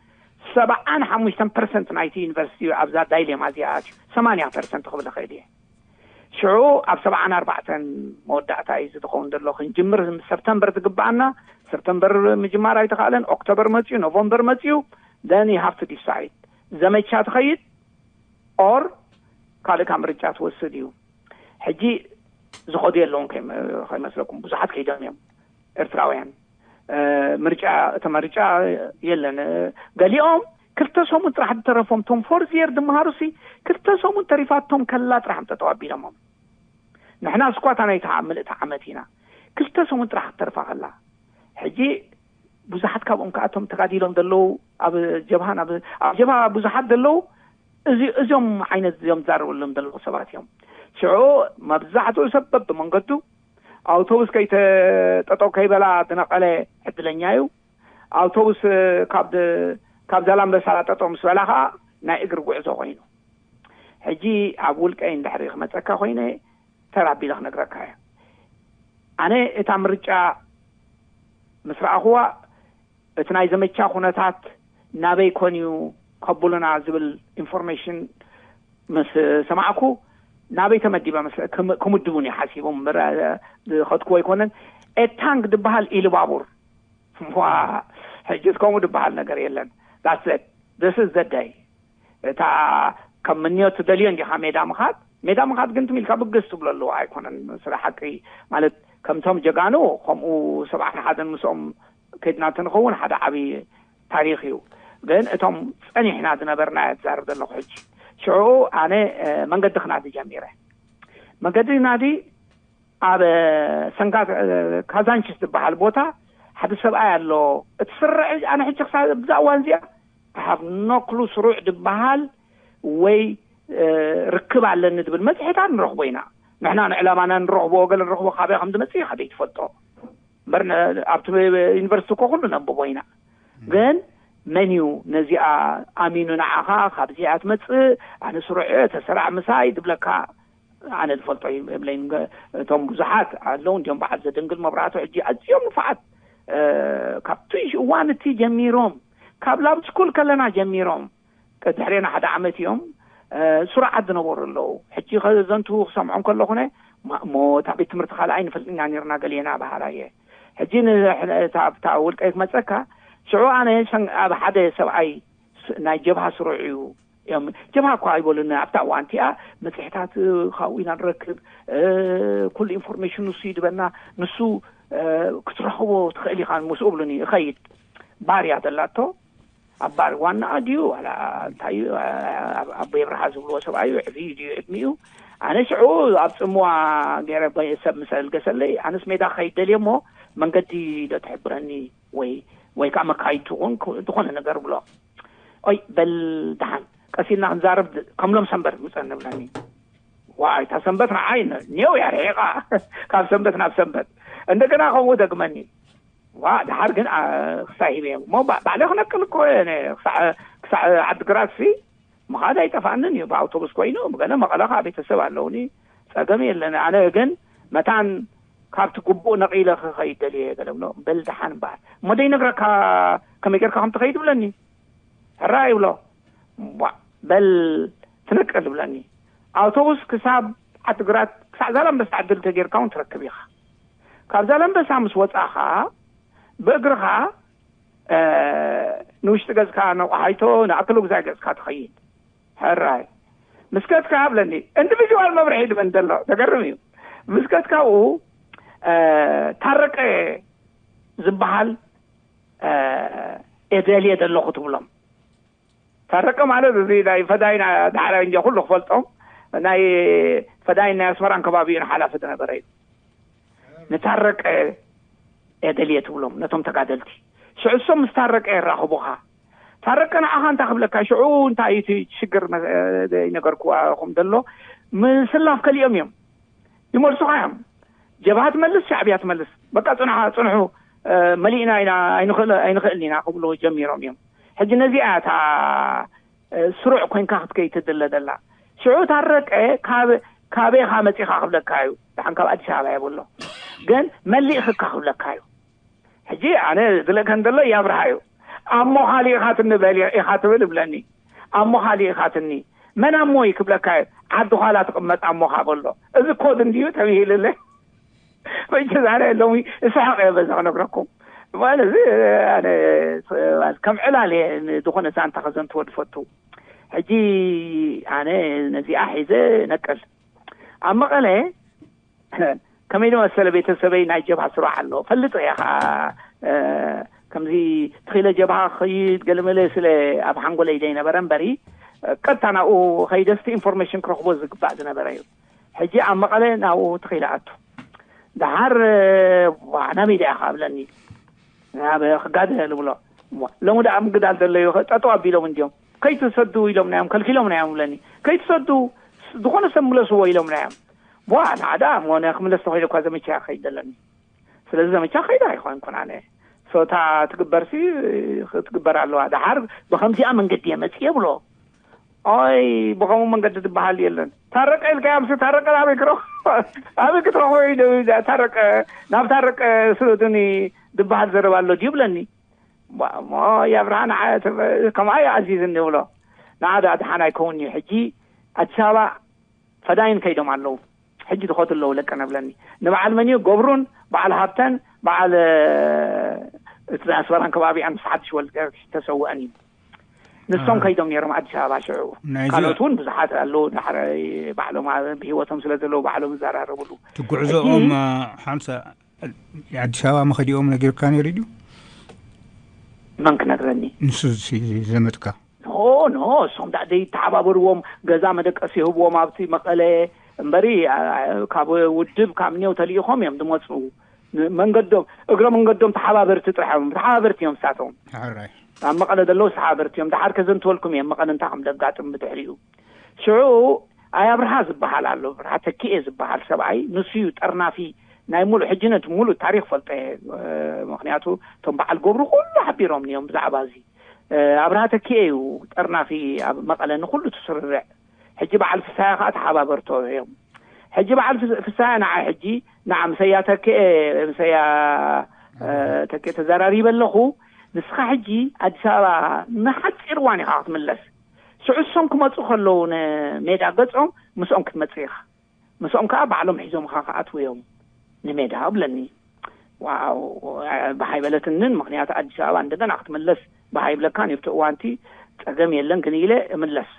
ሰብዓን ሓሙሽተን ፐርሰንት ናይቲ ዩኒቨርሲቲ ኣብዛ ዳይሌማ እዚኣ ኣትዩ። ሰማንያ ፐርሰንት ክብል እኽእል እየ። ሽዑ ኣብ ሰብዓን ኣርባዕተን መወዳእታ እዩ ዝኸውን ዘሎ። ክንጅምር ሰፕተምበር ዝግብኣና፣ ሰፕተምበር ምጅማር ኣይተኻእለን። ኦክቶበር መጽዩ፣ ኖቨምበር መጽዩ፣ then you have to decide። ዘመቻ ትኸይድ ኦር ካልእ ካብ ምርጫ ትወስድ እዩ። ሕጂ ዝኸዱ የለውን ከይመ-፣ ከይመስለኩም፣ ብዙሓት ከይዶም እዮም ኤርትራውያን። እ፣ ምርጫ፣ እቲ ምርጫ የለን። እ፣ ገሊኦም ክልተ ሰሙን ጥራሕ ዝተረፎም፣ ቶም ፎርዝ የር ዝመሃሩሲ፣ ክልተ ሰሙን ተሪፋቶም ከላ ጥራሕ እዮም ጠጠው ኣቢሎሞም። ንሕና ስኳታ ናይታ ምልእቲ ዓመት ኢና። ክልተ ሰሙን ጥራሕ ክትተርፋ ከላ። ሕጂ ብዙሓት ካብኦም ከኣ እቶም ተጋዲሎም ዘለዉ ኣብ ጀብሃን ኣብ፣ ኣብ ጀብሃ ብዙሓት ዘለዉ፣ እዚ፣ እዚኦም ዓይነት እዚኦም ዝዛረበሎም ዘለዉ ሰባት እዮም። ሽዑ መብዛሕትኡ ሰብ በብመንገዱ ኣውቶቡስ ከይተ-፣ ጠጠው ከይበላ ዝነቐለ ዕድለኛ እዩ። ኣውቶቡስ ካብ ድ-፣ ካብ ዛላምበሳ ጠጠው ምስ በላ ከኣ ናይ እግሪ ጉዕዞ ኮይኑ። ሕጂ ኣብ ውልቀይ እንድሕሪ ክመጸካ ኮይነ ተራ ኣቢለ ክነግረካ እየ። ኣነ እታ ምርጫ ምስ ረኣኽዋ፣ እቲ ናይ ዘመቻ ኩነታት ናበይ ኮን እዩ ከብሉና ዝብል ኢንፎርሜሽን ምስ ሰማዕኩ፣ ናበይ ተመዲበ መስ-፣ ክም-፣ ክምድቡን እዩ ሓሲቦም እምበር፣ እ፣ ዝኸድኩዎ ኣይኮነን። ኤታንግ ዝበሃል ኢሉባቡር። ዋ፣ ሕጂስ ከምኡ ዝበሃል ነገር የለን። That's it. This is the day. እታ ከም ምንዮት ትደልዮ እንዲኻ ሜዳ ምኻድ? ሜዳ ምኻድ ግን ትም ኢልካ ብግስ ትብሎ ኣለዎ ኣይኮነን። ስለ ሓቂ ማለት ከምቶም ጀጋኑ ከምኡ ሰብዓን ሓደን ምስኦም ከድና እንተንኸውን ሓደ ዓቢ ታሪኽ እዩ። ግን እቶም ጸኒሕና ዝነበርና እየ ዝዛረብ ዘለኹ ሕጂ። ሽዑ ኣነ፣ እ፣ መንገዲ ክናዲ ጀሚረ። መንገዲ ክናዲ ኣብ፣ እ፣ ሰንጋ፣ እ፣ ካዛንቺስ ዝበሃል ቦታ ሓደ ሰብኣይ ኣሎ። እቲ ስርዕ ኣነ ሕጂ ክሳብ እዛ እዋን እዚኣ I have no clue ስሩዕ ዝበሃል ወይ፣ እ፣ ርክብ ኣለኒ ዝብል መጽሔታት ንረኽቦ ኢና። ንሕና ንዕላማና ንረኽቦ፣ ገለ ንረኽቦ ካበይ ከም ዝመጽእ ኢኻ ዘይትፈልጦ። እምበር ነ-፣ ኣብቲ ዩኒቨርሲቲ እኮ ኩሉ ነንብቦ ኢና። ግን መን እዩ ነዚኣ ኣሚኑ ንዓኻ ካብዚኣ ትመጽእ፣ ኣነ ስሩዕ እየ፣ ተሰራዕ ምሳይ ዝብለካ? ኣነ ዝፈልጦ የብለይን። ገ-፣ እቶም ብዙሓት ኣለዉ እንዲዮም፣ በዓል ዘደንግል መብራህቱ ሕጂ ኣዝዮም ንፉዓት፣ እ፣ ካብቲ እዋን እቲ ጀሚሮም፣ ካብ ላብ ስኩል ከለና ጀሚሮም፣ ቅድሕሬና ሓደ ዓመት እዮም፣ እ፣ ስሩዓት ዝነበሩ ኣለዉ። ሕጂ ከዘንቱ ክሰምዖም ከለኹነ፣ ማ-፣ እሞ እታ ቤት ትምህርቲ ካልኣይ ንፈልጥኛ ኔርና ገሌና በሃላ እየ። ሕጂ ን-፣ እታ፣ እታ ውልቀይ ክመጸካ፣ ሽዑ ኣነ ሰን-፣ ኣብ ሓደ ሰብኣይ ስ-፣ ናይ ጀብሃ ስሩዕ እዩ እዮም። ጀብሃ እኳ ኣይበሉኒ። ኣብታ እዋን እቲኣ መጽሔታት፣ እ፣ ካብኡ ኢና ንረክብ። እ፣ ኩሉ ኢንፎርሜሽን ንሱ ይድበና። ንሱ፣ እ፣ ክትረኽቦ ትኽእል ኢኻ ምስኡ ብሉኒ። እኸይድ። ባር እያ ዘላቶ። ኣብ ባር ዋናኣ ድዩ ዋላ እንታይ እዩ? ኣብ-፣ ኣቦይ ኣብርሃ ዝብልዎ ሰብኣይ እዩ። ዕብዩ ድዩ ዕድሚኡ? ኣነ ሽዑ ኣብ ጽምዋ ገይረ በ-፣ ሰብ ምስ ኣልገሰለይ፣ ኣነስ ሜዳ ክኸይድ ደልየ እሞ መንገዲ ዶ ትሕብረኒ ወይ፣ ወይ ከዓ መካይድ ትኹን ክ-፣ ዝኾነ ነገር ብሎ። ኦይ በል ደሓን ቀስ ኢልና ክንዛረብ ድ-፣ ከም ሎም ሰንበት ምጸን ንብለኒ። ዋይ እታ ሰንበት ንዓይ ን-፣ ኔው እያ ርሒቓ። ካብ ሰንበት ናብ ሰንበት። እንደገና ከምኡ ደግመኒ። ዋ፣ ደሓር ግን፣ ኣ፣ ክሳብ ሂበ እሞ ባ-፣ ባዕለ ክነቅል እኮ እየ። ነ-፣ ክሳዕ፣ ክሳዕ ዓድግራት ሲ ምኻድ ኣይጠፍኣንን እዩ። ብኣውቶቡስ ኮይኑ፣ ገለ መቐለ ኸዓ ቤተሰብ ኣለውኒ። ጸገም የለን። ኣነ ግን መታን ካብቲ ግቡእ ነቒለ ክኸይድ ደልየ ገለ ብሎ። በል ደሓን እምበኣር። እሞ ደይነግረካ ከመይ ጌርካ ከም ትኸይድ ብለኒ። ሕራይ ይብሎ። ቧ፣ በል ትነቅል ይብለኒ። ኣውቶቡስ ክሳብ ዓድግራት፣ ክሳዕ ዛላምበሳ ዕድል ተጌርካ እውን ትረክብ ኢኻ። ካብ ዛላምበሳ ምስ ወጻኻ፣ ብእግርኻ ንውሽጢ ገጽካ ነቋሓይቶ ንኣክሉ ግዛይ ገጽካ ትኸይድ። ሕራይ ምስ ከትካ ኣብለኒ ኢንዲቪድዋል መብርሒ ድበን ዘሎ ተገርም እዩ። ምስ ከትካኡ ታረቀ ዝበሃል ኤደልየ ዘለኹ ትብሎም። ታረቀ ማለት እዚ ናይ ፈዳይና ዳሕራይ እንጀ ኩሉ ክፈልጦም ናይ ፈዳይን ናይ ኣስመራን ከባቢኡን ሓላፊ ዝነበረ እዩ። ንታረቀ ኤደልየ ትብሎም ነቶም ተጋደልቲ። ሽዑ እሶም ምስ ታረቀ የራኽቡኻ። ታረቀ ንዓኻ እንታይ ክብለካ? ሽዑ እንታይ እቲ ሽግር መ- ይነገርኩዋኹም ዘሎ ምስላፍ ከሊኦም እዮም። ይመልሱኻ እዮም። ጀብሃ ትመልስ፣ ሻዕብያ ትመልስ፣ በቃ ጽንሓ ጽንሑ፣ መሊእና ኢና ኣይንኽእል ኣይንኽእልን ኢና ክብሉ ጀሚሮም እዮም። ሕጂ ነዚኣ እታ ስሩዕ ኮይንካ ክትከይድ ትድለ ዘላ። ሽዑ ታረቀ ካብ ካበይኻ መጺኻ ክብለካ እዩ። ደሓን ካብ ኣዲስ ኣበባ የብሎ ግን መሊእኽካ ክብለካ እዩ። ሕጂ ኣነ ዝለእከን ዘሎ ያብርሃ እዩ። ኣሞኻ ሊእኻትኒ በል ኢኻ ትብል እብለኒ። ኣሞኻ ሊእኻትኒ መን ኣሞ እዩ ክብለካ እዩ። ዓዲ ኋላ ትቕመጥ ኣሞኻ በሎ። እዚ ኮድ እንድዩ ተብሂልለ። መቸ ዛሬ ሎሚ እስሓቕ እየ በዛ ክነግረኩም። ማለት እዚ ኣነ ከም ዕላል እየ ዝኾነ ዛንታ ከዘንትዎ ዝፈቱ። ሕጂ ኣነ ነዚኣ ሒዘ ነቅል ኣብ መቐለ ከመይ ዝመሰለ ቤተሰበይ ናይ ጀብሃ ስሩዕ ኣሎ ፈልጥ እየ ከዓ ከምዚ ትኽኢለ ጀብሃ ክኸይድ ገለመለ ስለ ኣብ ሓንጎለይ ዘይነበረ እምበሪ ቀጥታ ናብኡ ከይደስቲ ኢንፎርሜሽን ክረኽቦ ዝግባእ ዝነበረ እዩ። ሕጂ ኣብ መቐለ ናብኡ ትኽኢለ ኣቱ ደሓር ናብ ኢደ ኢኻ ኣብለኒ ናብ ክጋደ ንብሎ ሎሚ ደኣ ምግዳል ዘለዩ ጠጠው ኣቢሎም እንዲዮም ከይትሰዱ ኢሎም ናዮም ከልኪሎም ናዮም ብለኒ ከይትሰዱ ዝኾነ ሰብ ምለስዎ ኢሎም ናዮም ዋ ንዓዳ ሞነ ክምለስ ተኮይደ እኳ ዘመቻ ከይድ ዘለኒ ስለዚ ዘመቻ ከይዳ ኣይኮንኩን ኣነ ሶታ ትግበርሲ ክትግበር ኣለዋ ደሓር ብከምዚኣ መንገዲ እየ መፅየ ብሎ ኦይ ብኸምኡ መንገዲ ዝበሃል የለን ታረቀ ኢልካ ምስ ታረቀ ኣበይ ክረኽ ኣበይ ክትረኽቦ እዩ ታረቀ ናብ ታረቀ ስእዱኒ ዝበሃል ዘረባ ኣሎ ድዩ ብለኒ እሞ ያብርሃ ንዓ ከምኣ እዩ ኣዚዝኒ ይብሎ ንዓ ደኣ ደሓን ኣይከውን እዩ ሕጂ ኣዲስ ኣበባ ፈዳይን ከይዶም ኣለዉ ሕጂ ዝኸዱ ኣለዉ ለቀ ነብለኒ ንበዓል መን እዩ ገብሩን በዓል ሃብተን በዓል እቲ ኣስመራን ከባቢኣን ምስ ሓድሽ ወልድ ተሰውአን እዩ ንሶም ከይዶም ነይሮም ኣዲስ ኣበባ ሽዑ ካልኦት እውን ብዙሓት ኣለዉ ዳሕራይ ባዕሎም ብሂወቶም ስለ ዘለዉ ባዕሎም ይዘራረብሉ ትጉዕዞኦም ሓምሳ ኣዲስ ኣበባ መኸዲኦም ነጊርካ ነይሩ ድዩ መን ክነግረኒ ንሱ ዘመድካ ኖ ኖ እሶም ዳ ዘይተሓባበርዎም ገዛ መደቀሲ ይህብዎም ኣብቲ መቐለ እምበሪ ካብ ውድብ ካብ እኒው ተልኢኾም እዮም ዝመፁ መንገዶም እግረ መንገዶም ተሓባበርቲ ጥራሕ እዮም ተሓባበርቲ እዮም ንሳቶም ኣብ መቐለ ዘለዉ ተሓባበርቲ እዮም ደሓር ከዘንትወልኩም እዮም መቐለ እንታይ ከም ደጋጥም ብድሕሪኡ ሽዑ ኣይ ኣብርሃ ዝበሃል ኣሎ ኣብርሃ ተኪኤ ዝበሃል ሰብኣይ ንሱ እዩ ጠርናፊ ናይ ሙሉእ ሕጅነት ሙሉእ ታሪክ ፈልጦ እየ ምክንያቱ እቶም በዓል ገብሩ ኩሉ ሓቢሮም እዮም ብዛዕባ እዚ ኣብርሃ ተኪኤ እዩ ጠርናፊ ኣብ መቐለ ንኩሉ ትስርርዕ ሕጂ በዓል ፍሳያ ከዓ ተሓባበርቶ እዮም ሕጂ በዓል ፍሳያ ንዓ ሕጂ ንዓ ምሰያ ተኪኤ ምሰያ ተኪኤ ተዘራሪበ ኣለኹ ንስኻ ሕጂ ኣዲስ ኣበባ ንሓፂር እዋን ኢኻ ክትምለስ ሽዑ እሶም ክመፁ ከለዉ ንሜዳ ገፆም ምስኦም ክትመፅእ ኢኻ ምስኦም ከዓ ባዕሎም ሒዞምኻ ክኣትዉ እዮም ንሜዳ ብለኒ ዋው ብሃይ በለትንን ምክንያቱ ኣዲስ ኣበባ እንደገና ክትምለስ ብሃይ ብለካን ይብቲ እዋንቲ ፀገም የለን ግን ኢለ እምለስ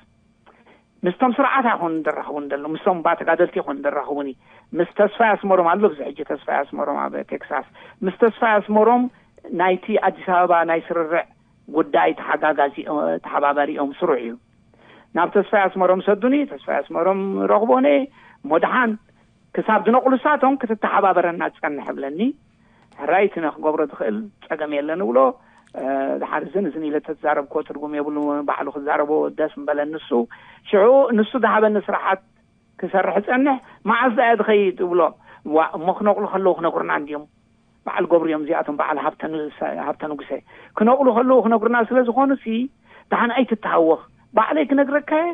ምስቶም ስርዓት ኣይኮኑ ዝራኸቡን ዘሎ ምስቶም ባ ተጋደልቲ ይኮኑ ዝራኸቡኒ ምስ ተስፋይ ኣስመሮም ኣሎ ብዚ ሕጂ ተስፋይ ኣስመሮም ኣብ ቴክሳስ ምስ ተስፋይ ኣስመሮም ናይቲ ኣዲስ ኣበባ ናይ ስርርዕ ጉዳይ ተሓጋጋዚ ተሓባባሪ እዮም ስሩዕ እዩ ናብ ተስፋይ ኣስመሮም ሰዱኒ ተስፋይ ኣስመሮም ረኽቦ ነየ እሞ ደሓን ክሳብ ዝነቕሉ ሳቶም ክትተሓባበረና ዝጸንሕ እብለኒ ሕራይ እቲ ንክገብሮ ዝኽእል ጸገም የለን እብሎ ድሓር እዝን እዝን ኢለ ተዛረብኮ ትርጉም የብሉ ባዕሉ ክዛረቦ ደስ ምበለ ንሱ ሽዑ ንሱ ዝሃበኒ ስራሓት ክሰርሕ ጸንሕ መዓዝ ዳያ ዝኸይድ እብሎ ዋ እሞ ክነቕሉ ከለዉ ክነግሩና እንድዮም በዓል ገብሩ እዮም እዚኣቶም በዓል ሃብተ ንጉሰ ክነቕሉ ከለዉ ክነግሩና ስለ ዝኾኑ ሲ ደሓን ኣይትተሃወኽ ባዕለይ ክነግረካየ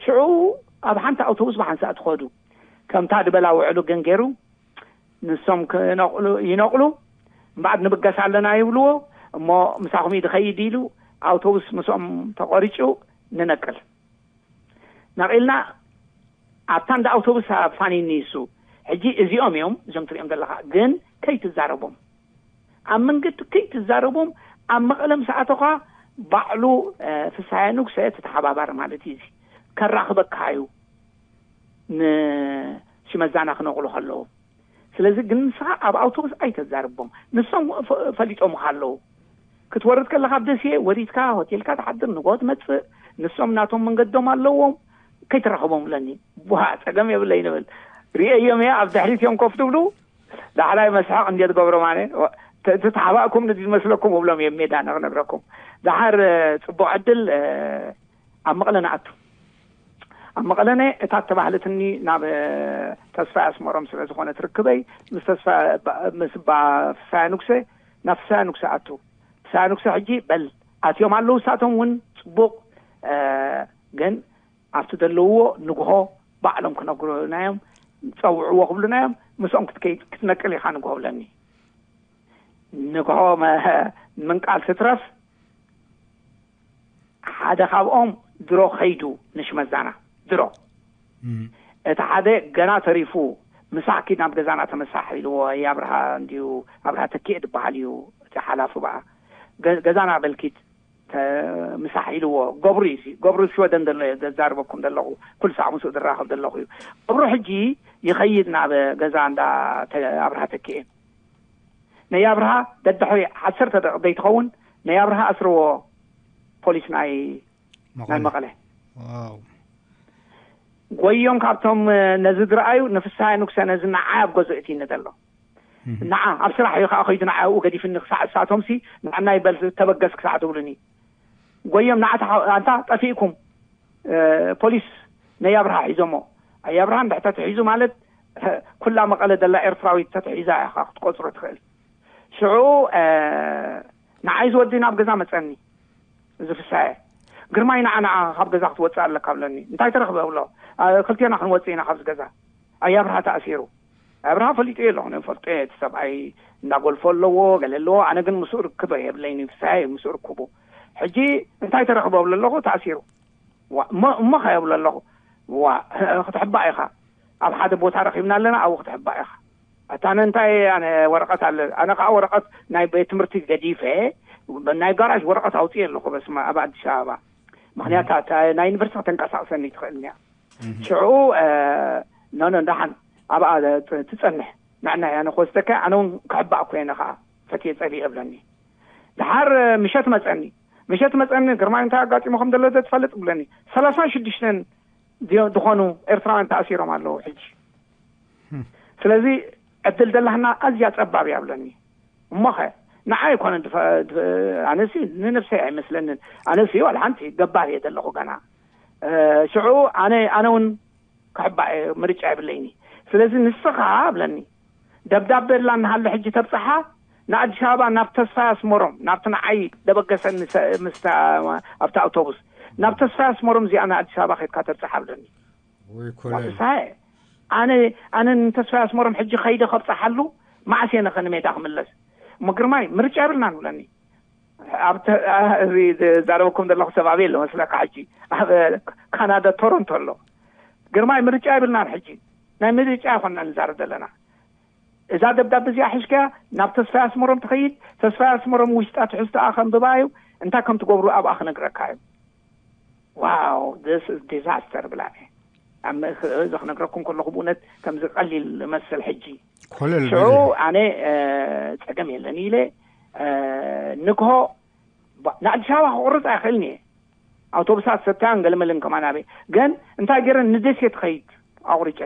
ሽዑ ኣብ ሓንቲ ኣውቶቡስ ብሓንሳእ ትኸዱ ከምታ ድበላ ውዕሉ ግን ገይሩ ንሶም ክነቕሉ ይነቕሉ እምበኣር ንብገስ ኣለና ይብልዎ እሞ ምሳኹም እዩ ዝኸይድ ኢሉ ኣውቶቡስ ምስኦም ተቖሪጩ ንነቅል ነቒልና ኣብታ እንዳ ኣውቶቡስ ኣፋኒኒ እሱ ሕጂ እዚኦም እዮም እዞም ትሪኦም ዘለኻ ግን ከይትዛረቦም ኣብ መንገዲ ከይትዛረቦም ኣብ መቐለ ምስ ኣተኻ ባዕሉ ፍስሃየ ንጉሰ እቲ ተሓባባሪ ማለት እዩ፣ እዚ ከራኽበካ እዩ ንሽመዛና ክነቕሉ ከለዉ። ስለዚ ግን ንስኻ ኣብ ኣውቶቡስ ኣይተዛርቦም፣ ንሶም ፈሊጦምኻ ኣለዉ። ክትወርድ ከለኻ ኣብ ደሴ ወሪድካ ሆቴልካ ትሓድር፣ ንጎ ትመጽእ። ንሶም ናቶም መንገዶም ኣለዎም፣ ከይትራኸቦም ብለኒ። ዋ ጸገም የብለይ ንብል፣ ርእየዮም እየ። ኣብ ድሕሪት እዮም ኮፍ ትብሉ፣ ዳሕራይ መስሓቕ እንዴት ገብሮም ኣነ፣ እቲ ተሓባእኩም ንዲ ዝመስለኩም እብሎም እዮም ሜዳ ንክነግረኩም። ደሓር ጽቡቕ ዕድል ኣብ መቐለ ንኣቱ። ኣብ መቐለነ እታ ተባህለትኒ ናብ ተስፋ ኣስመሮም ስለ ዝኾነ ትርክበይ፣ ምስ ተስፋ ምስ ባ ፍሳያ ንጉሰ ናብ ፍሳያ ንጉሰ ኣቱ። ፍሳያ ንጉሰ ሕጂ በል ኣትዮም ኣለዉ፣ እሳቶም እውን ጽቡቕ፣ ግን ኣብቲ ዘለውዎ ንግሆ ባዕሎም ክነግሩናዮም፣ ጸውዕዎ ክብሉናዮም፣ ምስኦም ክትከይድ ክትነቅል ኢኻ ንግሆ ብለኒ። ንግሆ ምንቃል ስትረፍ ሓደ ካብኦም ድሮ ከይዱ ንሽመዛና ድሮ። እቲ ሓደ ገና ተሪፉ፣ ምሳሕ ኪድ ናብ ገዛና ተመሳሕ ኢልዎ። ኣብርሃ እንዲዩ፣ ኣብርሃ ተኪኤ ዝበሃል እዩ እቲ ሓላፊ በኣ። ገዛና በልኪድ ምሳሕ ኢልዎ። ገብሩ እዩ፣ ገብሩ ሽወደን ዘሎ ዘዛርበኩም ዘለኹ፣ ኩሉ ሳዕ ምስኡ ዝራኸብ ዘለኹ እዩ። ገብሩ ሕጂ ይኸይድ ናብ ገዛ እንዳ ኣብርሃ ተኪኤ። ናይ ኣብርሃ ደድሕሪ ዓሰርተ ደቂቕ ዘይትኸውን ናይ ኣብርሃ ኣስርዎ ፖሊስ ናይ ናይ መቐለ። ጎዮም ካብቶም ነዚ ዝረኣዩ ንፍስሃ ንጉሰ ነዚ ንዓይ ኣብ ገዝኡ እትኒ ዘሎ ንዓ ኣብ ስራሕ እዩ ከዓ ከይዱ ንዓ ኣብኡ ገዲፍኒ ክሳዕ እሳቶም ሲ ንዓና ይበል ተበገስ ክሳዕ ትብሉኒ ጎዮም ንዓ ኣንታ ጠፊእኩም ፖሊስ ነይ ኣብርሃ ሒዞሞ ኣይ ኣብርሃ እንድሕር ተትሒዙ ማለት ኩላ መቐለ ዘላ ኤርትራዊት ተትሒዛ ኢኻ ክትቆፅሮ ትኽእል ሽዑ ንዓይ ዝወዲ ናብ ገዛ መፀኒ እዚ ፍሳየ ግርማይ ንዓ ንዓ ካብ ገዛ ክትወፅእ ኣለካ ብለኒ እንታይ ተረኽበ ብሎ ክልቴና ክንወፅእ ኢና ካብዚ ገዛ ኣይ ኣብርሃ ተኣሲሩ ኣብርሃ ፈሊጡ እየ ኣለኹ ፈልጦ እየ እቲ ሰብኣይ እንዳጎልፎ ኣለዎ ገለ ኣለዎ ኣነ ግን ምስኡ ርክበ የብለይኒ ፍሳየ ምስኡ ርክቡ ሕጂ እንታይ ተረኽበ ብሎ ኣለኹ ተኣሲሩ እሞ ከ የብሎ ኣለኹ ዋ ክትሕባእ ኢኻ ኣብ ሓደ ቦታ ረኺብና ኣለና ኣብኡ ክትሕባእ ኢኻ ኣታ ኣነ እንታይ ኣነ ወረቐት ኣለ ኣነ ከዓ ወረቐት ናይ ቤት ትምህርቲ ገዲፈ ናይ ጋራጅ ወረቐት ኣውፅእ ኣለኹ በስማ ኣብ ኣዲስ ኣበባ ምክንያት ናይ ዩኒቨርሲቲ ከተንቀሳቅሰኒ ትኽእል እያ ሽዑ ኖኖ እንዳሓን ኣብኣ ትፀንሕ ንዕና እያ ንክወስደካ ኣነ እውን ክሕባእ እኮ እየ ከዓ ፈትየ ፀሊእ እብለኒ ድሓር ምሸት መፀኒ ምሸት መፀኒ ግርማይ እንታይ ኣጋጢሙ ከም ዘሎ ዘትፈልጥ ብለኒ ሰላሳ ሽዱሽተን ዝኾኑ ኤርትራውያን ተኣሲሮም ኣለዉ ሕጂ ስለዚ ዕድል ደላህና ኣዝያ ጸባብ እያ ብለኒ እሞኸ ንዓይ ኣይኮነ ኣነሲ ንነብሰይ ኣይመስለንን ኣነሲ ዋላ ሓንቲ ገባር እየ ዘለኹ ገና ሽዑ ኣነ ኣነ እውን ክሕባእ ምርጫ የብለይኒ ስለዚ ንስኻ ብለኒ ደብዳበ ላ እናሃለ ሕጂ ተብፅሓ ንኣዲስ ኣበባ ናብ ተስፋይ ኣስመሮም ናብቲ ንዓይ ደበገሰኒ ኣብቲ ኣውቶቡስ ናብ ተስፋይ ኣስመሮም እዚኣ ንኣዲስ ኣበባ ከድካ ተብፅሓ ብለኒ ተስፋይ ኣነ ኣነ ንተስፋይ ኣስመሮም ሕጂ ከይደ ከብፅሓሉ መዓስ እየ ንኸ ንሜዳ ክምለስ እሞ ግርማይ ምርጫ የብልናን ብለኒ ኣብ እዚ ዛረበኩም ዘለኹ ሰብ ኣበይ ኣሎ መስለካ ሕጂ ኣብ ካናዳ ቶሮንቶ ኣሎ ግርማይ ምርጫ የብልናን ሕጂ ናይ ምርጫ ይኮና ንዛረብ ዘለና እዛ ደብዳቤ እዚኣ ሕዝካያ ናብ ተስፋይ ኣስመሮም ትኸይድ ተስፋይ ኣስመሮም ውሽጣ ትሕዝቶኣ ከንብባ እዩ እንታይ ከም ትገብሩ ኣብኣ ክነግረካ እዩ ዋው this is disaster ብላኒ ኣብ እዚ ክነግረኩም ከለኹ ብእውነት ከምዚ ቀሊል መስል ሕጂ ኮለል ሽዑ ኣነ ጸገም የለን ኢለ ንግሆ ንኣዲስ ኣበባ ክቁርፅ ኣይኽእልን እየ ኣውቶቡሳት ሰታያን ገለመልን ከማን ኣበይ ግን እንታይ ገይረ ንደሴ ትኸይድ ኣቁሪጨ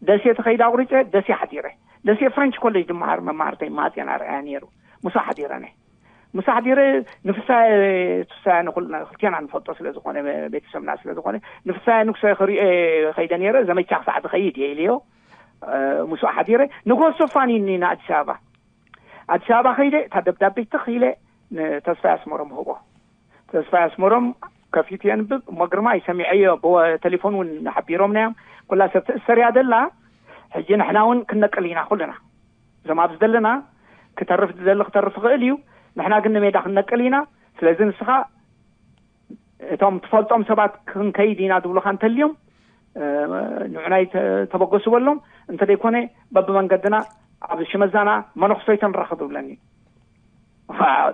ደሴ ትኸይድ ኣቁሪጨ ደሴ ሓዲረ ደሴ ፍሬንች ኮሌጅ ድመሃር መማህርተይ ማፅየን ኣርኣያ ነይሩ ምሳ ሓዲረ ነ ምሳ ሓዲረ ንፍሳየ ፍሳየ ንክልቴና ንፈልጦ ስለ ዝኾነ ቤተሰብና ስለ ዝኾነ ንፍሳየ ንጉሰ ክሪኦ ከይደ ነይረ ዘመቻ ክሳዕ ዝኸይድ እየ ኢልዮ ምስኡ ሓዲረ ንጎሶ ፋኒኒ ንኣዲስ ኣበባ ኣዲስ ኣበባ ከይደ እታ ደብዳቤ ትኽ ኢለ ንተስፋይ ኣስመሮም ህቦ ተስፋይ ኣስመሮም ከፊቱ የንብብ እሞ ግርማይ ሰሚዐዮ ብቴሌፎን እውን ሓቢሮምና እዮም ኩላ ሰብ ትእሰር እያ ደላ ሕጂ ንሕና እውን ክንነቅል ኢና ኩልና እዞም ኣብዚ ዘለና ክተርፍ ዝደሊ ክተርፍ ይኽእል እዩ ንሕና ግን ንሜዳ ክንነቅል ኢና ስለዚ ንስኻ እቶም ትፈልጦም ሰባት ክንከይድ ኢና ዝብሉኻ እንተልዮም ንዑናይ ተበገሱ በሎም እንተደይኮነ በብመንገድና ኣብ ሽመዛና መነኽሶይቶ ንራኸብ ይብለኒ እዩ።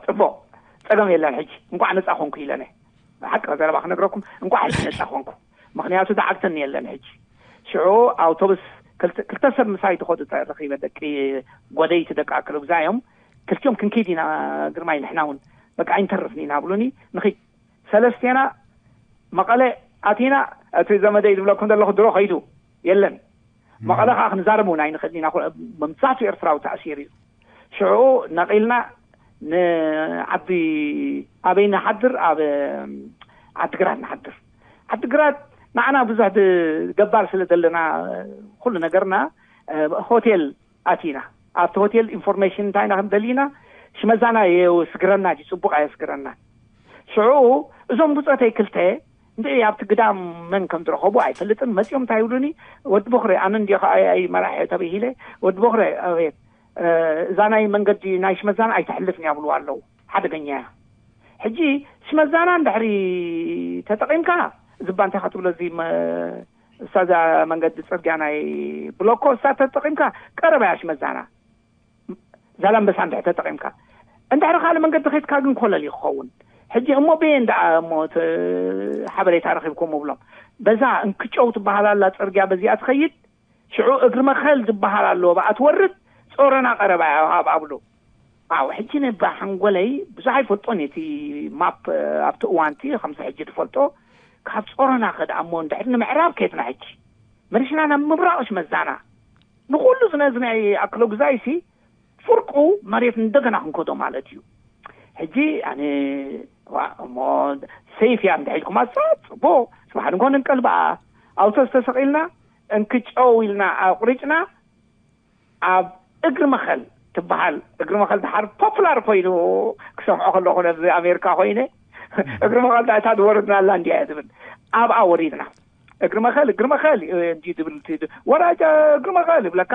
ጽቡቕ ጸገም የለን። ሕጂ እንቋዕ ነጻ ኮንኩ ኢለነ። ብሓቂ ዘረባ ክነግረኩም፣ እንቋዕ ሕጂ ነጻ ኮንኩ። ምኽንያቱ ዝዓግተኒ የለን። ሕጂ ሽዑ ኣውቶቡስ ክልተ ሰብ ምሳይ ትኸዱ ረኺበ፣ ደቂ ጎደይቲ፣ ደቂ ኣክለጉዛይ እዮም። ክልቲኦም ክንከይድ ኢና ግርማይ፣ ንሕና እውን በቃ ኣይንተርፍን ኢና ብሉኒ። ንኺድ ሰለስቴና መቐለ ኣቲና። እቲ ዘመደይ ዝብለኩም ዘለኹ ድሮ ኸይዱ የለን። መቐለ ከዓ ክንዛረብ እውን ኣይንኽእል ኢና። መብዛሕትኡ ኤርትራዊ ተኣሲሩ እዩ። ሽዑ ነቒልና ንዓዲ ኣበይ ንሓድር? ኣብ ዓዲግራት ንሓድር። ዓዲግራት ንዓና ብዙሕ ገባር ስለ ዘለና ኩሉ ነገርና ሆቴል ኣቲና። ኣብቲ ሆቴል ኢንፎርሜሽን እንታይ ኢና ክንደሊ ኢና? ሽመዛና የስግረና ድዩ ጽቡቕ ኣየስግረና? ሽዑ እዞም ብጾተይ ክልተ እንደ ኣብቲ ግዳም መን ከም ዝረኸቡ ኣይፈልጥን። መጺኦም እንታይ ይብሉኒ? "ወዲ ቦኽረ፣ ኣነ እንዲ ከኣ ኣይ መራሒ ተባሂለ፣ ወዲ ቦኽረ፣ ኣቤት፣ እዛ ናይ መንገዲ ናይ ሽመዛና ኣይትሕልፍን እያ" ብልዋ ኣለዉ። ሓደገኛ እያ። ሕጂ ሽመዛና እንድሕሪ ተጠቒምካ፣ እዚ ባንታ ክትብሎ እዚ መ-፣ እሳ እዛ መንገዲ ጽርግያ ናይ ብሎኮ እሳ ተጠቒምካ ቀረባ እያ ሽመዛና። ዛላምበሳ እንድሕር ተጠቒምካ፣ እንድሕር ካልእ መንገዲ ኸይድካ ግን ኮለል እዩ ክኸውን። ሕጂ እሞ በየን ደኣ እሞ እቲ ሓበሬታ ረኺብኩም እብሎም። በዛ እንክጨው ትበሃል ኣላ ጽርግያ፣ በዚኣ ትኸይድ። ሽዑ እግሪ መኸል ዝበሃል ኣሎ፣ ብኣ ትወርድ። ጾረና ቀረባ እያ ኣብኣ ብሉ። ኣው ሕጂ ነባ ሓንጎለይ ብዙሕ ኣይፈልጦን እቲ ማፕ ኣብቲ እዋንቲ ከምዚ ሕጂ ዝፈልጦ። ካብ ጾረና ኸድኣ እሞ እንድሕር ንምዕራብ ከይድና ሕጂ መሪሽና ናብ ምብራቕ ሽመዛና ንኹሉ ዝነዝናይ ኣክሎ ግዛይሲ ፍርቁ መሬት እንደገና ክንከዶ ማለት እዩ። ሕጂ ኣነ ዋ እሞ ሰይፍ እያ እንድሒልኩም ኣሳ ጽቡቕ፣ ጽባሕ ድንኮ ንቀልብኣ ኣውቶስ ተሰቒልና እንክጨው ኢልና ኣቑሪጭና ኣብ እግሪ መኸል ትበሃል። እግሪ መኸል ድሓር ፖፑላር ኮይኑ ክሰምዖ ከለኹ ነዚ ኣሜሪካ ኮይነ እግሪ መኸል ዳእታ ዝወረድናላ እንዲያ እያ ዝብል። ኣብኣ ወሪድና እግሪ መኸል እግሪ መኸል እንዲ ዝብል ወራጃ እግሪ መኸል ይብለካ።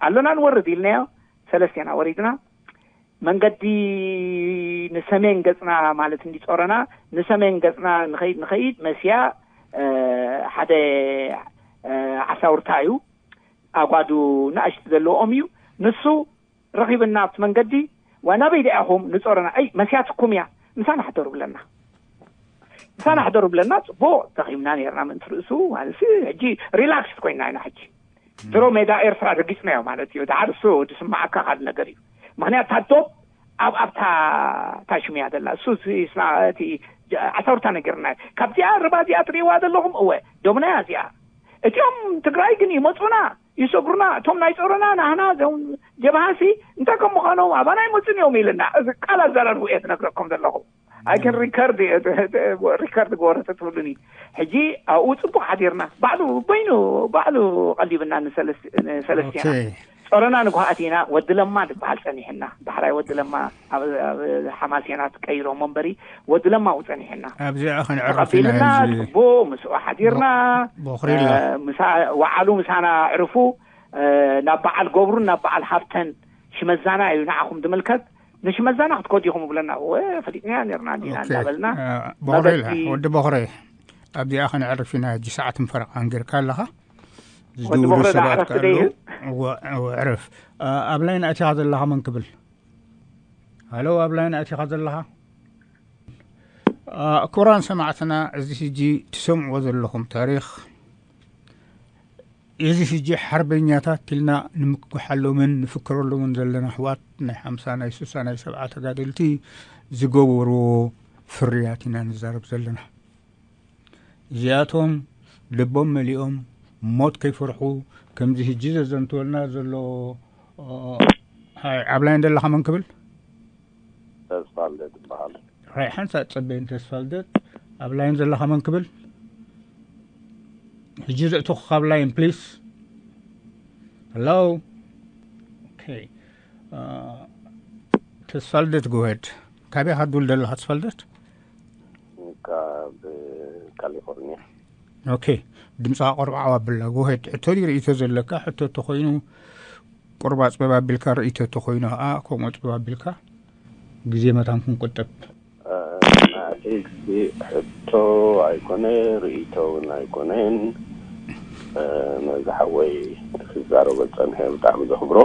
ኣለና ንወርድ ኢልናዮ። ሰለስቴና ወሪድና መንገዲ ንሰሜን ገጽና ማለት እንዲጾረና ንሰሜን ገጽና ንኸይድ ንኸይድ መስያ ሓደ ዓሳውርታ እዩ። ኣጓዱ ንኣሽቲ ዘለዎም እዩ። ንሱ ረኺብና ኣብቲ መንገዲ፣ "ዋ ናበይ ደኣ ኢኹም?" ንጾረና። "ኣይ መስያትኩም እያ፣ ምሳና ሕደሩ" ብለና። ምሳና ሕደሩ ብለና። ጽቡቕ ደኺምና ነርና ምእንቲ ርእሱ ማለት ሕጂ ሪላክስ ኮይና ኢና። ሕጂ ድሮ ሜዳ ኤርትራ ረጊጽናዮ ማለት እዩ። ድሓር እሱ ዝስማዓካ ካልእ ነገር እዩ። ምኽንያት ታዶብ ኣብ ኣብታ ታሽምያ ዘላ እሱ እቲ ዓሳውርታ ነገርና እዩ። ካብዚኣ ርባ እዚኣ ትርእይዋ ዘለኹም እወ ዶብናያ እዚኣ። እቲኦም ትግራይ ግን ይመፁና ይሰጉሩና። እቶም ናይ ፀሮና ናህና እዞም ጀብሃሲ እንታይ ከም ምዃኖም ኣባና ይመፁን እዮም ኢልና እዚ ቃል ኣዘራርቡ እየ ዝነግረኩም ዘለኹ። ኣይክን ሪከርድ ሪከርድ ገበረ ተትብሉኒ ሕጂ ኣብኡ ፅቡቅ ሓዲርና ባዕሉ በይኑ ባዕሉ ቀሊብና ንሰለስቲና ጸረና ንግሆ ኣቲና ወዲ ለማ ዝበሃል ጸኒሕና። ዳሕራይ ወዲ ለማ ኣብ ሓማሴናት ቀይሮሞ እምበሪ ወዲ ለማ ኣብኡ ጸኒሕና። ኣብዚኣ ክንዕርፍ ኢና ተቐቢልና ሕጂ። ጽቡቕ ምስኡ ሓዲርና። ቦኽሪላ። ምሳ ወዓሉ ምሳና ኣዕርፉ። ናብ በዓል ገብሩን ናብ በዓል ሃብተን ሽመዛና እዩ ንዓኹም ዝምልከት። ንሽመዛና ክትከዱ ኢኹም ይብለና። እወ ፈሊጥናያ ነርና እንዲና እንዳበልና ቦኽሪላ። ወዲ ቦኽረ ኣብዚኣ ክንዕርፍ ኢና ሕጂ ሰዓትን ፈረቓን ጌርካ ኣለኻ። ዝድውሉ ሰባት ከኣለዉ ዕርፍ። ኣብ ላይን ኣቲኻ ዘለኻ መን ክብል? ሃሎ ኣብ ላይን ኣቲኻ ዘለኻ? ክቡራን ሰማዕትና እዚ ሕጂ ትሰምዕዎ ዘለኹም ታሪኽ እዚ ሕጂ ሓርበኛታት ኢልና ንምክሓሎምን ንፍክረሎምን ዘለና ኣሕዋት ናይ ሓምሳ ናይ ሱሳ ናይ ሰብዓ ተጋደልቲ ዝገበርዎ ፍርያት ኢና ንዛረብ ዘለና። እዚኣቶም ልቦም መሊኦም ሞት ከይፈርሑ ከምዚ ሕጂ ዘዘንትወልና ዘሎ ኣብ ላይን ዘለኻ መን ክብል? ተስፋ ልደት ይበሃል። ራይ ሓንሳእ ጸበይን ተስፋ ልደት ኣብ ላይን ዘለኻ መን ክብል? ሕጂ ዘእትኹ ካብ ላይን ፕሊስ። ሄሎ። ኦኬ። ተስፋ ልደት ጎሄድ። ካበይ ኢኻ ትውል ዘለኻ ተስፋ ልደት? ካብ ካሊፎርኒያ። ኦኬ። ድምፅኻ ቆርባዓው ኣብላ ጎሄድ። ሕቶ ድዩ ርእይቶ ዘለካ? ሕቶ ተኾይኑ ቁርብ ኣጽበብ ኣቢልካ ርእይቶ ተኾይኑ ኸኣ ከምኡ ኣጽበብ ኣቢልካ ግዜ መታን ክንቁጠብ። ናተይ ግዜ ሕቶ ኣይኮነ ርእይቶ እውን ኣይኮነን። ነዚ ሓወይ ክዛረቦ ዝጸንሐ ብጣዕሚ ዘኽብሮ።